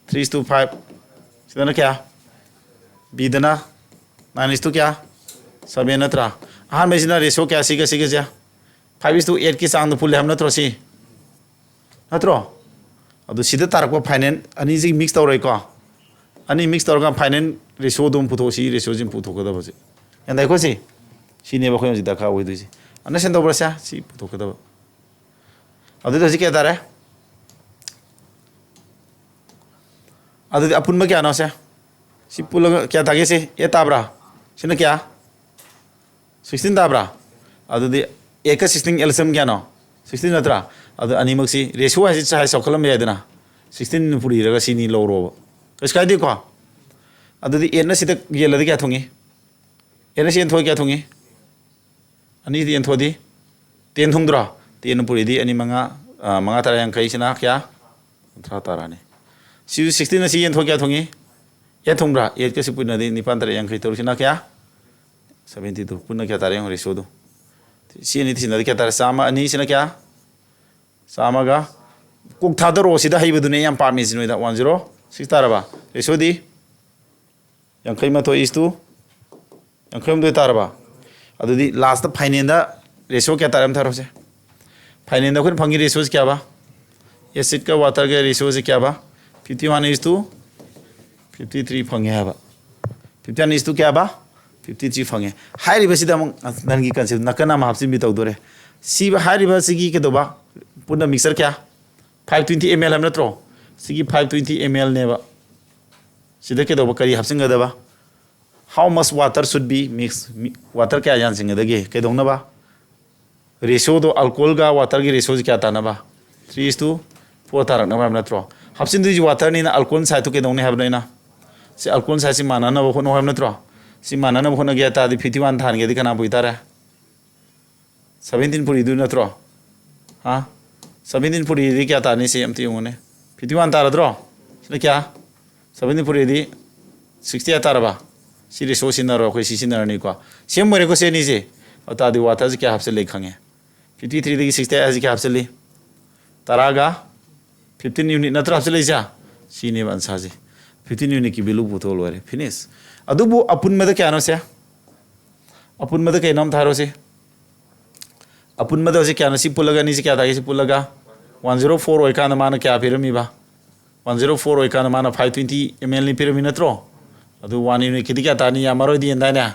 Three is to five꯫ ꯁꯤꯗꯅ ꯀꯌꯥ? Bꯗꯅ nine is to ꯀꯌꯥ? Seven ꯅꯠꯇ꯭ꯔꯥ? ꯑꯍꯥꯟꯕꯩꯁꯤꯅ ratio ꯀꯌꯥ? ꯁꯤꯒ ꯁꯤꯒꯁꯦ five is to eightꯀꯤ ꯆꯥꯡꯗ ꯄꯨꯜꯂꯦ ꯍꯥꯏꯕ ꯅꯠꯇ꯭ꯔꯣ ꯁꯤ? ꯅꯠꯇ꯭ꯔꯣ? ꯑꯗꯨ ꯁꯤꯗ ꯇꯥꯔꯛꯄ final ꯑꯅꯤꯁꯤ mix ꯇꯧꯔꯣꯏꯀꯣ? ꯑꯅꯤ mix ꯇꯧꯔꯒ final ratioꯗꯣ ꯑꯃꯨꯛ ꯄꯨꯊꯣꯛ꯫ ꯁꯤ ratioꯁꯤ ꯑꯃꯨꯛ ꯄꯨꯊꯣꯛꯀꯗꯕꯁꯦ꯫ ꯒ꯭ꯌꯥꯟ ꯇꯥꯏꯀꯣ? ꯁꯤ, ꯁꯤꯅꯦꯕ ꯑꯩꯈꯣꯏ ꯍꯧꯖꯤꯛ ꯗꯔꯀꯥꯔ ꯑꯣꯏꯗꯣꯏꯁꯦ꯫ Understand ꯇꯧꯕ꯭ꯔꯥ ꯁꯦ? ꯁꯤ ꯄꯨꯊꯣꯛꯀꯗꯕ꯫ ꯑꯗꯨꯗꯤ ꯍꯧꯖꯤꯛ ꯀꯌꯥ ꯇꯥꯔꯦ? ꯑꯗꯨꯗꯤ ꯑꯄꯨꯟꯕ ꯀꯌꯥꯅꯣ ꯁꯦ? ꯁꯤ ꯄꯨꯜꯂꯒ ꯀꯌꯥ ꯇꯥꯒꯦ ꯁꯤ? Eight ꯇꯥꯕ꯭ꯔꯥ? ꯁꯤꯅ ꯀꯌꯥ? Sixteen ꯇꯥꯕ꯭ꯔꯥ? ꯑꯗꯨꯗꯤ eightꯀ sixteen LCM ꯀꯌꯥꯅꯣ? Sixteen ꯅꯠꯇ꯭ꯔꯥ? ꯑꯗꯨ ꯑꯅꯤꯃꯛꯁꯤ ratio ꯍꯥꯏꯁꯤ size ꯆꯥꯎꯈꯠꯂꯝꯕ ꯌꯥꯏꯗꯅ꯫ Sixteen ꯄꯨꯔꯤꯔꯒ ꯁꯤꯅꯤ ꯂꯧꯔꯣꯕ꯫ ꯀꯩꯁꯨ ꯀꯥꯏꯗꯦꯀꯣ? ꯑꯗꯨꯗꯤ eightꯅ ꯁꯤꯗ ꯌꯦꯜꯂꯗꯤ ꯀꯌꯥ ꯊꯨꯡꯉꯤ? Eightꯅ ꯁꯤ ꯌꯦꯟꯊꯣꯛꯑ ꯀꯌꯥ ꯊꯨꯡꯉꯤ? ꯑꯅꯤꯗꯤ ꯌꯦꯟꯊꯣꯛꯑꯗꯤ ten ꯊꯨꯡꯗ꯭ꯔꯣ? Ten ꯄꯨꯔꯤꯗꯤ ꯑꯅꯤ ꯃꯉꯥ, ꯑ, ꯃꯉꯥ ꯇꯔꯥ ꯌꯥꯡꯈꯩꯁꯤꯅ ꯀꯌꯥ? ꯀꯨꯟꯊ꯭ꯔꯥ ꯇꯥꯔꯅꯤ꯫ ꯁꯤꯁꯨ sixteen ꯑꯁꯤ ꯌꯦꯟꯊꯣꯛ ꯀꯌꯥ ꯊꯨꯡꯉꯤ? Eight ꯊꯨꯡꯕ꯭ꯔꯥ? Eightꯀ ꯁꯤ ꯄꯨꯟꯅꯗꯤ ꯅꯤꯄꯥꯟ ꯇꯔꯦꯠ ꯌꯥꯡꯈꯩ ꯇꯔꯨꯛꯁꯤꯅ ꯀꯌꯥ? Seventy two꯫ ꯄꯨꯟꯅ ꯀꯌꯥ ꯇꯥꯔꯦ ꯌꯦꯡꯉꯣ ratioꯗꯣ꯫ ꯁꯤ ꯑꯅꯤ ꯁꯤꯟꯅꯗꯤ ꯀꯌꯥ ꯇꯥꯔꯦ? ꯆꯥꯝꯃ꯫ ꯑꯅꯤꯁꯤꯅ ꯀꯌꯥ? ꯆꯥꯝꯃꯒ꯫ ꯀꯣꯛ ꯊꯥꯗꯔꯛꯑꯣ, ꯁꯤꯗ ꯍꯩꯕꯗꯨꯅꯦ ꯑꯩ ꯌꯥꯝ ꯄꯥꯝꯃꯤꯁꯤ ꯅꯣꯏꯗ꯫ One zero six ꯇꯥꯔꯕ? Ratioꯗꯤ? ꯌꯥꯡꯈꯩ ꯃꯥꯊꯣꯏ is to ꯌꯥꯡꯈꯩ ꯍꯨꯝꯗꯣꯏ ꯇꯥꯔꯕ? ꯑꯗꯨꯗꯤ lastꯇ finalꯗ ratio ꯀꯌꯥ ꯇꯥꯔꯦ ꯑꯝꯇ ꯍꯥꯏꯔꯣꯁꯦ꯫ Finalꯗ ꯑꯩꯈꯣꯏꯅ ꯐꯪꯉꯤ ratioꯁꯤ ꯀꯌꯥꯕ? Acidꯀ waterꯒ ratioꯁꯤ ꯀꯌꯥꯕ? Fifty one is to fifty three ꯐꯪꯉꯦ ꯍꯥꯏꯕ꯫ Fifty one is to ꯀꯌꯥꯕ? Fifty three ꯐꯪꯉꯦ꯫ ꯍꯥꯏꯔꯤꯕꯁꯤꯗ ꯑꯃꯨꯛ ꯅꯪꯒꯤ concept ꯅꯥꯀꯟ ꯑꯃ ꯍꯥꯞꯆꯤꯟꯕꯤ ꯇꯧꯗꯣꯔꯦ꯫ ꯁꯤ ꯍꯥꯏꯔꯤꯕꯁꯤꯒꯤ ꯀꯩꯗꯧꯕ? ꯄꯨꯟꯅ mixture ꯀꯌꯥ? five twenty ml ꯍꯥꯏꯕ ꯅꯠꯇ꯭ꯔꯣ? ꯁꯤꯒꯤ five twenty mlꯅꯦꯕ꯫ ꯁꯤꯗ ꯀꯩꯗꯧꯕ, ꯀꯔꯤ ꯍꯥꯞꯆꯤꯟꯒꯗꯕ? How much water should be mixed? Water ꯀꯌꯥ ꯌꯥꯟꯁꯤꯟꯒꯗꯒꯦ? ꯀꯩꯗꯧꯅꯕ? Ratioꯗꯣ, alcoholꯒ waterꯒꯤ ratioꯁꯤ ꯀꯌꯥ ꯇꯥꯅꯕ? Three is to four ꯇꯥꯔꯛꯅꯕ ꯍꯥꯏꯕ ꯅꯠꯇ꯭ꯔꯣ? ꯍꯥꯞꯆꯤꯟꯗꯣꯏꯁꯤ waterꯅꯤꯅ alcohol sideꯇꯨ ꯀꯩꯗꯧꯅꯤ ꯍꯥꯏꯕꯅꯣ ꯑꯩꯅ? ꯁꯤ alcohol sideꯁꯤ ꯃꯥꯟꯅꯅꯕ ꯍꯣꯠꯅꯧ ꯍꯥꯏꯕ ꯅꯠꯇ꯭ꯔꯣ? ꯁꯤ ꯃꯥꯟꯅꯅꯕ ꯍꯣꯠꯅꯒꯦ ꯍꯥꯏ ꯇꯥꯔꯗꯤ fifty one ꯊꯥꯍꯟꯒꯦꯗꯤ ꯀꯅꯥ ꯄꯨꯏ ꯇꯥꯔꯦ? Seventeen ꯄꯨꯔꯤꯗꯨ ꯅꯠꯇ꯭ꯔꯣ? ꯍꯥ? Seventeen ꯄꯨꯔꯤꯗꯤ ꯀꯌꯥ ꯇꯥꯅꯤ? ꯁꯤ ꯑꯝꯇ ꯌꯦꯡꯉꯨꯅꯦ꯫ Fifty one ꯇꯥꯔꯗ꯭ꯔꯣ? ꯁꯤꯅ ꯀꯌꯥ? Seventeen ꯄꯨꯔꯤꯗꯤ sixty ꯇꯥꯔꯕ? ꯁꯤ ratio ꯁꯤꯖꯤꯟꯅꯔꯣ, ꯑꯩꯈꯣꯏ ꯁꯤ ꯁꯤꯖꯤꯟꯅꯔꯅꯤꯀꯣ꯫ Same ꯑꯣꯏꯔꯦꯀꯣ ꯁꯤ ꯑꯅꯤꯁꯦ꯫ ꯑꯗꯨ ꯇꯥꯔꯗꯤ waterꯁꯤ ꯀꯌꯥ ꯍꯥꯞꯆꯤꯜꯂꯦ ꯈꯪꯉꯦ? Fifty threeꯗꯒꯤ sixty ꯍꯥꯏꯁꯤ ꯀꯌꯥ ꯍꯥꯞꯆꯤꯜꯂꯤ? ꯇꯔꯥꯒ fifteen unit ꯅꯠꯇ꯭ꯔꯥ ꯍꯥꯞꯆꯤꯜꯂꯛꯏꯁꯦ? ꯁꯤꯅꯦꯕ answerꯁꯦ꯫ Fifteen unitꯀꯤ value ꯄꯨꯊꯣꯛꯑ ꯂꯣꯏꯔꯦ꯫ Finish꯫ ꯑꯗꯨꯕꯨ ꯑꯄꯨꯟꯕꯗ ꯀꯌꯥꯅꯣ ꯁꯦ? ꯑꯄꯨꯟꯕꯗ ꯀꯩꯅꯣ ꯑꯝꯇ ꯍꯥꯏꯔꯣ ꯁꯦ꯫ ꯑꯄꯨꯟꯕꯗ ꯍꯧꯖꯤꯛ ꯀꯌꯥꯅꯣ? ꯁꯤ ꯄꯨꯜꯂꯒ ꯑꯅꯤꯁꯤ ꯀꯌꯥ ꯇꯥꯒꯦ? ꯁꯤ ꯄꯨꯜꯂꯒ one zero four ꯑꯣꯏꯀꯥꯟꯗ ꯃꯥꯅ ꯀꯌꯥ ꯄꯤꯔꯝꯃꯤꯕ? One zero four ꯑꯣꯏꯀꯥꯟꯗ ꯃꯥꯅ five twenty mlꯅꯤ ꯄꯤꯔꯝꯃꯤ ꯅꯠꯇ꯭ꯔꯣ? ꯑꯗꯨ one unitꯀꯤꯗꯤ ꯀꯌꯥ ꯇꯥꯅꯤ? ꯌꯥꯝꯃꯔꯣꯏꯗꯤ ꯌꯦꯟꯗꯥꯏꯅꯦ?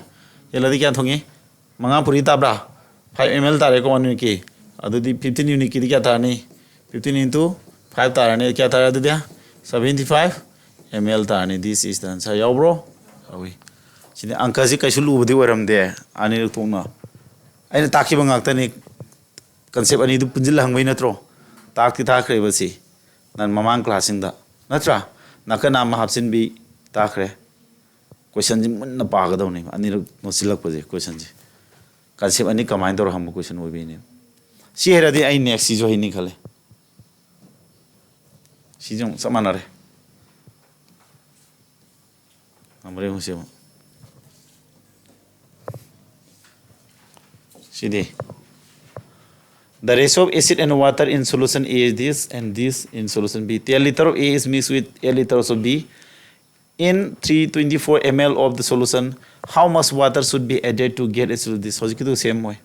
ꯍꯦꯜꯂꯗꯤ ꯀꯌꯥ ꯊꯣꯡꯉꯤ? ꯃꯉꯥ ꯄꯨꯔꯤ ꯇꯥꯕ꯭ꯔꯥ? Five ml ꯇꯥꯔꯦꯀꯣ one unitꯀꯤ꯫ ꯑꯗꯨꯗꯤ fifteen unitꯀꯤꯗꯤ ꯀꯌꯥ ꯇꯥꯔꯅꯤ? Fifteen into five ꯇꯥꯔꯅꯤ꯫ ꯀꯌꯥ ꯇꯥꯔꯦ ꯑꯗꯨꯗꯤ? Seventy five ml ꯇꯥꯔꯅꯤ꯫ This is the answer꯫ ꯌꯥꯎꯕ꯭ꯔꯣ? ꯌꯥꯎꯏ꯫ ꯁꯤꯗꯤ ꯑꯪꯀꯁꯤ ꯀꯩꯁꯨ ꯂꯨꯕꯗꯤ ꯑꯣꯏꯔꯝꯗꯦ꯫ ꯑꯅꯤꯔꯛ ꯊꯣꯛꯅ ꯑꯩꯅ ꯇꯥꯛꯈꯤꯕ ꯉꯥꯛꯇꯅꯤ꯫ Concept ꯑꯅꯤꯗꯨ ꯄꯨꯟꯁꯤꯜꯂ ꯍꯪꯕꯩ ꯅꯠꯇ꯭ꯔꯣ? ꯇꯥꯛꯇꯤ ꯇꯥꯛꯈ꯭ꯔꯦꯕ ꯁꯤ ꯅꯪ ꯃꯃꯥꯡ classꯁꯤꯡꯗ, ꯅꯠꯇ꯭ꯔꯥ? ꯅꯥꯀꯟ ꯑꯃ ꯍꯥꯞꯆꯤꯟꯕꯤ ꯇꯥꯛꯈ꯭ꯔꯦ꯫ Questionꯁꯤ ꯃꯨꯟꯅ ꯄꯥꯒꯗꯧꯅꯦꯕ, ꯑꯅꯤꯔꯛ ꯅꯣꯠꯁꯤꯜꯂꯛꯄꯁꯦ꯫ Questionꯁꯤ concept ꯑꯅꯤ combine ꯇꯧꯔ ꯍꯪꯕ question ꯑꯣꯏꯕꯩꯅꯦꯕ꯫ ꯁꯤ ꯍꯩꯔꯗꯤ ꯑꯩ next ꯁꯤꯁꯨ ꯍꯩꯅꯤ ꯈꯜꯂꯦ꯫ ꯁꯤꯁꯨ ꯑꯃꯨꯛ ꯆꯞ ꯃꯥꯟꯅꯔꯦ꯫ ꯅꯝꯕꯔ ꯌꯦꯡꯉꯨ ꯁꯤ ꯑꯃꯨꯛ꯫ ꯁꯤꯗꯤ, the ratio of acid and water in solution A is this and this in solution B. Ten liter of A is mixed with eight liters of B in three twenty-four ml of the solution. How much water should be added to get it to this? ꯍꯧꯖꯤꯛꯀꯤꯗꯨ same ꯑꯣꯏ꯫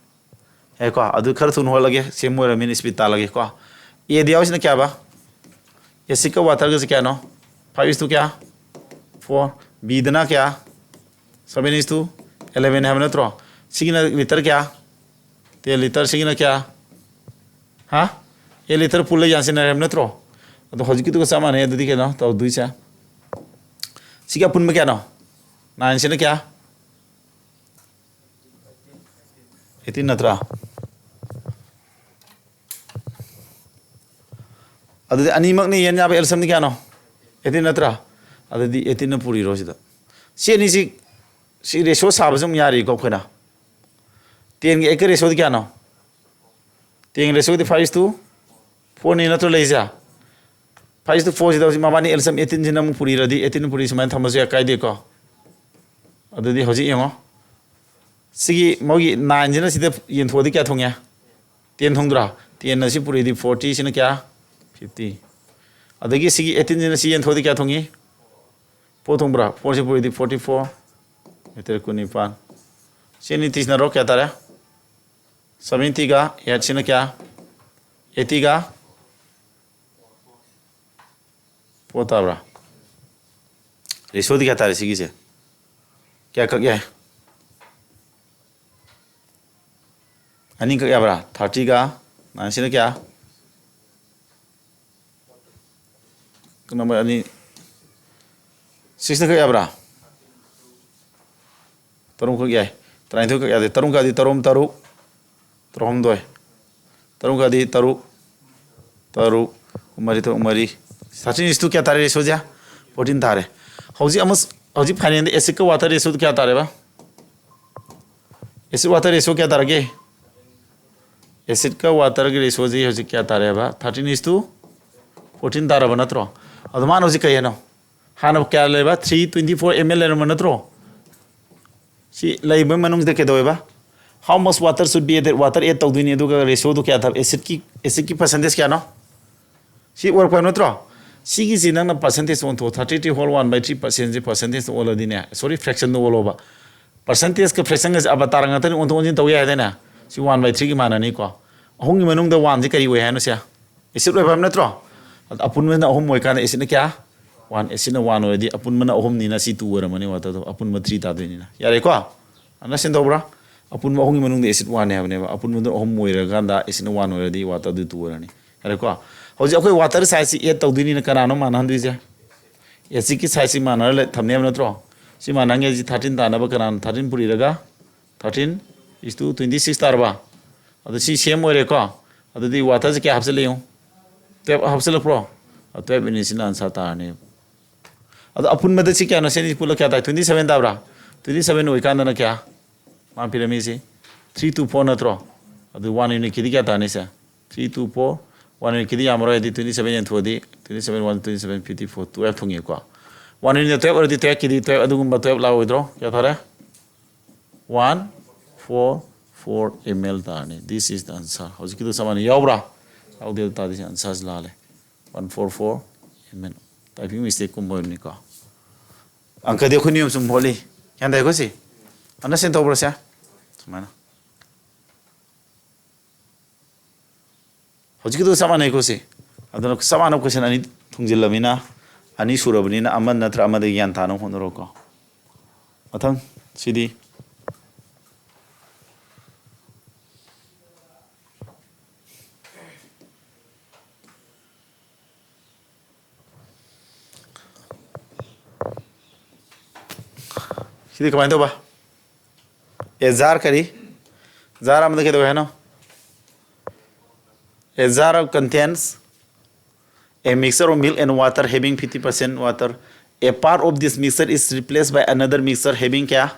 ꯌꯥꯏꯀꯣ? ꯑꯗꯨ ꯈꯔ ꯊꯨꯅ ꯍꯣꯠꯂꯒꯦ, same ꯑꯣꯏꯔꯕꯅꯤꯅ speed ꯇꯥꯜꯂꯒꯦꯀꯣ꯫ Aꯗ ꯌꯥꯎꯔꯤꯁꯤꯅ ꯀꯌꯥꯕ? Acidꯀ waterꯒꯁꯦ ꯀꯌꯥꯅꯣ? Five is to ꯀꯌꯥ? Four꯫ Bꯗꯅ ꯀꯌꯥ? Seven is to eleven ꯍꯥꯏꯕ ꯅꯠꯇ꯭ꯔꯣ? ꯁꯤꯒꯤꯅ liter ꯀꯌꯥ? Ten liter꯫ ꯁꯤꯒꯤꯅ ꯀꯌꯥ? ꯍꯥ? ꯑꯦꯠ ꯂꯤꯇꯔ ꯄꯨꯜꯂ ꯌꯥꯟꯁꯤꯟꯅꯔꯦ ꯍꯥꯏꯕ ꯅꯠꯇ꯭ꯔꯣ? ꯑꯗꯣ ꯍꯧꯖꯤꯛꯀꯤꯗꯨꯒ ꯆꯞ ꯃꯥꯟꯅꯩ꯫ ꯑꯗꯨꯗꯤ ꯀꯩꯅꯣ ꯇꯧꯗꯣꯏꯁꯦ? ꯁꯤꯒꯤ ꯑꯄꯨꯟꯕ ꯀꯌꯥꯅꯣ? ꯅꯥꯏꯟꯁꯤꯅ ꯀꯌꯥ? ꯑꯩꯠꯇꯤꯟ ꯅꯠꯇ꯭ꯔꯥ? ꯑꯗꯨꯗꯤ ꯑꯅꯤꯃꯛꯅ ꯌꯦꯟ ꯌꯥꯕ ꯑꯦꯜꯁꯝꯗꯤ ꯀꯌꯥꯅꯣ? ꯑꯩꯠꯇꯤꯟ ꯅꯠꯇ꯭ꯔꯥ? ꯑꯗꯨꯗꯤ ꯑꯩꯠꯇꯤꯟꯅ ꯄꯨꯔꯤꯔꯣ ꯁꯤꯗ? ꯁꯤ ꯑꯅꯤꯁꯤ, ꯁꯤ ꯔꯦꯁꯤꯑꯣ ꯁꯥꯕꯁꯨ ꯑꯗꯨꯝ ꯌꯥꯔꯤꯀꯣ ꯑꯩꯈꯣꯏꯅ꯫ ꯇꯦꯟꯒꯤ ꯑꯩꯠꯀ ꯔꯦꯁꯤꯑꯣꯗꯤ ꯀꯌꯥꯅꯣ? ꯇꯦꯟꯒꯤ ꯔꯦꯁꯤꯑꯣꯗꯤ five is to fourꯅꯤ ꯅꯠꯇ꯭ꯔꯣ ꯂꯩꯔꯤꯁꯦ? Five is to fourꯁꯤꯗ ꯍꯧꯖꯤꯛ ꯃꯕꯥꯅꯤ ꯑꯦꯜꯁꯝ ꯑꯩꯠꯇꯤꯟꯁꯤꯅ ꯑꯃꯨꯛ ꯄꯨꯔꯤꯔꯗꯤ ꯑꯩꯠꯇꯤꯟ ꯄꯨꯔꯤ ꯁꯨꯃꯥꯏꯅ ꯊꯝꯃꯁꯨ ꯌꯥꯏ, ꯀꯥꯏꯗꯦꯀꯣ? ꯑꯗꯨꯗꯤ ꯍꯧꯖꯤꯛ ꯌꯦꯡꯉꯣ, ꯁꯤꯒꯤ ꯃꯣꯏꯒꯤ ꯅꯥꯏꯟꯁꯤꯅ ꯁꯤꯗ ꯌꯦꯟꯊꯣꯛꯑꯗꯤ ꯀꯌꯥ ꯊꯨꯡꯉꯦ? ꯇꯦꯟ ꯊꯨꯡꯗ꯭ꯔꯥ? ꯇꯦꯟꯅ ꯁꯤ ꯄꯨꯔꯤꯗꯤ ꯐꯣꯔꯇꯤꯁꯤꯅ ꯀꯌꯥ? ꯐꯤꯐꯇꯤ꯫ ꯑꯗꯒꯤ ꯁꯤꯒꯤ ꯑꯩꯠꯇꯤꯟꯁꯤꯅ ꯁꯤ ꯌꯦꯟꯊꯣꯛꯑꯗꯤ ꯀꯌꯥ ꯊꯨꯡꯉꯤ? ꯐꯣꯔ ꯊꯨꯡꯕ꯭ꯔꯥ? ꯐꯣꯔꯁꯤ ꯄꯨꯔꯤꯗꯤ forty four, ꯃꯤꯇꯔ ꯀꯨꯟꯅꯤꯄꯥꯟ꯫ ꯁꯤ ꯑꯅꯤ ꯇꯤꯁꯤꯟꯅꯔꯣ, ꯀꯌꯥ ꯇꯥꯔꯦ? ꯁꯚꯦꯟꯇꯤꯒ ꯑꯩꯠꯁꯤꯅ ꯀꯌꯥ? ꯑꯩꯠꯇꯤꯒ ꯐꯣꯔ ꯇꯥꯕ꯭ꯔꯥ? ꯔꯦꯁꯤꯑꯣꯗꯤ ꯀꯌꯥ ꯇꯥꯔꯦ ꯁꯤꯒꯤꯁꯦ? ꯀꯌꯥ ꯀꯛ ꯌꯥꯏ? ꯑꯅꯤ ꯀꯛ ꯌꯥꯕ꯭ꯔꯥ? ꯊꯥꯔꯇꯤꯒ ꯅꯥꯏꯟꯁꯤꯅ ꯀꯌꯥ? ꯅꯝꯕꯔ ꯑꯅꯤ꯫ ꯁꯤꯛꯁꯅ ꯀꯛ ꯌꯥꯕ꯭ꯔꯥ? ꯇꯔꯨꯛ ꯀꯛ ꯌꯥꯏ꯫ ꯇꯔꯥꯅꯤꯊꯣꯏ ꯀꯛ ꯌꯥꯗꯦ꯫ ꯇꯔꯨꯛ ꯀꯛꯑꯗꯤ ꯇꯔꯨꯛ, ꯇꯔꯨꯛ, ꯇꯔꯨꯛꯍꯨꯝꯗꯣꯏ꯫ ꯇꯔꯨꯛ ꯀꯛꯑꯗꯤ ꯇꯔꯨꯛ, ꯇꯔꯨꯛ, ꯃꯔꯤ, ꯇꯔꯨꯛ, ꯃꯔꯤ꯫ Thirteen is to ꯀꯌꯥ ꯇꯥꯔꯦ ꯔꯦꯁꯤꯑꯣꯁꯦ? Fourteen ꯇꯥꯔꯦ꯫ ꯍꯧꯖꯤꯛ ꯑꯃ, ꯍꯧꯖꯤꯛ ꯐꯥꯏꯅꯦꯜꯗ ꯑꯦꯁꯤꯠꯀ ꯋꯥꯇꯔ ꯔꯦꯁꯤꯑꯣꯗꯨ ꯀꯌꯥ ꯇꯥꯔꯦꯕ? ꯑꯦꯁꯤꯠ ꯋꯥꯇꯔ ꯔꯦꯁꯤꯑꯣ ꯀꯌꯥ ꯇꯥꯔꯒꯦ? ꯑꯦꯁꯤꯠꯀ ꯋꯥꯇꯔꯒꯤ ꯔꯦꯁꯤꯑꯣꯁꯤ ꯍꯧꯖꯤꯛ ꯀꯌꯥ ꯇꯥꯔꯦꯕ? Thirteen is to fourteen ꯇꯥꯔꯕ ꯅꯠꯇ꯭ꯔꯣ? ꯑꯗꯣ ꯃꯥꯅ ꯍꯧꯖꯤꯛ ꯀꯩ ꯍꯥꯏꯅꯣ? ꯍꯥꯟꯅ ꯀꯌꯥ ꯂꯩꯕ? Three twenty four ml ꯂꯩꯔꯝꯕ ꯅꯠꯇ꯭ꯔꯣ? ꯁꯤ ꯂꯩꯕ ꯃꯅꯨꯡꯁꯤꯗ ꯀꯩꯗꯧꯋꯦꯕ? How much water should be added? Water add ꯇꯧꯗꯣꯏꯅꯤ, ꯑꯗꯨꯒ ꯔꯦꯁꯤꯑꯣꯗꯨ ꯀꯌꯥ ꯊꯝ? ꯑꯦꯁꯤꯠꯀꯤ, ꯑꯦꯁꯤꯠꯀꯤ percentage ꯀꯌꯥꯅꯣ? ꯁꯤ ꯑꯣꯏꯔꯛꯄ ꯅꯠꯇ꯭ꯔꯣ? ꯁꯤꯒꯤꯁꯤ ꯅꯪꯅ percentage ꯑꯣꯟꯊꯣꯛꯑꯣ꯫ Thirty three whole one by three percentꯁꯤ percentageꯇ ꯑꯣꯜꯂꯗꯤꯅꯦ, sorry, fractionꯗ ꯑꯣꯜꯂꯣꯕ꯫ Percentageꯀ fractionꯒꯁꯦ Avatar ꯉꯥꯛꯇꯅꯤ, ꯑꯣꯟꯊꯣꯛ ꯑꯣꯟꯁꯤꯟ ꯇꯧ ꯌꯥꯏ ꯍꯥꯏꯗꯥꯏꯅꯦ? ꯁꯤ one by threeꯒꯤ ꯃꯥꯟꯅꯅꯤꯀꯣ꯫ ꯑꯍꯨꯝꯒꯤ ꯃꯅꯨꯡꯗ oneꯁꯤ ꯀꯔꯤ ꯑꯣꯏ ꯍꯥꯏꯅꯣ ꯁꯦ? ꯑꯦꯁꯤꯠ ꯑꯣꯏꯕ ꯍꯥꯏꯕ ꯅꯠꯇ꯭ꯔꯣ? ꯑꯗ ꯑꯄꯨꯟꯕꯅ ꯑꯍꯨꯝ ꯑꯣꯏꯀꯥꯟꯗ ꯑꯦꯁꯤꯠꯅ ꯀꯌꯥ? One꯫ ꯑꯦꯁꯤꯠꯅ one ꯑꯣꯏꯔꯗꯤ ꯑꯄꯨꯟꯕꯅ ꯑꯍꯨꯝꯅꯤꯅ ꯁꯤ two ꯑꯣꯏꯔꯝꯃꯅꯤ, waterꯗꯣ꯫ ꯑꯄꯨꯟꯕ three ꯇꯥꯗꯣꯏꯅꯤꯅ꯫ ꯌꯥꯔꯦꯀꯣ? Understand ꯇꯧꯕ꯭ꯔꯥ? ꯑꯄꯨꯟꯕ ꯑꯍꯨꯝꯒꯤ ꯃꯅꯨꯡꯗ ꯑꯦꯁꯤꯠ oneꯅꯦ ꯍꯥꯏꯕꯅꯦꯕ꯫ ꯑꯄꯨꯟꯕꯗꯣ ꯑꯍꯨꯝ ꯑꯣꯏꯔꯀꯥꯟꯗ ꯑꯦꯁꯤꯠꯅ one ꯑꯣꯏꯔꯗꯤ waterꯗꯨ two ꯑꯣꯏꯔꯅꯤ꯫ ꯌꯥꯔꯦꯀꯣ? ꯍꯧꯖꯤꯛ ꯑꯩꯈꯣꯏ water sizeꯁꯤ add ꯇꯧꯗꯣꯏꯅꯤꯅ ꯀꯅꯥꯅꯣ ꯃꯥꯟꯅꯍꯟꯗꯣꯏꯁꯦ? Acidꯀꯤ sizeꯁꯤ ꯃꯥꯟꯅꯔ ꯂꯩ-, ꯊꯝꯅꯦꯕ ꯅꯠꯇ꯭ꯔꯣ? ꯁꯤ ꯃꯥꯟꯅꯍꯟꯒꯦ ꯍꯥꯏꯁꯤ thirteen ꯇꯥꯅꯕ ꯀꯅꯥꯅꯣ? Thirteen ꯄꯨꯔꯤꯔꯒ thirteen is to twenty six ꯇꯥꯔꯕ? ꯑꯗꯣ ꯁꯤ same ꯑꯣꯏꯔꯦꯀꯣ? ꯑꯗꯨꯗꯤ waterꯁꯦ ꯀꯌꯥ ꯍꯥꯞꯆꯤꯜꯂꯦ ꯌꯦꯡꯉꯨ? Twelve ꯍꯥꯞꯆꯤꯜꯂꯛꯄ꯭ꯔꯣ? Twelve unitꯁꯤꯅ answer ꯇꯥꯔꯅꯤ꯫ ꯑꯗꯣ ꯑꯄꯨꯟꯕꯗ ꯁꯤ ꯀꯌꯥꯅꯣ? ꯁꯤꯅꯤ ꯄꯨꯜꯂ ꯀꯌꯥ ꯇꯥꯏ? Twenty seven ꯇꯥꯕ꯭ꯔꯥ? Twenty seven ꯑꯣꯏꯀꯥꯟꯗꯅ ꯀꯌꯥ? ꯃꯥꯅ ꯄꯤꯔꯝꯃꯤꯁꯤ three two four ꯅꯠꯇ꯭ꯔꯣ? ꯑꯗꯨ one unitꯀꯤꯗꯤ ꯀꯌꯥ ꯇꯥꯅꯤ ꯁꯦ? Three two four, one unitꯀꯤꯗꯤ ꯌꯥꯝꯃꯔꯣꯏ, ꯍꯥꯏꯗꯤ twenty seven ꯌꯦꯟꯊꯣꯛꯑꯗꯤ twenty seven one twenty seven fifty four twelve ꯊꯨꯡꯉꯤꯀꯣ꯫ One unitꯅ twelve ꯑꯣꯏꯔꯗꯤ twelveꯀꯤꯗꯤ twelve ꯑꯗꯨꯒꯨꯝꯕ twelve ꯂꯥꯛꯑꯣꯏꯗ꯭ꯔꯣ? ꯀꯌꯥ ꯇꯥꯔꯦ? One four four ml ꯇꯥꯔꯅꯤ꯫ This is the answer꯫ ꯍꯧꯖꯤꯛꯀꯤꯗꯣ ꯆꯞ ꯃꯥꯟꯅꯩ꯫ ꯌꯥꯎꯕ꯭ꯔꯥ? ꯌꯥꯎꯗꯦ꯫ ꯑꯗꯨ ꯇꯥꯔꯗꯤ ꯁꯤ answerꯁꯤ ꯂꯥꯜꯂꯦ꯫ One four four ml꯫ Typing mistakeꯀꯨꯝꯕ ꯑꯣꯏꯔꯝꯅꯤꯀꯣ꯫ ꯑꯪꯀꯗꯤ ꯑꯩꯈꯣꯏ ꯅꯤꯌꯣꯝ ꯆꯨꯝ ꯍꯣꯠꯂꯤ꯫ ꯒ꯭ꯌꯥꯟ ꯇꯥꯏꯀꯣ ꯁꯤ? Understand ꯇꯧꯕ꯭ꯔꯥ ꯁꯦ? ꯁꯨꯃꯥꯏꯅ꯫ ꯍꯧꯖꯤꯛꯀꯤꯗꯨ ꯆꯞ ꯃꯥꯟꯅꯩꯀꯣ ꯁꯤ꯫ ꯑꯗꯨꯅ ꯆꯞ ꯃꯥꯟꯅꯕ question ꯑꯅꯤ ꯊꯨꯡꯖꯤꯜꯂꯕꯅꯤꯅ, ꯑꯅꯤ ꯁꯨꯔꯕꯅꯤꯅ ꯑꯃ ꯅꯠꯇ꯭ꯔ ꯑꯃꯗꯒꯤ ꯒ꯭ꯌꯥꯟ ꯇꯥꯅꯕ ꯍꯣꯠꯅꯔꯣꯀꯣ꯫ ꯃꯊꯪ ꯁꯤꯗꯤ ꯁꯤꯗꯤ ꯀꯃꯥꯏꯅ ꯇꯧꯕ? A jar ꯀꯔꯤ? Jar ꯑꯃꯗ ꯀꯩꯗꯧꯋꯦ ꯍꯥꯏꯅꯣ? A jar contains a mixture of milk and water having fifty percent water. A part of this mixture is replaced by another mixture having ꯀꯌꯥ?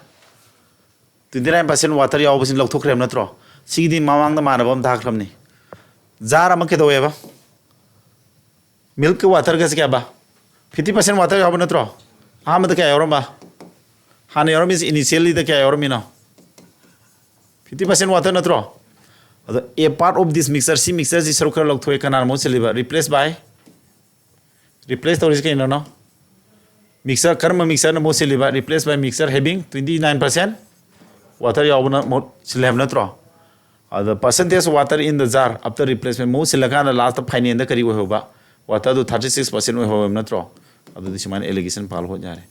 Twenty nine percent water ꯌꯥꯎꯕꯁꯤꯅ ꯂꯧꯊꯣꯛꯈ꯭ꯔꯦꯕ ꯅꯠꯇ꯭ꯔꯣ? ꯁꯤꯒꯤꯗꯤ ꯃꯃꯥꯡꯗ ꯃꯥꯟꯅꯕ ꯑꯃ ꯊꯥꯈ꯭ꯔꯕꯅꯤ꯫ Jar ꯑꯃ ꯀꯩꯗꯧꯋꯦꯕ? Milkꯀ waterꯒꯁꯦ ꯀꯌꯥꯕ? Fifty percent water ꯌꯥꯎꯕ ꯅꯠꯇ꯭ꯔꯣ? ꯑꯍꯥꯟꯕꯗ ꯀꯌꯥ ꯌꯥꯎꯔꯝꯕ? ꯍꯥꯟꯅ ꯌꯥꯎꯔꯝꯃꯤꯁꯦ initiallyꯗ ꯀꯌꯥ ꯌꯥꯎꯔꯝꯃꯤꯅꯣ? Fifty percent water ꯅꯠꯇ꯭ꯔꯣ? ꯑꯗꯣ a part of this mixture, ꯁꯤ mixtureꯁꯤ ꯁꯔꯨꯛ ꯈꯔ ꯂꯧꯊꯣꯛꯑꯦ, ꯀꯅꯥꯅ ꯃꯍꯨꯠ ꯁꯤꯜꯂꯤꯕ? Replace by, replace ꯇꯧꯔꯤꯁꯤ ꯀꯩꯅꯣꯅꯣ? Mixture, ꯀꯔꯝꯕ mixtureꯅ ꯃꯍꯨꯠ ꯁꯤꯜꯂꯤꯕ? Replace by mixture having twenty nine percent water ꯌꯥꯎꯕꯅ ꯃꯍꯨꯠ ꯁꯤꯜꯂꯦ ꯍꯥꯏꯕ ꯅꯠꯇ꯭ꯔꯣ? ꯑꯗ percentage water in the jar after replacement ꯃꯍꯨꯠ ꯁꯤꯜꯂꯀꯥꯟꯗ lastꯇ finalꯗ ꯀꯔꯤ ꯑꯣꯏꯍꯧꯕ? Waterꯗꯨ thirty six percent ꯑꯣꯏꯍꯧꯕ ꯅꯠꯇ꯭ꯔꯣ? ꯑꯗꯨꯗꯤ ꯁꯨꯃꯥꯏꯅ allegation ꯄꯥꯜ ꯍꯣꯠ ꯌꯥꯔꯦ꯫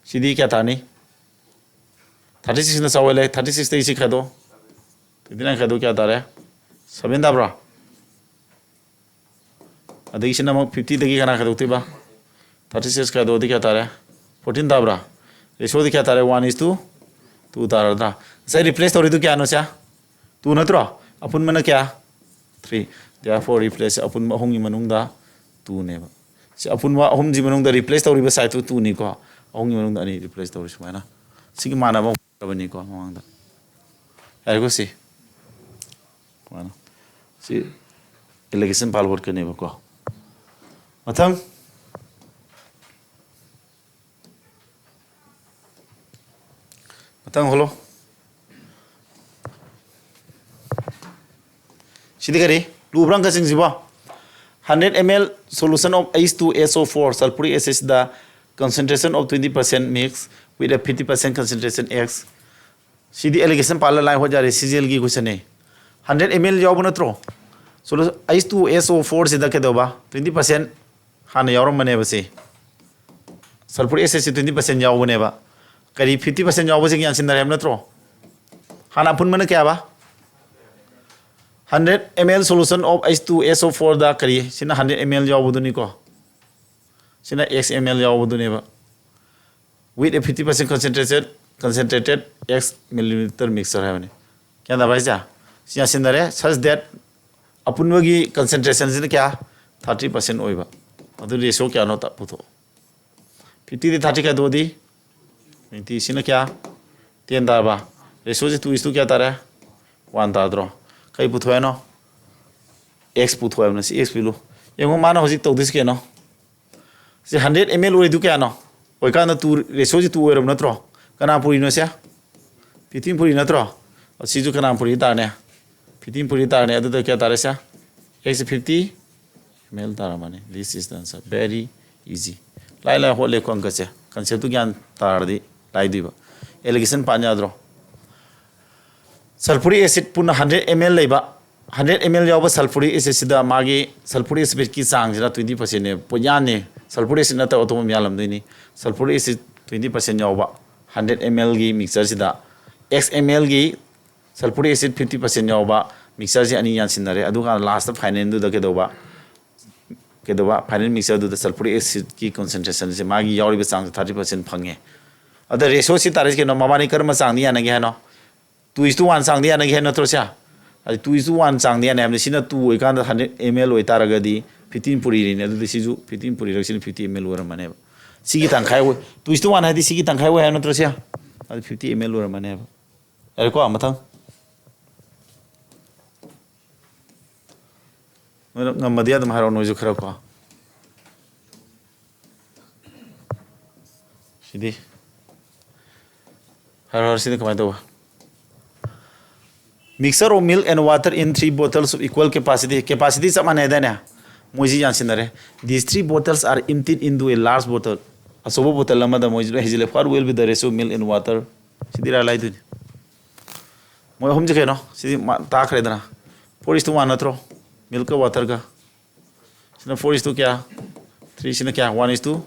ꯁꯤꯗꯤ ꯀꯌꯥ ꯇꯥꯅꯤ? Thirty sixꯅ ꯆꯥꯎꯍꯜꯂꯦ꯫ Thirty sixꯇꯒꯤ ꯁꯤ ꯈꯥꯏꯗꯣꯛ, twenty nine ꯈꯥꯏꯗꯣꯛ ꯀꯌꯥ ꯇꯥꯔꯦ? Seven ꯇꯥꯕ꯭ꯔꯣ? ꯑꯗꯒꯤ ꯁꯤꯅ ꯑꯃꯨꯛ fifty ꯗꯒꯤ ꯀꯅꯥ ꯈꯥꯏꯗꯣꯛꯇꯣꯏꯕ? Thirty six ꯈꯥꯏꯗꯣꯛꯑꯗꯤ ꯀꯌꯥ ꯇꯥꯔꯦ? Fourteen ꯇꯥꯕ꯭ꯔꯥ? Ratio ꯗꯤ ꯀꯌꯥ ꯇꯥꯔꯦ? One is to two ꯇꯥꯔꯗ꯭ꯔꯥ? ꯉꯁꯥꯏ replace ꯇꯧꯔꯤꯗꯨ ꯀꯌꯥꯅꯣ ꯁꯦ? Two ꯅꯠꯇ꯭ꯔꯣ? ꯑꯄꯨꯟꯕꯅ ꯀꯌꯥ? Three. Therefore replace ꯑꯄꯨꯟꯕ ꯑꯍꯨꯝꯒꯤ ꯃꯅꯨꯡꯗ two ꯅꯦꯕ꯫ ꯁꯤ ꯑꯄꯨꯟꯕ ꯑꯍꯨꯝꯁꯤ ꯃꯅꯨꯡꯗ replace ꯇꯧꯔꯤꯕ side ꯇꯨ two ꯅꯤꯀꯣ꯫ ꯑꯍꯨꯝꯒꯤ ꯃꯅꯨꯡꯗ ꯑꯅꯤ replace ꯇꯧꯔꯤ ꯁꯨꯃꯥꯏꯅ꯫ ꯁꯤꯒꯤ ꯃꯥꯟꯅꯕ ꯑꯃ ꯂꯩꯔꯕꯅꯤꯀꯣ ꯃꯃꯥꯡꯗ꯫ ꯌꯥꯔꯦꯀꯣ ꯁꯤ? ꯁꯨꯃꯥꯏꯅ꯫ ꯁꯤ allegation pile ꯍꯣꯠꯀꯅꯦꯕꯀꯣ꯫ ꯃꯊꯪ꯫ ꯃꯊꯪ ꯍꯣꯜꯂꯣ꯫ ꯁꯤꯗꯤ ꯀꯔꯤ? ꯂꯨꯕ꯭ꯔꯥ ꯑꯪꯀꯁꯤꯡꯁꯤꯕꯣ? Hundred M L solution of H two S O four sulfuric acid the concentration of twenty percent mix with a fifty percent concentration X꯫ CD allegation pile ꯂꯥꯏ ꯍꯣꯠ ꯌꯥꯔꯦ, C G L ꯒꯤ question ꯅꯦ꯫ Hundred M L ꯌꯥꯎꯕ ꯅꯠꯇ꯭ꯔꯣ? Solu-, H two S O four ꯁꯤꯗ ꯀꯩꯗꯧꯕ? Twenty percent ꯍꯥꯟꯅ ꯌꯥꯎꯔꯝꯕꯅꯦꯕ ꯁꯤ꯫ Sulfuric acid ꯁꯤ twenty percent ꯌꯥꯎꯕꯅꯦꯕ꯫ ꯀꯔꯤ fifty percent ꯌꯥꯎꯕꯁꯤꯡ ꯌꯥꯟꯁꯤꯟꯅꯔꯦ ꯍꯥꯏꯕ ꯅꯠꯇ꯭ꯔꯣ? ꯍꯥꯟꯅ ꯑꯄꯨꯟꯕꯅ ꯀꯌꯥꯕ? Hundred M L solution of H two S O four ꯗ ꯀꯔꯤ? ꯁꯤꯅ hundred M L ꯌꯥꯎꯕꯗꯨꯅꯤꯀꯣ꯫ ꯁꯤꯅ X M L ꯌꯥꯎꯕꯗꯨꯅꯦꯕ꯫ With a fifty percent concentrated, concentrated X milliliter mixture ꯍꯥꯏꯕꯅꯤ꯫ ꯒ꯭ꯌꯥꯟ ꯇꯥꯕ꯭ꯔꯥ ꯍꯥꯏꯁꯦ? ꯁꯤ ꯌꯥꯟꯁꯤꯟꯅꯔꯦ, such that ꯑꯄꯨꯟꯕꯒꯤ concentration ꯁꯤꯅ ꯀꯌꯥ? Thirty percent ꯑꯣꯏꯕ꯫ ꯑꯗꯨ ratio ꯀꯌꯥꯅꯣ ꯇ-, ꯄꯨꯊꯣꯛꯑꯣ꯫ Fifty ꯗꯤ thirty ꯈꯥꯏꯗꯣꯛꯑꯗꯤ twenty, ꯁꯤꯅ ꯀꯌꯥ? Ten ꯇꯥꯔꯕ? Ratio ꯁꯤ two is to ꯀꯌꯥ ꯇꯥꯔꯦ? One ꯇꯥꯗ꯭ꯔꯣ? ꯀꯩ ꯄꯨꯊꯣꯛꯑꯦꯅꯣ? X ꯄꯨꯊꯣꯛꯑꯦꯕꯅ, ꯁꯤ X ꯄꯤꯂꯨ꯫ ꯌꯦꯡꯉꯣ, ꯃꯥꯅ ꯍꯧꯖꯤꯛ ꯇꯧꯗꯣꯏꯁꯤ ꯀꯩꯅꯣ? ꯁꯤ hundred M L ꯑꯣꯏꯗꯨ ꯀꯌꯥꯅꯣ? ꯑꯣꯏꯀꯥꯟꯗ two, ratio ꯁꯤ two ꯑꯣꯏꯔꯕ ꯅꯠꯇ꯭ꯔꯣ? ꯀꯅꯥ ꯄꯨꯔꯤꯅꯣ ꯁꯦ? Fifteen ꯄꯨꯔꯤ ꯅꯠꯇ꯭ꯔꯣ? ꯁꯤꯁꯨ ꯀꯅꯥ ꯄꯨꯔꯤ ꯇꯥꯔꯅꯦ? Fifteen ꯄꯨꯔꯤ ꯇꯥꯔꯅꯦ꯫ ꯑꯗꯨꯗ ꯀꯌꯥ ꯇꯥꯔꯦ ꯁꯦ? X ꯁꯤ fifty M L ꯇꯥꯔꯝꯃꯅꯤ꯫ This is the answer. Very easy. ꯂꯥꯏ ꯂꯥꯏ ꯍꯣꯠꯂꯦꯀꯣ ꯑꯪꯀꯁꯦ꯫ Concept ꯇꯨ ꯒ꯭ꯌꯥꯟ ꯇꯥꯔꯗꯤ ꯂꯥꯏꯗꯣꯏꯕ꯫ Allegation pile ꯌꯥꯗ꯭ꯔꯣ? Sulfuric acid ꯄꯨꯟꯅ hundred M L ꯂꯩꯕ, hundred M L ꯌꯥꯎꯕ sulfuric acid ꯁꯤꯗ ꯃꯥꯒꯤ sulfuric acid ꯀꯤ ꯆꯥꯡꯁꯤꯅ twenty percent ꯅꯦ, ꯄꯣꯠꯌꯥꯟꯅꯦ꯫ Sulfuric acid ꯅꯠꯇꯕ ꯑꯇꯣꯞꯄ ꯃꯌꯥꯝ ꯂꯝꯗꯣꯏꯅꯤ꯫ Sulfuric acid twenty percent ꯌꯥꯎꯕ hundred M L ꯒꯤ mixture ꯁꯤꯗ X M L ꯒꯤ sulfuric acid fifty percent ꯌꯥꯎꯕ mixture ꯁꯤ ꯑꯅꯤ ꯌꯥꯟꯁꯤꯟꯅꯔꯦ꯫ ꯑꯗꯨꯀꯥꯟꯗ last final ꯗꯨꯗ ꯀꯩꯗꯧꯕ? ꯀꯩꯗꯧꯕ, final mixture ꯑꯗꯨꯗ sulfuric acidꯀꯤ concentrationꯁꯦ ꯃꯥꯒꯤ ꯌꯥꯎꯔꯤꯕ ꯆꯥꯡꯁꯦ thirty percent ꯐꯪꯉꯦ꯫ ꯑꯗ ratioꯁꯤ ꯇꯥꯔꯤꯁꯦ ꯀꯩꯅꯣ? ꯃꯕꯥꯅꯤ ꯀꯔꯝꯕ ꯆꯥꯡꯗ ꯌꯥꯅꯒꯦ ꯍꯥꯏꯅꯣ? Two is to one ꯆꯥꯡꯗ ꯌꯥꯅꯒꯦ ꯍꯥꯏꯕ ꯅꯠꯇ꯭ꯔꯣ ꯁꯦ? ꯑꯗꯨ two is to one ꯆꯥꯡꯗ ꯌꯥꯅꯤ ꯍꯥꯏꯕꯅꯤ꯫ ꯁꯤꯅ two ꯑꯣꯏꯀꯥꯟꯗ hundred ml ꯑꯣꯏꯇꯥꯔꯒꯗꯤ fifteen ꯄꯨꯔꯤꯔꯤꯅꯦ꯫ ꯑꯗꯨꯗꯤ ꯁꯤꯁꯨ fifteen ꯄꯨꯔꯤꯔꯒ ꯁꯤꯅ fifty ml ꯑꯣꯏꯔꯝꯃꯅꯦꯕ꯫ ꯁꯤꯒꯤ ꯇꯪꯈꯥꯏ ꯑꯣꯏ-, two is to one ꯍꯥꯏꯗꯤ ꯁꯤꯒꯤ ꯇꯪꯈꯥꯏ ꯑꯣꯏ ꯍꯥꯏꯕ ꯅꯠꯇ꯭ꯔꯣ ꯁꯦ? ꯑꯗꯨ fifty ml ꯑꯣꯏꯔꯝꯃꯅꯦꯕ꯫ ꯌꯥꯔꯦꯀꯣ, ꯃꯊꯪ꯫ ꯅꯣꯏꯅ ꯉꯝꯃꯗꯤ ꯑꯗꯨꯝ ꯍꯥꯏꯔꯛꯑꯣ, ꯅꯣꯏꯁꯨ ꯈꯔ ꯀꯣ꯫ ꯁꯤꯗꯤ ꯍꯥꯏꯔꯣ, ꯍꯥꯏꯔꯣ, ꯁꯤꯗꯤ ꯀꯃꯥꯏꯅ ꯇꯧꯕ? Mixture of milk and water in three bottles of equal capacity. Capacity ꯆꯞ ꯃꯥꯟꯅꯩ ꯍꯥꯏꯗꯥꯏꯅꯦ? ꯃꯣꯏꯁꯤ ꯌꯥꯟꯁꯤꯟꯅꯔꯦ꯫ These three bottles are emptied into a large bottle. ꯑꯆꯧꯕ bottle ꯑꯃꯗ ꯃꯣꯏꯁꯤ ꯂꯣꯏ ꯍꯩꯖꯤꯜꯂꯦ꯫ What will be the ratio of milk and water? ꯁꯤꯗꯤ ꯏꯔꯥꯏ ꯂꯥꯏꯗꯣꯏꯅꯤ꯫ ꯃꯣꯏ ꯑꯍꯨꯝꯁꯦ ꯀꯩꯅꯣ? ꯁꯤꯗꯤ ꯃꯥ-, ꯇꯥꯈ꯭ꯔꯦꯗꯅ꯫ Four is to one ꯅꯠꯇ꯭ꯔꯣ? Milkꯀ waterꯒ꯫ ꯁꯤꯅ four is to ꯀꯌꯥ? Three꯫ ꯁꯤꯅ ꯀꯌꯥ? One is to꯫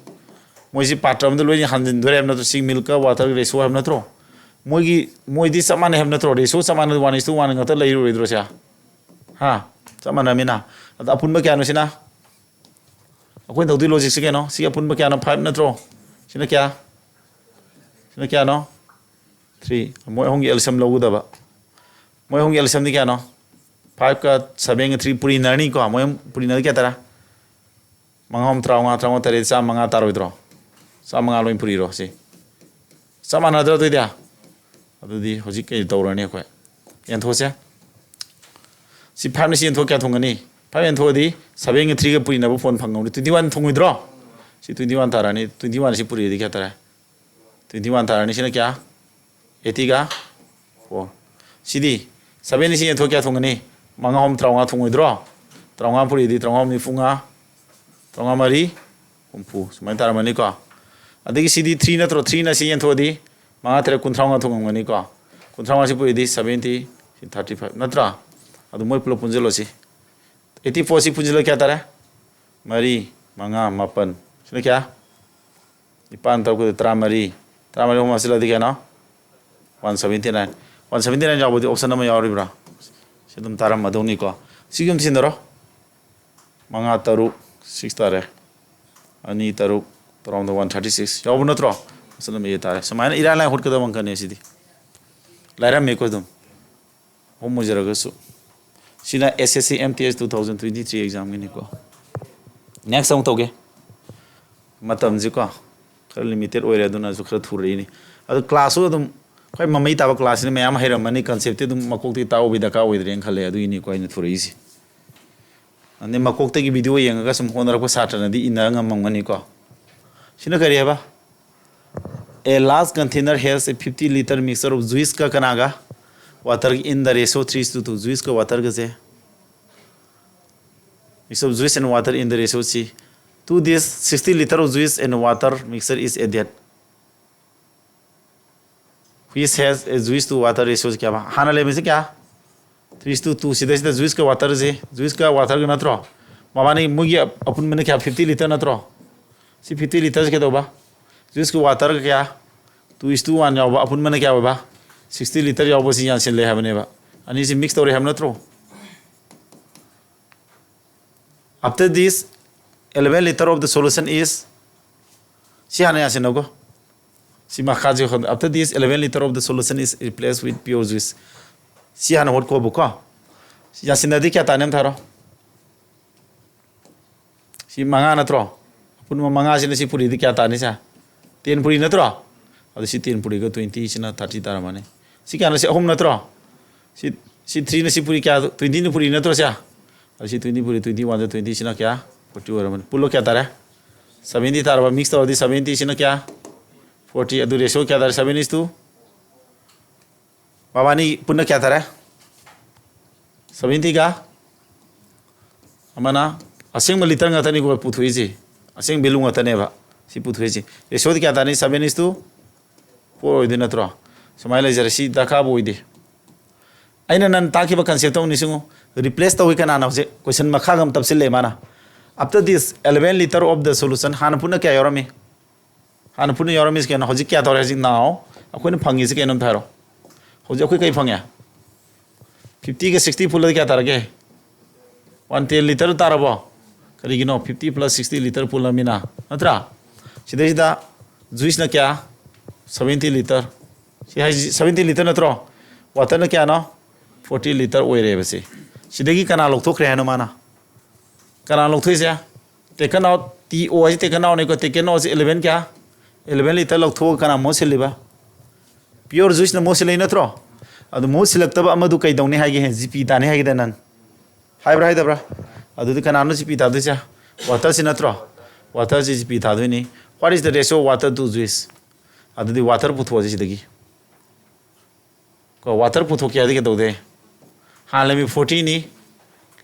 ꯃꯣꯏꯁꯤ ꯄꯥꯇ꯭ꯔ ꯑꯃꯗ ꯂꯣꯏꯅ ꯍꯟꯖꯤꯟꯗꯣꯔꯦ ꯍꯥꯏꯕ ꯅꯠꯇ꯭ꯔꯣ? ꯁꯤ milkꯀ waterꯒ ratio ꯍꯥꯏꯕ ꯅꯠꯇ꯭ꯔꯣ? ꯃꯣꯏꯒꯤ, ꯃꯣꯏꯗꯤ ꯆꯞ ꯃꯥꯟꯅꯩ ꯍꯥꯏꯕ ꯅꯠꯇ꯭ꯔꯣ? Ratio ꯆꯞ ꯃꯥꯟꯅꯩ, one is to one ꯉꯥꯛꯇ ꯂꯩꯔꯣꯏꯗ꯭ꯔꯣ ꯁꯦ? ꯍꯥ? ꯆꯞ ꯃꯥꯟꯅꯔꯃꯤꯅ꯫ ꯑꯗ ꯑꯄꯨꯟꯕ ꯀꯌꯥꯅꯣ ꯁꯤꯅ? ꯑꯩꯈꯣꯏꯅ ꯇꯧꯗꯣꯏ logicꯁꯤ ꯀꯩꯅꯣ? ꯁꯤ ꯑꯄꯨꯟꯕ ꯀꯌꯥꯅꯣ? Five ꯅꯠꯇ꯭ꯔꯣ? ꯁꯤꯅ ꯀꯌꯥ? ꯁꯤꯅ ꯀꯌꯥꯅꯣ? Three꯫ ꯃꯣꯏ ꯑꯍꯨꯝꯒꯤ LCM ꯂꯧꯒꯗꯕ꯫ ꯃꯣꯏ ꯑꯍꯨꯝꯒꯤ LCMꯗꯤ ꯀꯌꯥꯅꯣ? Fiveꯀ sevenꯒ three ꯄꯨꯔꯤꯅꯔꯅꯤꯀꯣ꯫ ꯃꯣꯏ ꯑꯍꯨꯝ ꯄꯨꯔꯤꯅꯔꯗꯤ ꯀꯌꯥ ꯇꯥꯔꯦ? ꯃꯉꯥ ꯑꯍꯨꯝ ꯇꯔꯥꯃꯉꯥ, ꯇꯔꯥꯃꯉꯥ ꯇꯔꯦꯠ ꯆꯥꯝꯃꯉꯥ ꯇꯥꯔꯣꯏꯗ꯭ꯔꯣ? ꯆꯥꯝꯃꯉꯥ ꯂꯣꯏ ꯄꯨꯔꯤꯔꯣ ꯁꯤ? ꯆꯞ ꯃꯥꯟꯅꯗ꯭ꯔꯣ ꯑꯗꯨꯏꯗꯤ? ꯑꯗꯨꯗꯤ ꯍꯧꯖꯤꯛ ꯀꯩ ꯇꯧꯔꯅꯤ ꯑꯩꯈꯣꯏ? ꯌꯦꯟꯊꯣꯛꯑꯁꯦ꯫ ꯁꯤ fiveꯅ ꯁꯤ ꯌꯦꯟꯊꯣꯛ ꯀꯌꯥ ꯊꯨꯡꯒꯅꯤ? Five ꯌꯦꯟꯊꯣꯛꯑꯗꯤ sevenꯒ threeꯒ ꯄꯨꯔꯤꯅꯕ ꯐꯣꯟ ꯐꯪꯉꯕꯅꯤ꯫ Twenty one ꯊꯨꯡꯉꯣꯏꯗ꯭ꯔꯣ? ꯁꯤ twenty one ꯇꯥꯔꯅꯤ꯫ Twenty one ꯁꯤ ꯄꯨꯔꯤꯗꯤ ꯀꯌꯥ ꯇꯥꯔꯦ? Twenty one ꯇꯥꯔꯅꯤ꯫ ꯁꯤꯅ ꯀꯌꯥ? Eightyꯒ four꯫ ꯁꯤꯗꯤ seven ꯁꯤ ꯌꯦꯟꯊꯣꯛ ꯀꯌꯥ ꯊꯨꯡꯒꯅꯤ? ꯃꯉꯥ ꯑꯍꯨꯝ ꯇꯔꯥꯃꯉꯥ ꯊꯨꯡꯉꯣꯏꯗ꯭ꯔꯣ? ꯇꯔꯥꯃꯉꯥ ꯄꯨꯔꯤꯗꯤ ꯇꯔꯥꯃꯉꯥ ꯅꯤꯐꯨ ꯃꯉꯥ, ꯇꯔꯥꯃꯉꯥ ꯃꯔꯤ ꯍꯨꯝꯐꯨ, ꯁꯨꯃꯥꯏꯅ ꯇꯥꯔꯝꯃꯅꯤꯀꯣ꯫ ꯑꯗꯒꯤ ꯁꯤꯗꯤ three ꯅꯠꯇ꯭ꯔꯣ? Threeꯅ ꯁꯤ ꯌꯦꯟꯊꯣꯛꯑꯗꯤ ꯃꯉꯥ ꯇꯔꯦꯠ ꯀꯨꯟꯊ꯭ꯔꯥ ꯃꯉꯥ ꯊꯨꯡꯉꯝꯒꯅꯤꯀꯣ꯫ ꯀꯨꯟꯊ꯭ꯔꯥ ꯃꯉꯥ ꯁꯤ ꯄꯨꯔꯤꯗꯤ seventy, ꯁꯤ thirty five ꯅꯠꯇ꯭ꯔꯥ? ꯑꯗꯨ ꯃꯣꯏ ꯄꯨꯂꯞ ꯄꯨꯟꯁꯤꯜꯂꯣ ꯁꯤ꯫ Eighty four ꯁꯤ ꯄꯨꯟꯁꯤꯜꯂ ꯀꯌꯥ ꯇꯥꯔꯦ? ꯃꯔꯤ, ꯃꯉꯥ, ꯃꯥꯄꯟ꯫ ꯁꯤꯅ ꯀꯌꯥ? ꯅꯤꯄꯥꯟ ꯇꯔꯨꯛ ꯇꯔꯥꯃꯔꯤ꯫ ꯇꯔꯥꯃꯔꯤ ꯑꯍꯨꯝ ꯍꯥꯞꯆꯤꯜꯂꯗꯤ ꯀꯌꯥꯅꯣ? One seventy nine꯫ One seventy nine ꯌꯥꯎꯕꯗꯤ option ꯑꯃ ꯌꯥꯎꯔꯤꯕ꯭ꯔꯥ? ꯁꯤ ꯑꯗꯨꯝ ꯇꯥꯔꯝꯃꯗꯧꯅꯤꯀꯣ꯫ ꯁꯤꯒꯤ ꯑꯃ ꯁꯤꯟꯅꯔꯣ꯫ ꯃꯉꯥ ꯇꯔꯨꯛ, ꯁꯤꯛꯁ ꯇꯥꯔꯦ꯫ ꯑꯅꯤ, ꯇꯔꯨꯛ, ꯇꯔꯥꯍꯨꯝꯗꯣꯏ, ꯋꯥꯟ ꯊꯥꯔꯇꯤ ꯁꯤꯛꯁ꯫ ꯌꯥꯎꯕ ꯅꯠꯇ꯭ꯔꯣ? ꯃꯁꯤ ꯑꯗꯨꯝ ꯑꯦ ꯇꯥꯔꯦ꯫ ꯁꯨꯃꯥꯏꯅ ꯏꯔꯥꯏ ꯂꯥꯏ ꯍꯣꯠꯀꯗꯕ ꯑꯪꯀꯅꯦ ꯁꯤꯗꯤ꯫ ꯂꯥꯏꯔꯝꯃꯦꯀꯣ ꯑꯗꯨꯝ꯫ ꯑꯍꯨꯝ ꯑꯣꯏꯖꯔꯒꯁꯨ꯫ ꯁꯤꯅ S S C M T S two thousand twenty three examꯒꯤꯅꯤꯀꯣ꯫ Next ꯑꯃꯨꯛ ꯇꯧꯒꯦ꯫ ꯃꯇꯝꯁꯤꯀꯣ ꯈꯔ limited ꯑꯣꯏꯔꯦ, ꯑꯗꯨꯅꯁꯨ ꯈꯔ ꯊꯨꯔꯛꯏꯅꯤ꯫ ꯑꯗꯨ classꯁꯨ ꯑꯗꯨꯝ ꯈ꯭ꯋꯥꯏ ꯃꯃꯩ ꯇꯥꯕ classꯁꯤꯅ ꯃꯌꯥꯝ ꯍꯩꯔꯝꯃꯅꯤ, conceptꯇꯤ ꯑꯗꯨꯝ ꯃꯀꯣꯛꯇꯒꯤ ꯇꯥꯛꯎꯕꯩ ꯗꯔꯀꯥꯔ ꯑꯣꯏꯗ꯭ꯔꯦꯅ ꯈꯜꯂꯦ, ꯑꯗꯨꯒꯤꯅꯤꯀꯣ ꯑꯩꯅ ꯊꯨꯔꯛꯏꯁꯦ꯫ ꯑꯗꯩ ꯃꯀꯣꯛꯇꯒꯤ video ꯌꯦꯡꯉꯒ ꯁꯨꯝ ꯍꯣꯠꯅꯔꯛꯄ ꯁꯥꯇ꯭ꯔꯅꯗꯤ ꯏꯟꯅ ꯉꯝꯃꯝꯒꯅꯤꯀꯣ꯫ ꯁꯤꯅ ꯀꯔꯤ ꯍꯥꯏꯕ? A large container has a fifty litre mixture of juiceꯀ ꯀꯅꯥꯒ? Water in the ratio three is to two꯫ Juiceꯀ waterꯒꯁꯦ, mixture of juice and water in the ratio C. To this, sixty litre of juice and water mixture is added, which has a juice to water ratio ꯀꯌꯥ ꯍꯥꯟꯅ ꯂꯩꯔꯝꯃꯤꯁꯦ ꯀꯌꯥ? Three is to two꯫ ꯁꯤꯗꯩꯁꯤꯗ juiceꯀ waterꯁꯦ, juiceꯀ waterꯒ ꯅꯠꯇ꯭ꯔꯣ? ꯃꯕꯥꯅꯤ ꯃꯣꯏꯒꯤ ꯑꯄꯨꯟꯕꯅ ꯀꯌꯥ? Fifty litre ꯅꯠꯇ꯭ꯔꯣ? ꯁꯤ fifty litreꯁꯦ ꯀꯩꯗꯧꯕ? Juiceꯀ waterꯒ ꯀꯌꯥ? Two is to one ꯌꯥꯎꯕ꯫ ꯑꯄꯨꯟꯕꯅ ꯀꯌꯥ ꯑꯣꯏꯕ? Sixty litre ꯌꯥꯎꯕꯁꯤ ꯌꯥꯟꯁꯤꯜꯂꯦ ꯍꯥꯏꯕꯅꯦꯕ꯫ ꯑꯅꯤꯁꯤ mix ꯇꯧꯔꯦ ꯍꯥꯏꯕ ꯅꯠꯇ꯭ꯔꯣ? After this, eleven litre of the solution is, ꯁꯤ ꯍꯥꯟꯅ ꯌꯥꯟꯁꯤꯟꯅꯧꯀꯣ꯫ ꯁꯤ ꯃꯈꯥꯁꯦ ꯍꯣꯠ-, after this, eleven litre of the solution is replaced with pure juice꯫ ꯁꯤ ꯍꯥꯟꯅ ꯍꯣꯠꯀꯣꯕꯀꯣ꯫ ꯁꯤ ꯌꯥꯟꯁꯤꯟꯅꯗꯤ ꯀꯌꯥ ꯇꯥꯅꯤ ꯑꯝꯇ ꯍꯥꯏꯔꯣ? ꯁꯤ ꯃꯉꯥ ꯅꯠꯇ꯭ꯔꯣ? ꯑꯄꯨꯟꯕ ꯃꯉꯥꯁꯤꯅ ꯁꯤ ꯄꯨꯔꯤꯗꯤ ꯀꯌꯥ ꯇꯥꯅꯤ ꯁꯦ? Ten ꯄꯨꯔꯤ ꯅꯠꯇ꯭ꯔꯣ? ꯑꯗꯨ ꯁꯤ ten ꯄꯨꯔꯤꯒ twenty ꯁꯤꯅ thirty ꯇꯥꯔꯝꯃꯅꯤ꯫ ꯁꯤ ꯀꯌꯥꯅꯣ? ꯁꯤ ꯑꯍꯨꯝ ꯅꯠꯇ꯭ꯔꯣ? ꯁꯤ, ꯁꯤ threeꯅ ꯁꯤ ꯄꯨꯔꯤ ꯀꯌꯥ? Twentyꯅ ꯄꯨꯔꯤ ꯅꯠꯇ꯭ꯔꯣ ꯁꯦ? ꯑꯗꯨ ꯁꯤ twenty ꯄꯨꯔꯤ, twenty one ꯗ twenty ꯁꯤꯅ ꯀꯌꯥ? Forty ꯑꯣꯏꯔꯝꯃꯅꯤ꯫ ꯄꯨꯜꯂꯣ ꯀꯌꯥ ꯇꯥꯔꯦ? Seventy ꯇꯥꯔꯕ? Mix ꯇꯧꯔꯗꯤ seventy ꯁꯤꯅ ꯀꯌꯥ? Forty꯫ ꯑꯗꯨ ratio ꯀꯌꯥ ꯇꯥꯔꯦ? Seven is to, ꯃꯕꯥꯅꯤ ꯄꯨꯟꯅ ꯀꯌꯥ ꯇꯥꯔꯦ? Seventyꯒ ꯑꯃꯅ ꯑꯁꯦꯡꯕ litre ꯉꯥꯛꯇꯅꯤꯀꯣ ꯄꯨꯊꯣꯛꯏꯁꯦ, ꯑꯁꯦꯡꯕ value ꯉꯥꯛꯇꯅꯦꯕ ꯁꯤ ꯄꯨꯊꯣꯛꯏꯁꯦ꯫ Ratioꯗꯤ ꯀꯌꯥ ꯇꯥꯅꯤ? Seven is to four ꯑꯣꯏꯗꯣꯏ ꯅꯠꯇ꯭ꯔꯣ? ꯁꯨꯃꯥꯏꯅ ꯂꯩꯖꯔꯦ, ꯁꯤ ꯗꯔꯀꯥꯔꯕꯨ ꯑꯣꯏꯗꯦ꯫ ꯑꯩꯅ ꯅꯪ ꯇꯥꯛꯈꯤꯕ conceptꯇꯣ ꯑꯃꯨꯛ ꯅꯤꯡꯁꯤꯡꯉꯨ꯫ Replace ꯇꯧꯏ ꯀꯅꯥꯅ? ꯍꯧꯖꯤꯛ question ꯃꯈꯥꯒ ꯑꯃ ꯇꯞꯁꯤꯜꯂꯦ ꯃꯥꯅ꯫ After this, eleven litre of the solution, ꯍꯥꯟꯅ ꯄꯨꯟꯅ ꯀꯌꯥ ꯌꯥꯎꯔꯝꯃꯤ? ꯍꯥꯟꯅ ꯄꯨꯟꯅ ꯌꯥꯎꯔꯝꯃꯤꯁꯤ ꯀꯩꯅꯣ? ꯍꯧꯖꯤꯛ ꯀꯌꯥ ꯇꯧꯔꯦ? ꯍꯧꯖꯤꯛ now ꯑꯩꯈꯣꯏꯅ ꯐꯪꯉꯤꯁꯤ ꯀꯩꯅꯣ ꯑꯝꯇ ꯍꯥꯏꯔꯣ? ꯍꯧꯖꯤꯛ ꯑꯩꯈꯣꯏ ꯀꯩ ꯐꯪꯉꯦ? Fiftyꯒ sixty ꯄꯨꯜꯂꯗꯤ ꯀꯌꯥ ꯇꯥꯔꯒꯦ? One ten litre ꯇꯥꯔꯕꯣ? ꯀꯔꯤꯒꯤꯅꯣ? Fifty plus sixty liter ꯄꯨꯜꯂꯃꯤꯅ, ꯅꯠꯇ꯭ꯔꯥ? ꯁꯤꯗꯩꯁꯤꯗ juiceꯅ ꯀꯌꯥ? Seventy liter꯫ ꯁꯤ ꯍꯥꯏꯁꯤ seventy liter ꯅꯠꯇ꯭ꯔꯣ? Waterꯅ ꯀꯌꯥꯅꯣ? Forty liter ꯑꯣꯏꯔꯦꯕ ꯁꯤ꯫ ꯁꯤꯗꯒꯤ ꯀꯅꯥ ꯂꯧꯊꯣꯛꯈ꯭ꯔꯦ ꯍꯥꯏꯅꯣ ꯃꯥꯅ? ꯀꯅꯥ ꯂꯧꯊꯣꯛꯏꯁꯦ? Taken out, T O ꯍꯥꯏꯁꯤ taken outꯅꯤꯀꯣ꯫ Taken outꯁꯤ eleven ꯀꯌꯥ? Eleven liter ꯂꯧꯊꯣꯛꯑꯒ ꯀꯅꯥ ꯃꯍꯨꯠ ꯁꯤꯜꯂꯤꯕ? Pure juiceꯅ ꯃꯍꯨꯠ ꯁꯤꯜꯂꯛꯏ ꯅꯠꯇ꯭ꯔꯣ? ꯑꯗꯨ ꯃꯍꯨꯠ ꯁꯤꯜꯂꯛꯇꯕ ꯑꯃꯗꯨ ꯀꯩꯗꯧꯅꯤ ꯍꯥꯏꯒꯦ? G P ꯇꯥꯅꯤ ꯍꯥꯏꯒꯦꯗ ꯅꯪ꯫ ꯍꯥꯏꯕ꯭ꯔꯥ ꯍꯥꯏꯗꯕ꯭ꯔꯥ? ꯑꯗꯨꯗꯤ ꯀꯅꯥꯅꯣ G P ꯇꯥꯗꯣꯏꯁꯦ? Waterꯁꯤ ꯅꯠꯇ꯭ꯔꯣ? Waterꯁꯤ G P ꯇꯥꯗꯣꯏꯅꯤ꯫ What is the ratio of water to juice? ꯑꯗꯨꯗꯤ water ꯄꯨꯊꯣꯛꯑꯁꯤ ꯁꯤꯗꯒꯤ꯫ ꯀꯣ, water ꯄꯨꯊꯣꯛꯀꯦ ꯍꯥꯏꯗꯤ ꯀꯩꯗꯧꯗꯦ? ꯍꯥꯟꯅ ꯂꯩꯔꯝꯃꯤ fortyꯅꯤ꯫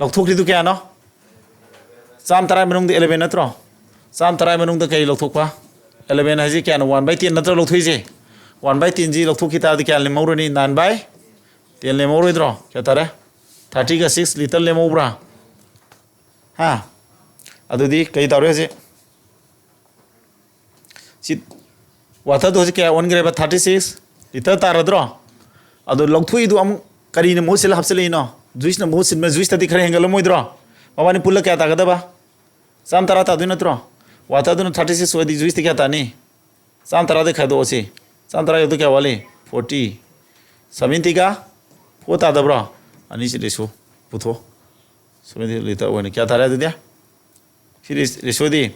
ꯂꯧꯊꯣꯛꯈ꯭ꯔꯤꯗꯨ ꯀꯌꯥꯅꯣ? ꯆꯥꯝ ꯇꯔꯥ ꯃꯅꯨꯡꯗ eleven ꯅꯠꯇ꯭ꯔꯣ? ꯆꯥꯝ ꯇꯔꯥ ꯃꯅꯨꯡꯗ ꯀꯔꯤ ꯂꯧꯊꯣꯛꯄ? Eleven ꯍꯥꯏꯁꯤ ꯀꯌꯥꯅꯣ? One by ten ꯅꯠꯇ꯭ꯔꯣ ꯂꯧꯊꯣꯛꯏꯁꯦ? One by tenꯁꯤ ꯂꯧꯊꯣꯛꯈꯤ ꯇꯥꯔꯗꯤ ꯀꯌꯥ ꯂꯦꯝꯍꯧꯔꯅꯤ? Nine by ten ꯂꯦꯝꯍꯧꯔꯣꯏꯗ꯭ꯔꯣ? ꯀꯌꯥ ꯇꯥꯔꯦ? Thirtyꯒ six liter ꯂꯦꯝꯍꯧꯕ꯭ꯔꯥ? ꯍꯥ? ꯑꯗꯨꯗꯤ ꯀꯩ ꯇꯧꯔꯦ ꯍꯧꯖꯤꯛ? ꯁꯤ waterꯗꯣ ꯍꯧꯖꯤꯛ ꯀꯌꯥ ꯑꯣꯟꯈ꯭ꯔꯦꯕ? Thirty six liter ꯇꯥꯔꯗ꯭ꯔꯣ? ꯑꯗꯣ ꯂꯧꯊꯣꯛꯏꯗꯣ ꯑꯃꯨꯛ ꯀꯔꯤꯅ ꯃꯍꯨꯠ ꯁꯤꯜꯂ ꯍꯥꯞꯆꯤꯜꯂꯛꯏꯅꯣ? Juiceꯅ ꯃꯍꯨꯠ ꯁꯤꯟꯕ, juiceꯇꯗꯤ ꯈꯔ ꯍꯦꯟꯒꯠꯂꯝꯃꯣꯏꯗ꯭ꯔꯣ? ꯃꯕꯥꯅꯤ ꯄꯨꯜꯂ ꯀꯌꯥ ꯇꯥꯒꯗꯕ? ꯆꯥꯝ ꯇꯔꯥ ꯇꯥꯗꯣꯏ ꯅꯠꯇ꯭ꯔꯣ? Waterꯗꯨꯅ thirty six ꯑꯣꯏꯗꯤ juiceꯇꯤ ꯀꯌꯥ ꯇꯥꯅꯤ? ꯆꯥꯝ ꯇꯔꯥꯗꯤ ꯈꯥꯏꯗꯣꯛꯑꯁꯤ꯫ ꯆꯥꯝ ꯇꯔꯥ ꯌꯧꯗꯣꯏ ꯀꯌꯥ ꯋꯥꯠꯂꯤ? Forty꯫ Seventyꯒ four ꯇꯥꯗꯕ꯭ꯔꯣ? ꯑꯅꯤꯁꯤ ratio ꯄꯨꯊꯣꯛ꯫ Seventy liter ꯑꯣꯏꯅ ꯀꯌꯥ ꯇꯥꯔꯦ ꯑꯗꯨꯗꯤ? ꯁꯤ ꯔꯦ-, ratioꯗꯤ?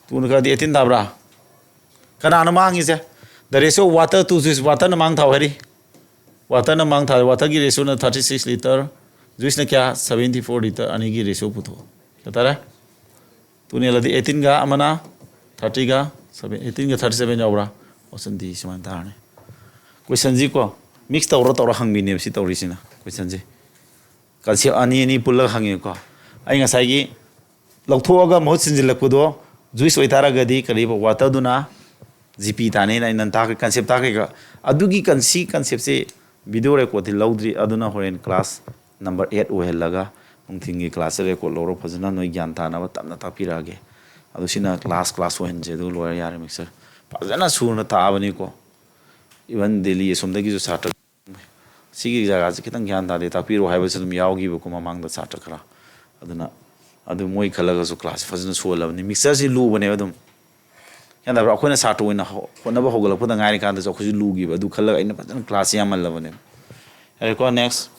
Twoꯅ ꯈꯔꯗꯤ eighteen ꯇꯥꯕ꯭ꯔꯥ? ꯀꯅꯥꯅꯣ ꯃꯥꯡꯉꯤꯁꯦ? The ratio of water to juice, waterꯅ ꯃꯥꯡ ꯊꯥꯎ ꯍꯥꯏꯔꯤ꯫ Waterꯅ ꯃꯥꯡ ꯊꯥꯎ, waterꯒꯤ ratioꯅ thirty six liter, juiceꯅ ꯀꯌꯥ? Seventy four liter, ꯑꯅꯤꯒꯤ ratio ꯄꯨꯊꯣꯛꯑꯣ꯫ ꯀꯌꯥ ꯇꯥꯔꯦ? Two ꯅꯦꯜꯂꯗꯤ eighteenꯒ ꯑꯃꯅ thirtyꯒ seven, eighteenꯒ thirty seven ꯌꯥꯎꯕ꯭ꯔꯥ? Option D ꯁꯨꯃꯥꯏꯅ ꯇꯥꯔꯅꯤ꯫ Questionꯁꯤ ꯀꯣ, mix ꯇꯧꯔ ꯇꯧꯔ ꯍꯪꯕꯤꯅꯦꯕ ꯁꯤ ꯇꯧꯔꯤꯁꯤꯅ, questionꯁꯤ꯫ Concept ꯑꯅꯤ ꯑꯅꯤ ꯄꯨꯜꯂꯒ ꯍꯪꯉꯦꯀꯣ꯫ ꯑꯩ ꯉꯁꯥꯏꯒꯤ ꯂꯧꯊꯣꯛꯑꯒ ꯃꯍꯨꯠ ꯁꯤꯟꯖꯤꯜꯂꯛꯄꯗꯣ juice ꯑꯣꯏꯇꯥꯔꯒꯗꯤ ꯀꯔꯤꯕ waterꯗꯨꯅ G P ꯇꯥꯅꯤꯅ ꯑꯩꯅ ꯇꯥꯛꯈ꯭ꯔꯦ, concept ꯇꯥꯛꯈ꯭ꯔꯦꯀꯣ꯫ ꯑꯗꯨꯒꯤ ꯀꯟ-, ꯁꯤ conceptꯁꯤ video recordꯇꯤ ꯂꯧꯗ꯭ꯔꯤ, ꯑꯗꯨꯅ ꯍꯣꯔꯦꯟ class number eight ꯑꯣꯏꯍꯜꯂꯒ ꯅꯨꯡꯊꯤꯟꯒꯤ classꯁꯦ record ꯂꯧꯔꯒ ꯐꯖꯅ ꯅꯣꯏ ꯒ꯭ꯌꯥꯟ ꯇꯥꯅꯕ ꯇꯞꯅ ꯇꯥꯛꯄꯤꯔꯛꯑꯒꯦ꯫ ꯑꯗꯣ ꯁꯤꯅ class, class ꯑꯣꯏꯍꯟꯁꯦ, ꯑꯗꯨ ꯂꯣꯏꯔ ꯌꯥꯔꯦ꯫ Mixer ꯐꯖꯅ ꯁꯨꯅ ꯇꯥꯛꯑꯕꯅꯤꯀꯣ꯫ Even Delhi ꯑꯁꯣꯝꯗꯒꯤꯁꯨ ꯁꯥꯇ꯭ꯔ ꯁꯤꯒꯤ ꯖꯒꯥꯁꯦ ꯈꯤꯇꯪ ꯒ꯭ꯌꯥꯟ ꯇꯥꯗꯦ, ꯇꯥꯛꯄꯤꯔꯣ ꯍꯥꯏꯕꯁꯨ ꯑꯗꯨꯝ ꯌꯥꯎꯈꯤꯕꯀꯣ ꯃꯃꯥꯡꯗ ꯁꯥꯇ꯭ꯔ ꯈꯔ꯫ ꯑꯗꯨꯅ ꯑꯗꯨ ꯃꯣꯏ ꯈꯜꯂꯒꯁꯨ class ꯐꯖꯅ ꯁꯣꯜꯂꯕꯅꯤ꯫ Mixture ꯁꯤ ꯂꯨꯕꯅꯦꯕ ꯑꯗꯨꯝ꯫ ꯒ꯭ꯌꯥꯟ ꯇꯥꯕ꯭ꯔꯥ? ꯑꯩꯈꯣꯏꯅ ꯁꯥꯇ꯭ꯔ ꯑꯣꯏꯅ ꯍꯣ-, ꯍꯣꯠꯅꯕ ꯍꯧꯒꯠꯂꯛꯄꯗ ꯉꯥꯏꯔꯤ ꯀꯥꯟꯗꯁꯨ ꯑꯩꯈꯣꯏꯁꯨ ꯂꯨꯈꯤꯕ꯫ ꯑꯗꯨ ꯈꯜꯂꯒ ꯑꯩꯅ ꯐꯖꯅ class ꯁꯤ ꯌꯥꯝꯍꯜꯂꯕꯅꯦꯕ꯫ ꯌꯥꯔꯦꯀꯣ, next꯫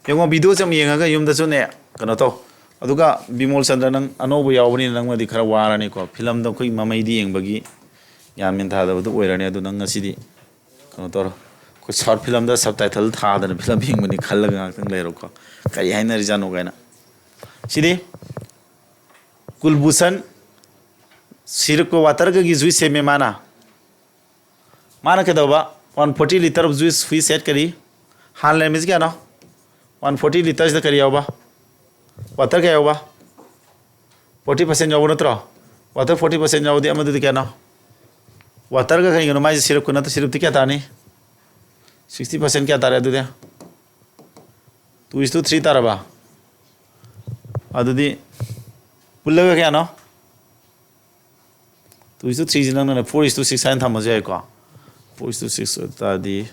ꯌꯦꯡꯉꯣ, video ꯁꯦ ꯌꯥꯝ ꯌꯦꯡꯉꯒ ꯌꯨꯝꯗꯁꯨꯅꯦ ꯀꯩꯅꯣ ꯇꯧ꯫ ꯑꯗꯨꯒ ꯕꯤꯃꯣꯜ ꯆꯟꯗ꯭ꯔ, ꯅꯪ ꯑꯅꯧꯕ ꯌꯥꯎꯕꯅꯤꯅ ꯅꯪꯅꯗꯤ ꯈꯔ ꯋꯥꯔꯅꯤꯀꯣ꯫ Film ꯗꯣ ꯑꯩꯈꯣꯏ ꯃꯃꯩꯗꯤ ꯌꯦꯡꯕꯒꯤ ꯒ꯭ꯌꯥꯟ ꯃꯦꯟ ꯇꯥꯗꯕꯗꯨ ꯑꯣꯏꯔꯅꯤ꯫ ꯑꯗꯨ ꯅꯪ ꯉꯁꯤꯗꯤ ꯀꯩꯅꯣ ꯇꯧꯔꯣ꯫ ꯑꯩꯈꯣꯏ short film ꯗ subtitle ꯊꯥꯗꯅ film ꯌꯦꯡꯕꯅꯤ ꯈꯜꯂꯒ ꯉꯥꯛꯇꯪ ꯂꯩꯔꯣꯀꯣ꯫ ꯀꯔꯤ ꯍꯥꯏꯅꯔꯤꯖꯥꯠꯅꯣ ꯀꯥꯏꯅ꯫ ꯁꯤꯗꯤ ꯀꯨꯜꯚꯨꯁꯟ syrup ꯀ water ꯒꯒꯤ juice ꯁꯦꯝꯃꯦ ꯃꯥꯅ꯫ ꯃꯥꯅ ꯀꯩꯗꯧꯕ? One forty litre of juice which had ꯀꯔꯤ? ꯍꯥꯟꯅ ꯂꯩꯔꯝꯃꯤꯁꯤ ꯀꯌꯥꯅꯣ? One forty litre ꯁꯤꯗ ꯀꯔꯤ ꯌꯥꯎꯕ? Water ꯀꯌꯥ ꯌꯥꯎꯕ? Forty percent ꯌꯥꯎꯕ ꯅꯠꯇ꯭ꯔꯣ? Water forty percent ꯌꯥꯎꯔꯗꯤ ꯑꯃꯗꯨꯗꯤ ꯀꯌꯥꯅꯣ? Water ꯒ ꯀꯩꯒꯅꯣ ꯃꯥꯏꯁꯦ? Syrup ꯀ ꯅꯠꯇ꯭ꯔꯣ? Syrup ꯇꯤ ꯀꯌꯥ ꯇꯥꯅꯤ? Sixty percent ꯀꯌꯥ ꯇꯥꯔꯦ ꯑꯗꯨꯗꯤ? Two is to three ꯇꯥꯔꯕ? ꯑꯗꯨꯗꯤ ꯄꯨꯜꯂꯒ ꯀꯌꯥꯅꯣ? Two is to three ꯁꯤ ꯅꯪꯅ four is to six ꯍꯥꯏꯅ ꯊꯝꯃꯁꯨ ꯌꯥꯏꯀꯣ꯫ Four is to six ꯑꯣꯏ ꯇꯥꯔꯗꯤ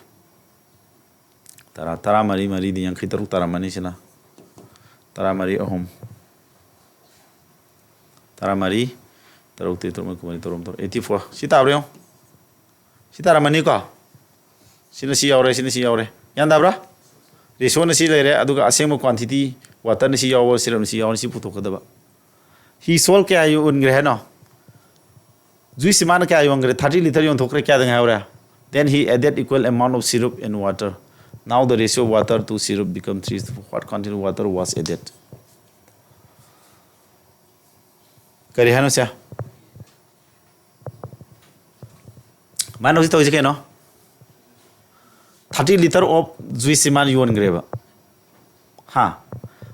ꯇꯔꯥ, ꯇꯔꯥꯃꯔꯤ ꯃꯔꯤꯗꯤ ꯌꯥꯡꯈꯩ ꯇꯔꯨꯛ ꯇꯥꯔꯝꯃꯅꯤ ꯁꯤꯅ꯫ ꯇꯔꯥꯃꯔꯤ ꯑꯍꯨꯝ꯫ ꯇꯔꯥꯃꯔꯤ, ꯇꯔꯨꯛ ꯇꯔꯦꯠ ꯇꯔꯨꯛ ꯃꯔꯤ ꯀꯨꯟꯃꯔꯤ ꯇꯔꯨꯛ ꯇꯔꯨꯛ eighty four꯫ ꯁꯤ ꯇꯥꯕ꯭ꯔꯥ ꯌꯦꯡꯉꯣ꯫ ꯁꯤ ꯇꯥꯔꯝꯃꯅꯤꯀꯣ? ꯁꯤꯅ ꯁꯤ ꯌꯥꯎꯔꯦ, ꯁꯤꯅ ꯁꯤ ꯌꯥꯎꯔꯦ꯫ ꯒ꯭ꯌꯥꯟ ꯇꯥꯕ꯭ꯔꯥ? Ratio ꯅ ꯁꯤ ꯂꯩꯔꯦ, ꯑꯗꯨꯒ ꯑꯁꯦꯡꯕ quantity, water ꯅ ꯁꯤ ꯌꯥꯎꯕ, syrup ꯅ ꯁꯤ ꯌꯥꯎꯕ, ꯁꯤ ꯄꯨꯊꯣꯛꯀꯗꯕ꯫ He sold ꯀꯌꯥ ꯌꯣꯟꯈ꯭ꯔꯦ ꯍꯥꯏꯅꯣ? Juice ꯁꯤ ꯃꯥꯅ ꯀꯌꯥ ꯌꯣꯟꯈ꯭ꯔꯦ? Thirty litre ꯌꯣꯟꯊꯣꯛꯈ꯭ꯔꯦ, ꯀꯌꯥꯗ ꯉꯥꯏꯍꯧꯔꯦ? Then he added equal amount of syrup and water. Now the ratio of water to syrup become three is to four. What quantity water was added? ꯀꯔꯤ ꯍꯥꯏꯅꯣ ꯁꯦ? ꯃꯥꯅ ꯍꯧꯖꯤꯛ ꯇꯧꯔꯤꯁꯦ ꯀꯩꯅꯣ? Thirty litre of juice ꯁꯤ ꯃꯥꯅ ꯌꯣꯟꯈ꯭ꯔꯦꯕ꯫ ꯍꯥ?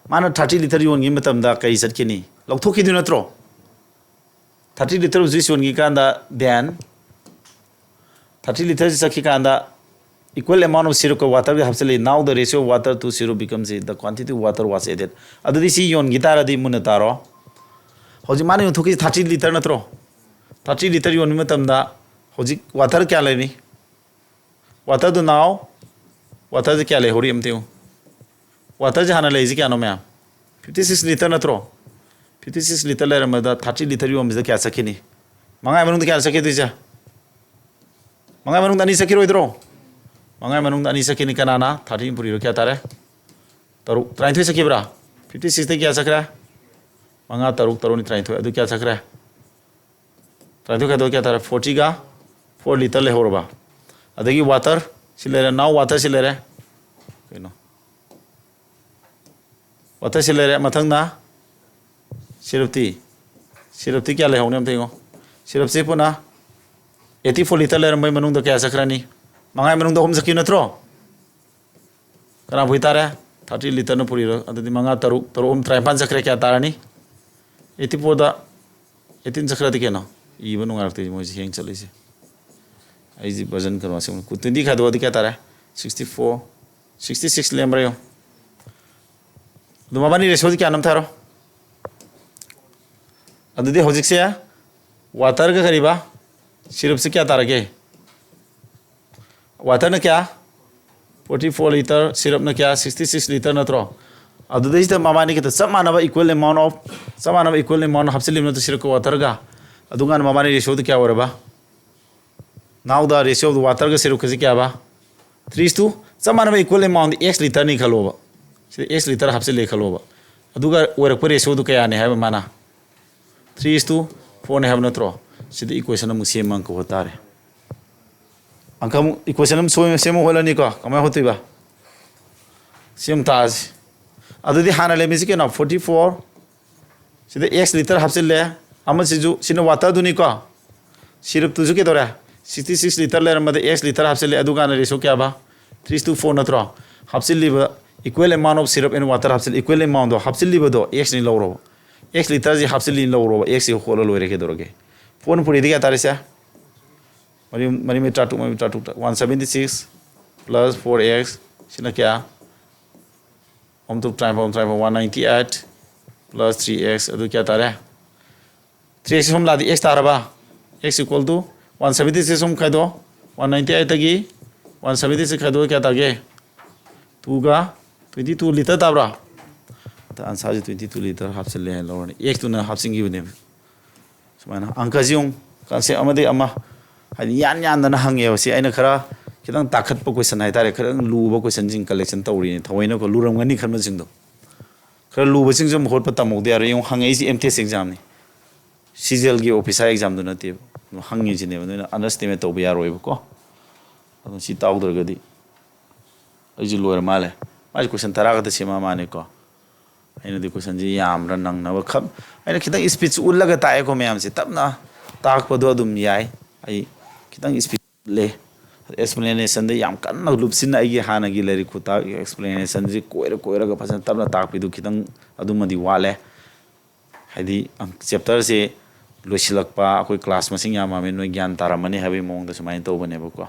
ꯃꯥꯅ thirty litre ꯌꯣꯟꯈꯤꯕ ꯃꯇꯝꯗ ꯀꯔꯤ ꯆꯠꯈꯤꯅꯤ? ꯂꯧꯊꯣꯛꯈꯤꯗꯣꯏ ꯅꯠꯇ꯭ꯔꯣ? Thirty litre of juice ꯌꯣꯟꯈꯤ ꯀꯥꯟꯗ, then thirty litre ꯁꯤ ꯆꯠꯈꯤ ꯀꯥꯟꯗ equal amount of syrup ꯀ water ꯒ ꯍꯥꯞꯆꯤꯜꯂꯤ꯫ Now the ratio of water to syrup becomes the quantity of water was added. ꯑꯗꯨꯗꯤ ꯁꯤ ꯌꯣꯟꯈꯤ ꯇꯥꯔꯗꯤ ꯃꯨꯟꯅ ꯇꯥꯔꯣ꯫ ꯍꯧꯖꯤꯛ ꯃꯥꯅ ꯌꯣꯟꯊꯣꯛꯈꯤꯁꯤ thirty litre ꯅꯠꯇ꯭ꯔꯣ? Thirty litre ꯌꯣꯟꯕ ꯃꯇꯝꯗ ꯍꯧꯖꯤꯛ water ꯀꯌꯥ ꯂꯩꯔꯤ? Water ꯗꯨ now, water ꯁꯦ ꯀꯌꯥ ꯂꯩꯍꯧꯔꯤ ꯑꯝꯇ ꯌꯦꯡꯉꯨ꯫ Waterꯁꯦ ꯍꯥꯟꯅ ꯂꯩꯔꯤꯁꯦ ꯀꯌꯥꯅꯣ ꯃꯌꯥꯝ? Fifty six litre ꯅꯠꯇ꯭ꯔꯣ? Fifty six litre ꯂꯩꯔꯝꯕꯗ thirty litre ꯌꯣꯟꯕꯁꯤꯗ ꯀꯌꯥ ꯆꯠꯈꯤꯅꯤ? ꯃꯉꯥꯒꯤ ꯃꯅꯨꯡꯗ ꯀꯌꯥ ꯆꯠꯈꯤꯗꯣꯏꯁꯦ? ꯃꯉꯥꯒꯤ ꯃꯅꯨꯡꯗ ꯑꯅꯤ ꯆꯠꯈꯤꯔꯣꯏꯗ꯭ꯔꯣ? ꯃꯉꯥꯒꯤ ꯃꯅꯨꯡꯗ ꯑꯅꯤ ꯆꯠꯈꯤꯅꯤ꯫ ꯀꯅꯥꯅ? Thirty ꯄꯨꯔꯤꯔꯣ? ꯀꯌꯥ ꯇꯥꯔꯦ? ꯇꯔꯨꯛ꯫ ꯇꯔꯥꯅꯤꯊꯣꯏ ꯆꯠꯈꯤꯕ꯭ꯔꯥ? Fifty sixꯇ ꯀꯌꯥ ꯆꯠꯈ꯭ꯔꯦ? ꯃꯉꯥ, ꯇꯔꯨꯛ, ꯇꯔꯨꯛꯅꯤ, ꯇꯔꯥꯅꯤꯊꯣꯏ꯫ ꯑꯗꯨ ꯀꯌꯥ ꯆꯠꯈ꯭ꯔꯦ? ꯇꯔꯥꯅꯤꯊꯣꯏ ꯈꯥꯏꯗꯣꯛꯑ ꯀꯌꯥ ꯇꯥꯔꯦ? Fortyꯒ four litre ꯂꯩꯍꯧꯔꯕ꯫ ꯑꯗꯒꯤ water ꯁꯤ ꯂꯩꯔꯦ, now water ꯁꯤ ꯂꯩꯔꯦ꯫ ꯀꯩꯅꯣ? Water ꯁꯤ ꯂꯩꯔꯦ꯫ ꯃꯊꯪꯅ syrupꯇꯤ꯫ Syrupꯇꯤ ꯀꯌꯥ ꯂꯩꯍꯧꯅꯤ ꯑꯝꯇ ꯌꯦꯡꯉꯣ꯫ Syrupꯁꯤ ꯄꯨꯟꯅ eighty four litre ꯂꯩꯔꯝꯕꯩ ꯃꯅꯨꯡꯗ ꯀꯌꯥ ꯆꯠꯈ꯭ꯔꯅꯤ? ꯃꯉꯥꯒꯤ ꯃꯅꯨꯡꯗ ꯑꯍꯨꯝ ꯆꯠꯈꯤꯕ ꯅꯠꯇ꯭ꯔꯣ? ꯀꯅꯥ ꯄꯨꯏ ꯇꯥꯔꯦ? Thirty litreꯅ ꯄꯨꯔꯤꯔꯣ? ꯑꯗꯨꯗꯤ ꯃꯉꯥ, ꯇꯔꯨꯛ, ꯇꯔꯨꯛ ꯑꯍꯨꯝ ꯇꯔꯥꯅꯤꯄꯥꯟ ꯆꯠꯈ꯭ꯔꯦ꯫ ꯀꯌꯥ ꯇꯥꯔꯅꯤ? Eighty fourꯗ, eighteen ꯆꯠꯈ꯭ꯔꯗꯤ ꯀꯩꯅꯣ? ꯏꯕ ꯅꯨꯡꯉꯥꯏꯔꯛꯇꯦ ꯃꯣꯏꯁꯦ, hang ꯆꯠꯂꯤꯁꯦ꯫ ꯑꯩꯁꯦ version ꯀꯩꯅꯣ ꯁꯦꯝꯕ꯫ Twenty ꯈꯥꯏꯗꯣꯛꯑꯗꯤ ꯀꯌꯥ ꯇꯥꯔꯦ? Sixty four, sixty six ꯂꯩꯔꯝꯕ꯭ꯔꯥ ꯌꯦꯡꯉꯣ꯫ ꯑꯗꯨ ꯃꯕꯥꯅꯤ ratioꯗꯤ ꯀꯌꯥꯅꯣ ꯑꯝꯇ ꯍꯥꯏꯔꯣ? ꯑꯗꯨꯗꯤ ꯍꯧꯖꯤꯛꯁꯦ waterꯒ ꯀꯔꯤꯕ? Syrupꯁꯦ ꯀꯌꯥ ꯇꯥꯔꯒꯦ? Waterꯅ ꯀꯌꯥ? Forty four litre, syrupꯅ ꯀꯌꯥ? Sixty six litre ꯅꯠꯇ꯭ꯔꯣ? ꯑꯗꯨꯗꯩꯁꯤꯗ ꯃꯕꯥꯅꯤ ꯈꯛꯇ ꯆꯞ ꯃꯥꯟꯅꯕ equal amount of, ꯆꯞ ꯃꯥꯟꯅꯕ equal amount ꯍꯥꯞꯆꯤꯜꯂꯤꯕ ꯅꯠꯇ꯭ꯔꯣ, syrupꯀ waterꯒ? ꯑꯗꯨꯀꯥꯟꯗ ꯃꯕꯥꯅꯤ ratioꯗꯨ ꯀꯌꯥ ꯑꯣꯏꯔꯕ? Now the ratio of the waterꯒ syrupꯀꯁꯤ ꯀꯌꯥꯕ? Three is to, ꯆꯞ ꯃꯥꯟꯅꯕ equal amount X litreꯅꯤ ꯈꯜꯂꯣꯕ꯫ ꯁꯤꯗ X litre ꯍꯥꯞꯆꯤꯜꯂꯦ ꯈꯜꯂꯣꯕ꯫ ꯑꯗꯨꯒ ꯑꯣꯏꯔꯛꯄ ratioꯗꯨ ꯀꯌꯥꯅꯤ ꯍꯥꯏꯕ ꯃꯥꯅ? Three is to fourꯅꯤ ꯍꯥꯏꯕ ꯅꯠꯇ꯭ꯔꯣ? ꯁꯤꯗ equation ꯑꯃꯨꯛ ꯁꯦꯝꯃ ꯀꯧꯕ ꯇꯥꯔꯦ꯫ ꯑꯪꯀ ꯑꯃꯨꯛ equation ꯑꯃ ꯁꯣꯏ-, ꯁꯦꯝꯃ ꯍꯣꯠꯂꯅꯤꯀꯣ꯫ ꯀꯃꯥꯏꯅ ꯍꯣꯠꯇꯣꯏꯕ? ꯁꯤ ꯑꯃꯨꯛ ꯇꯥꯛꯑꯁꯤ꯫ ꯑꯗꯨꯗꯤ ꯍꯥꯟꯅ ꯂꯩꯔꯝꯃꯤꯁꯤ ꯀꯩꯅꯣ? Forty four꯫ ꯁꯤꯗ X litre ꯍꯥꯞꯆꯤꯜꯂꯦ꯫ ꯑꯃꯁꯤꯁꯨ, ꯁꯤꯅ waterꯗꯨꯅꯤꯀꯣ꯫ Syrupꯇꯨꯁꯨ ꯀꯩꯗꯧꯔꯦ? Sixty six litre ꯂꯩꯔꯝꯕꯗ X litre ꯍꯥꯞꯆꯤꯜꯂꯦ꯫ ꯑꯗꯨꯀꯥꯟꯗ ratio ꯀꯌꯥꯕ? Three is to four ꯅꯠꯇ꯭ꯔꯣ? ꯍꯥꯞꯆꯤꯜꯂꯤꯕ equal amount of syrup and water ꯍꯥꯞꯆꯤꯜꯂꯤ, equal amountꯗꯣ ꯍꯥꯞꯆꯤꯜꯂꯤꯕꯗꯣ Xꯅꯤ ꯂꯧꯔꯣꯕ꯫ X litreꯁꯤ ꯍꯥꯞꯆꯤꯜꯂꯤ ꯂꯧꯔꯣꯕ꯫ Xꯁꯤ ꯍꯣꯠꯂ ꯂꯣꯏꯔꯦ ꯀꯩꯗꯧꯔꯒꯦ? Fourꯅ ꯄꯨꯔꯤꯗꯤ ꯀꯌꯥ ꯇꯥꯔꯦ ꯁꯦ? ꯃꯔꯤ, ꯃꯔꯤ ꯃꯔꯤ ꯇꯔꯥ ꯇꯔꯨꯛ, ꯃꯔꯤ ꯇꯔꯥ ꯇꯔꯨꯛ, one seventy six plus four X꯫ ꯁꯤꯅ ꯀꯌꯥ? ꯑꯍꯨꯝ ꯇꯔꯨꯛ ꯇꯔꯥꯅꯤꯄꯥꯜ, ꯇꯔꯥꯅꯤꯄꯥꯜ, one ninety eight plus three X꯫ ꯑꯗꯨ ꯀꯌꯥ ꯇꯥꯔꯦ? Three X ꯁꯨꯝ ꯂꯥꯛꯑꯗꯤ X ꯇꯥꯔꯕ? X equal to one seventy six ꯁꯨꯝ ꯈꯥꯏꯗꯣꯛ꯫ One ninety eightꯇꯒꯤ one seventy six ꯈꯥꯏꯗꯣꯛꯑ ꯀꯌꯥ ꯇꯥꯒꯦ? Twoꯒ Twenty two litre ꯇꯥꯕ꯭ꯔꯥ? ꯑꯟꯁꯥꯔꯁꯦ twenty two litre ꯍꯥꯞꯆꯤꯜꯂꯦ ꯍꯥꯏꯅ ꯂꯧꯔꯅꯤ, ꯑꯦꯛꯁꯇꯨꯅ ꯍꯥꯞꯆꯤꯟꯈꯤꯕꯅꯦꯕ꯫ ꯁꯨꯃꯥꯏꯅ ꯑꯪꯀꯁꯤ ꯑꯃꯨꯛ ꯀꯟꯁꯦꯞ ꯑꯃꯗꯒꯤ ꯑꯃ, ꯍꯥꯏꯗꯤ ꯌꯥꯟ ꯌꯥꯟꯗꯅ ꯍꯪꯉꯦꯕ꯫ ꯁꯤ ꯑꯩꯅ ꯈꯔ ꯈꯤꯇꯪ ꯇꯥꯈꯠꯄ ꯀꯣꯏꯁꯟ ꯍꯥꯏꯇꯥꯔꯦ, ꯈꯤꯇꯪ ꯂꯨꯕ ꯀꯣꯏꯁꯟꯁꯤꯡ ꯀꯂꯦꯛꯁꯟ ꯇꯧꯔꯤꯅꯦ ꯊꯑꯣꯏꯅꯀꯣ, ꯂꯨꯔꯝꯒꯅꯤ ꯈꯟꯕꯁꯤꯡꯗꯣ꯫ ꯈꯔ ꯂꯨꯕꯁꯤꯡꯁꯨ ꯑꯃꯨꯛ ꯍꯣꯠꯄ ꯇꯝꯍꯧꯗ ꯌꯥꯔꯣꯏ꯫ ꯌꯦꯡꯉꯨ, ꯍꯪꯉꯛꯏꯁꯤ ꯑꯦꯝ ꯇꯤ ꯑꯦꯁ ꯑꯦꯛꯖꯥꯝꯅꯤ, ꯁꯤ ꯖꯤ ꯑꯦꯜꯒꯤ ꯑꯣꯐꯤꯁꯥꯔ ꯑꯦꯛꯖꯥꯝꯗꯨ ꯅꯠꯇꯦꯕ꯫ ꯑꯗꯨ ꯍꯪꯉꯤꯁꯤꯅꯦꯕ, ꯅꯣꯏꯅ ꯑꯟꯗꯔꯁꯇꯦꯟ ꯇꯧꯕ ꯌꯥꯔꯣꯏꯕꯀꯣ꯫ ꯑꯗꯨ ꯁꯤ ꯇꯥꯎꯗ꯭ꯔꯒꯗꯤ ꯑꯩꯁꯨ ꯂꯣꯏꯔ ꯃꯥꯜꯂꯦ꯫ ꯃꯥꯁꯦ ꯀꯣꯏꯁꯟ ꯇꯔꯥ ꯈꯛꯇ ꯁꯦꯝꯃꯛꯑ ꯃꯥꯅꯤꯀꯣ꯫ ꯑꯩꯅꯗꯤ ꯀꯣꯏꯁꯟꯁꯤ ꯌꯥꯝꯕ꯭ꯔꯥ ꯅꯪꯅꯕ ꯈꯛ, ꯑꯩꯅ ꯈꯤꯇꯪ ꯏꯁꯄꯤꯠꯁꯨ ꯎꯠꯂꯒ ꯇꯥꯛꯑꯦꯀꯣ ꯃꯌꯥꯝꯁꯦ꯫ ꯇꯞꯅ ꯇꯥꯛꯄꯗꯣ ꯑꯗꯨꯝ ꯌꯥꯏ꯫ ꯑꯩ ꯈꯤꯇꯪ ꯏꯁꯄꯤꯠ ꯎꯠꯂꯦ꯫ ꯑꯦꯛꯁꯄ꯭ꯂꯦꯅꯦꯁꯟꯗ ꯌꯥꯝ ꯀꯟꯅ ꯂꯨꯞꯁꯤꯟꯅ ꯑꯩꯒꯤ ꯍꯥꯟꯅꯒꯤ ꯂꯥꯏꯔꯤꯛ ꯈꯨꯇꯥꯛ ꯑꯦꯛꯁꯄ꯭ꯂꯦꯅꯦꯁꯟꯁꯤ ꯀꯣꯏꯔ ꯀꯣꯏꯔꯒ ꯐꯖꯅ ꯇꯞꯅ ꯇꯥꯛꯄꯤꯗꯨ ꯈꯤꯇꯪ ꯑꯗꯨꯃꯗꯤ ꯋꯥꯠꯂꯦ꯫ ꯍꯥꯏꯗꯤ ꯆꯦꯞꯇꯔꯁꯦ ꯂꯣꯏꯁꯤꯜꯂꯛꯄ, ꯑꯩꯈꯣꯏ ꯀ꯭ꯂꯥꯁ ꯃꯁꯤꯡ ꯌꯥꯝꯃꯕꯅꯤꯅ ꯅꯣꯏ ꯒ꯭ꯌꯥꯟ ꯇꯥꯔꯝꯃꯅꯤ ꯍꯥꯏꯕꯒꯤ ꯃꯑꯣꯡꯗ ꯁꯨꯃꯥꯏꯅ ꯇꯧꯕꯅꯦꯕꯀꯣ꯫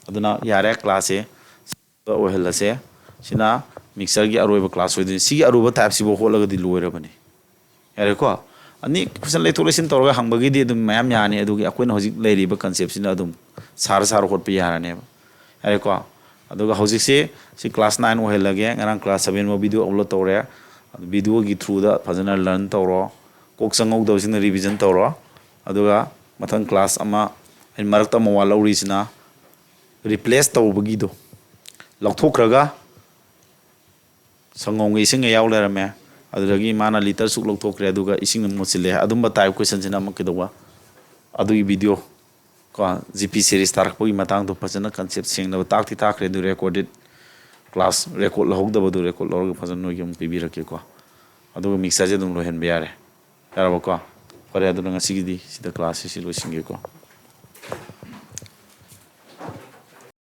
ꯑꯗꯨꯅ ꯌꯥꯔꯦ, ꯀ꯭ꯂꯥꯁꯁꯦ ꯑꯣꯏꯍꯜꯂꯁꯦ꯫ ꯁꯤꯅ ꯃꯤꯛꯆꯔꯒꯤ ꯑꯔꯣꯏꯕ ꯀ꯭ꯂꯥꯁ ꯑꯣꯏꯗꯣꯏꯅꯤ꯫ ꯁꯤꯒꯤ ꯑꯔꯨꯕ ꯇꯥꯏꯞꯁꯤꯐꯥꯎ ꯍꯣꯠꯂꯒꯗꯤ ꯂꯣꯏꯔꯕꯅꯤ꯫ ꯌꯥꯔꯦꯀꯣ? ꯑꯅꯤ ꯀꯣꯏꯁꯟ ꯂꯩꯊꯣꯛ ꯂꯩꯁꯤꯟ ꯇꯧꯔꯒ ꯍꯪꯕꯒꯤꯗꯤ ꯑꯗꯨꯝ ꯃꯌꯥꯝ ꯌꯥꯅꯤ꯫ ꯑꯗꯨꯒꯤ ꯑꯩꯈꯣꯏꯅ ꯍꯧꯖꯤꯛ ꯂꯩꯔꯤꯕ ꯀꯟꯁꯦꯞꯁꯤꯅ ꯑꯗꯨꯝ ꯁꯥꯔ ꯁꯥꯔ ꯍꯣꯠꯄ ꯌꯥꯔꯅꯦꯕ꯫ ꯌꯥꯔꯦꯀꯣ? ꯑꯗꯨꯒ ꯍꯧꯖꯤꯛꯁꯦ ꯁꯤ ꯀ꯭ꯂꯥꯁ ꯅꯥꯏꯟ ꯑꯣꯏꯍꯜꯂꯒꯦ꯫ ꯉꯔꯥꯡ ꯀ꯭ꯂꯥꯁ ꯁꯕꯦꯟ ꯐꯥꯎ ꯚꯤꯗꯤꯑꯣ ꯑꯞꯂꯣꯗ ꯇꯧꯔꯦ꯫ ꯑꯗꯨ ꯚꯤꯗꯤꯑꯣꯒꯤ ꯊ꯭ꯔꯨꯗ ꯐꯖꯅ ꯂꯔꯟ ꯇꯧꯔꯣ꯫ ꯀꯣꯛ ꯆꯪꯍꯧꯗꯕꯁꯤꯡꯅ ꯔꯤꯚꯤꯖꯟ ꯇꯧꯔꯣ꯫ ꯑꯗꯨꯒ ꯃꯊꯪ ꯀ꯭ꯂꯥꯁ ꯑꯃ, ꯑꯩꯅ ꯃꯔꯛꯇ ꯑꯃ ꯋꯥꯠꯍꯧꯔꯤꯁꯤꯅ ꯔꯤꯄ꯭ꯂꯦꯁ ꯇꯧꯕꯒꯤꯗꯣ ꯂꯧꯊꯣꯛꯈ꯭ꯔꯒ ꯁꯪꯒꯣꯝꯒ ꯏꯁꯤꯡꯒ ꯌꯥꯎ ꯂꯩꯔꯝꯃꯦ꯫ ꯑꯗꯨꯗꯒꯤ ꯃꯥꯅ ꯂꯤꯇꯔ ꯁꯨꯛ ꯂꯧꯊꯣꯛꯈ꯭ꯔꯦ, ꯑꯗꯨꯒ ꯏꯁꯤꯡꯅ ꯃꯨꯠꯁꯤꯜꯂꯦ꯫ ꯑꯗꯨꯝꯕ ꯇꯥꯏꯞ ꯀꯣꯏꯁꯟꯁꯤꯅ ꯑꯃꯨꯛ ꯀꯩꯗꯧꯕ? ꯑꯗꯨꯒꯤ ꯚꯤꯗꯤꯑꯣ ꯀꯣ, ꯖꯤ ꯄꯤ ꯁꯦꯔꯤꯁ ꯇꯥꯔꯛꯄꯒꯤ ꯃꯇꯥꯡꯗꯣ ꯐꯖꯅ ꯀꯟꯁꯦꯞ ꯁꯦꯡꯅꯕ ꯇꯥꯛꯇꯤ ꯇꯥꯛꯈ꯭ꯔꯦ꯫ ꯑꯗꯨ ꯔꯦꯀꯣꯔꯗꯦꯠ ꯀ꯭ꯂꯥꯁ ꯔꯦꯀꯣꯔꯗ ꯂꯧꯍꯧꯗꯕꯗꯨ ꯔꯦꯀꯣꯔꯗ ꯂꯧꯔꯒ ꯐꯖꯅ ꯅꯣꯏꯒꯤ ꯑꯃꯨꯛ ꯄꯤꯕꯤꯔꯛꯀꯦꯀꯣ꯫ ꯑꯗꯨꯒ ꯃꯤꯛꯆꯔꯁꯦ ꯑꯗꯨꯝ ꯂꯣꯏꯍꯟꯕ ꯌꯥꯔꯦ꯫ ꯌꯥꯔꯕꯀꯣ? ꯐꯔꯦ, ꯑꯗꯨꯅ ꯉꯁꯤꯒꯤꯗꯤ ꯁꯤꯗ ꯀ꯭ꯂꯥꯁꯁꯤ ꯁꯤ ꯂꯣꯏꯁꯤꯟꯒꯦꯀꯣ꯫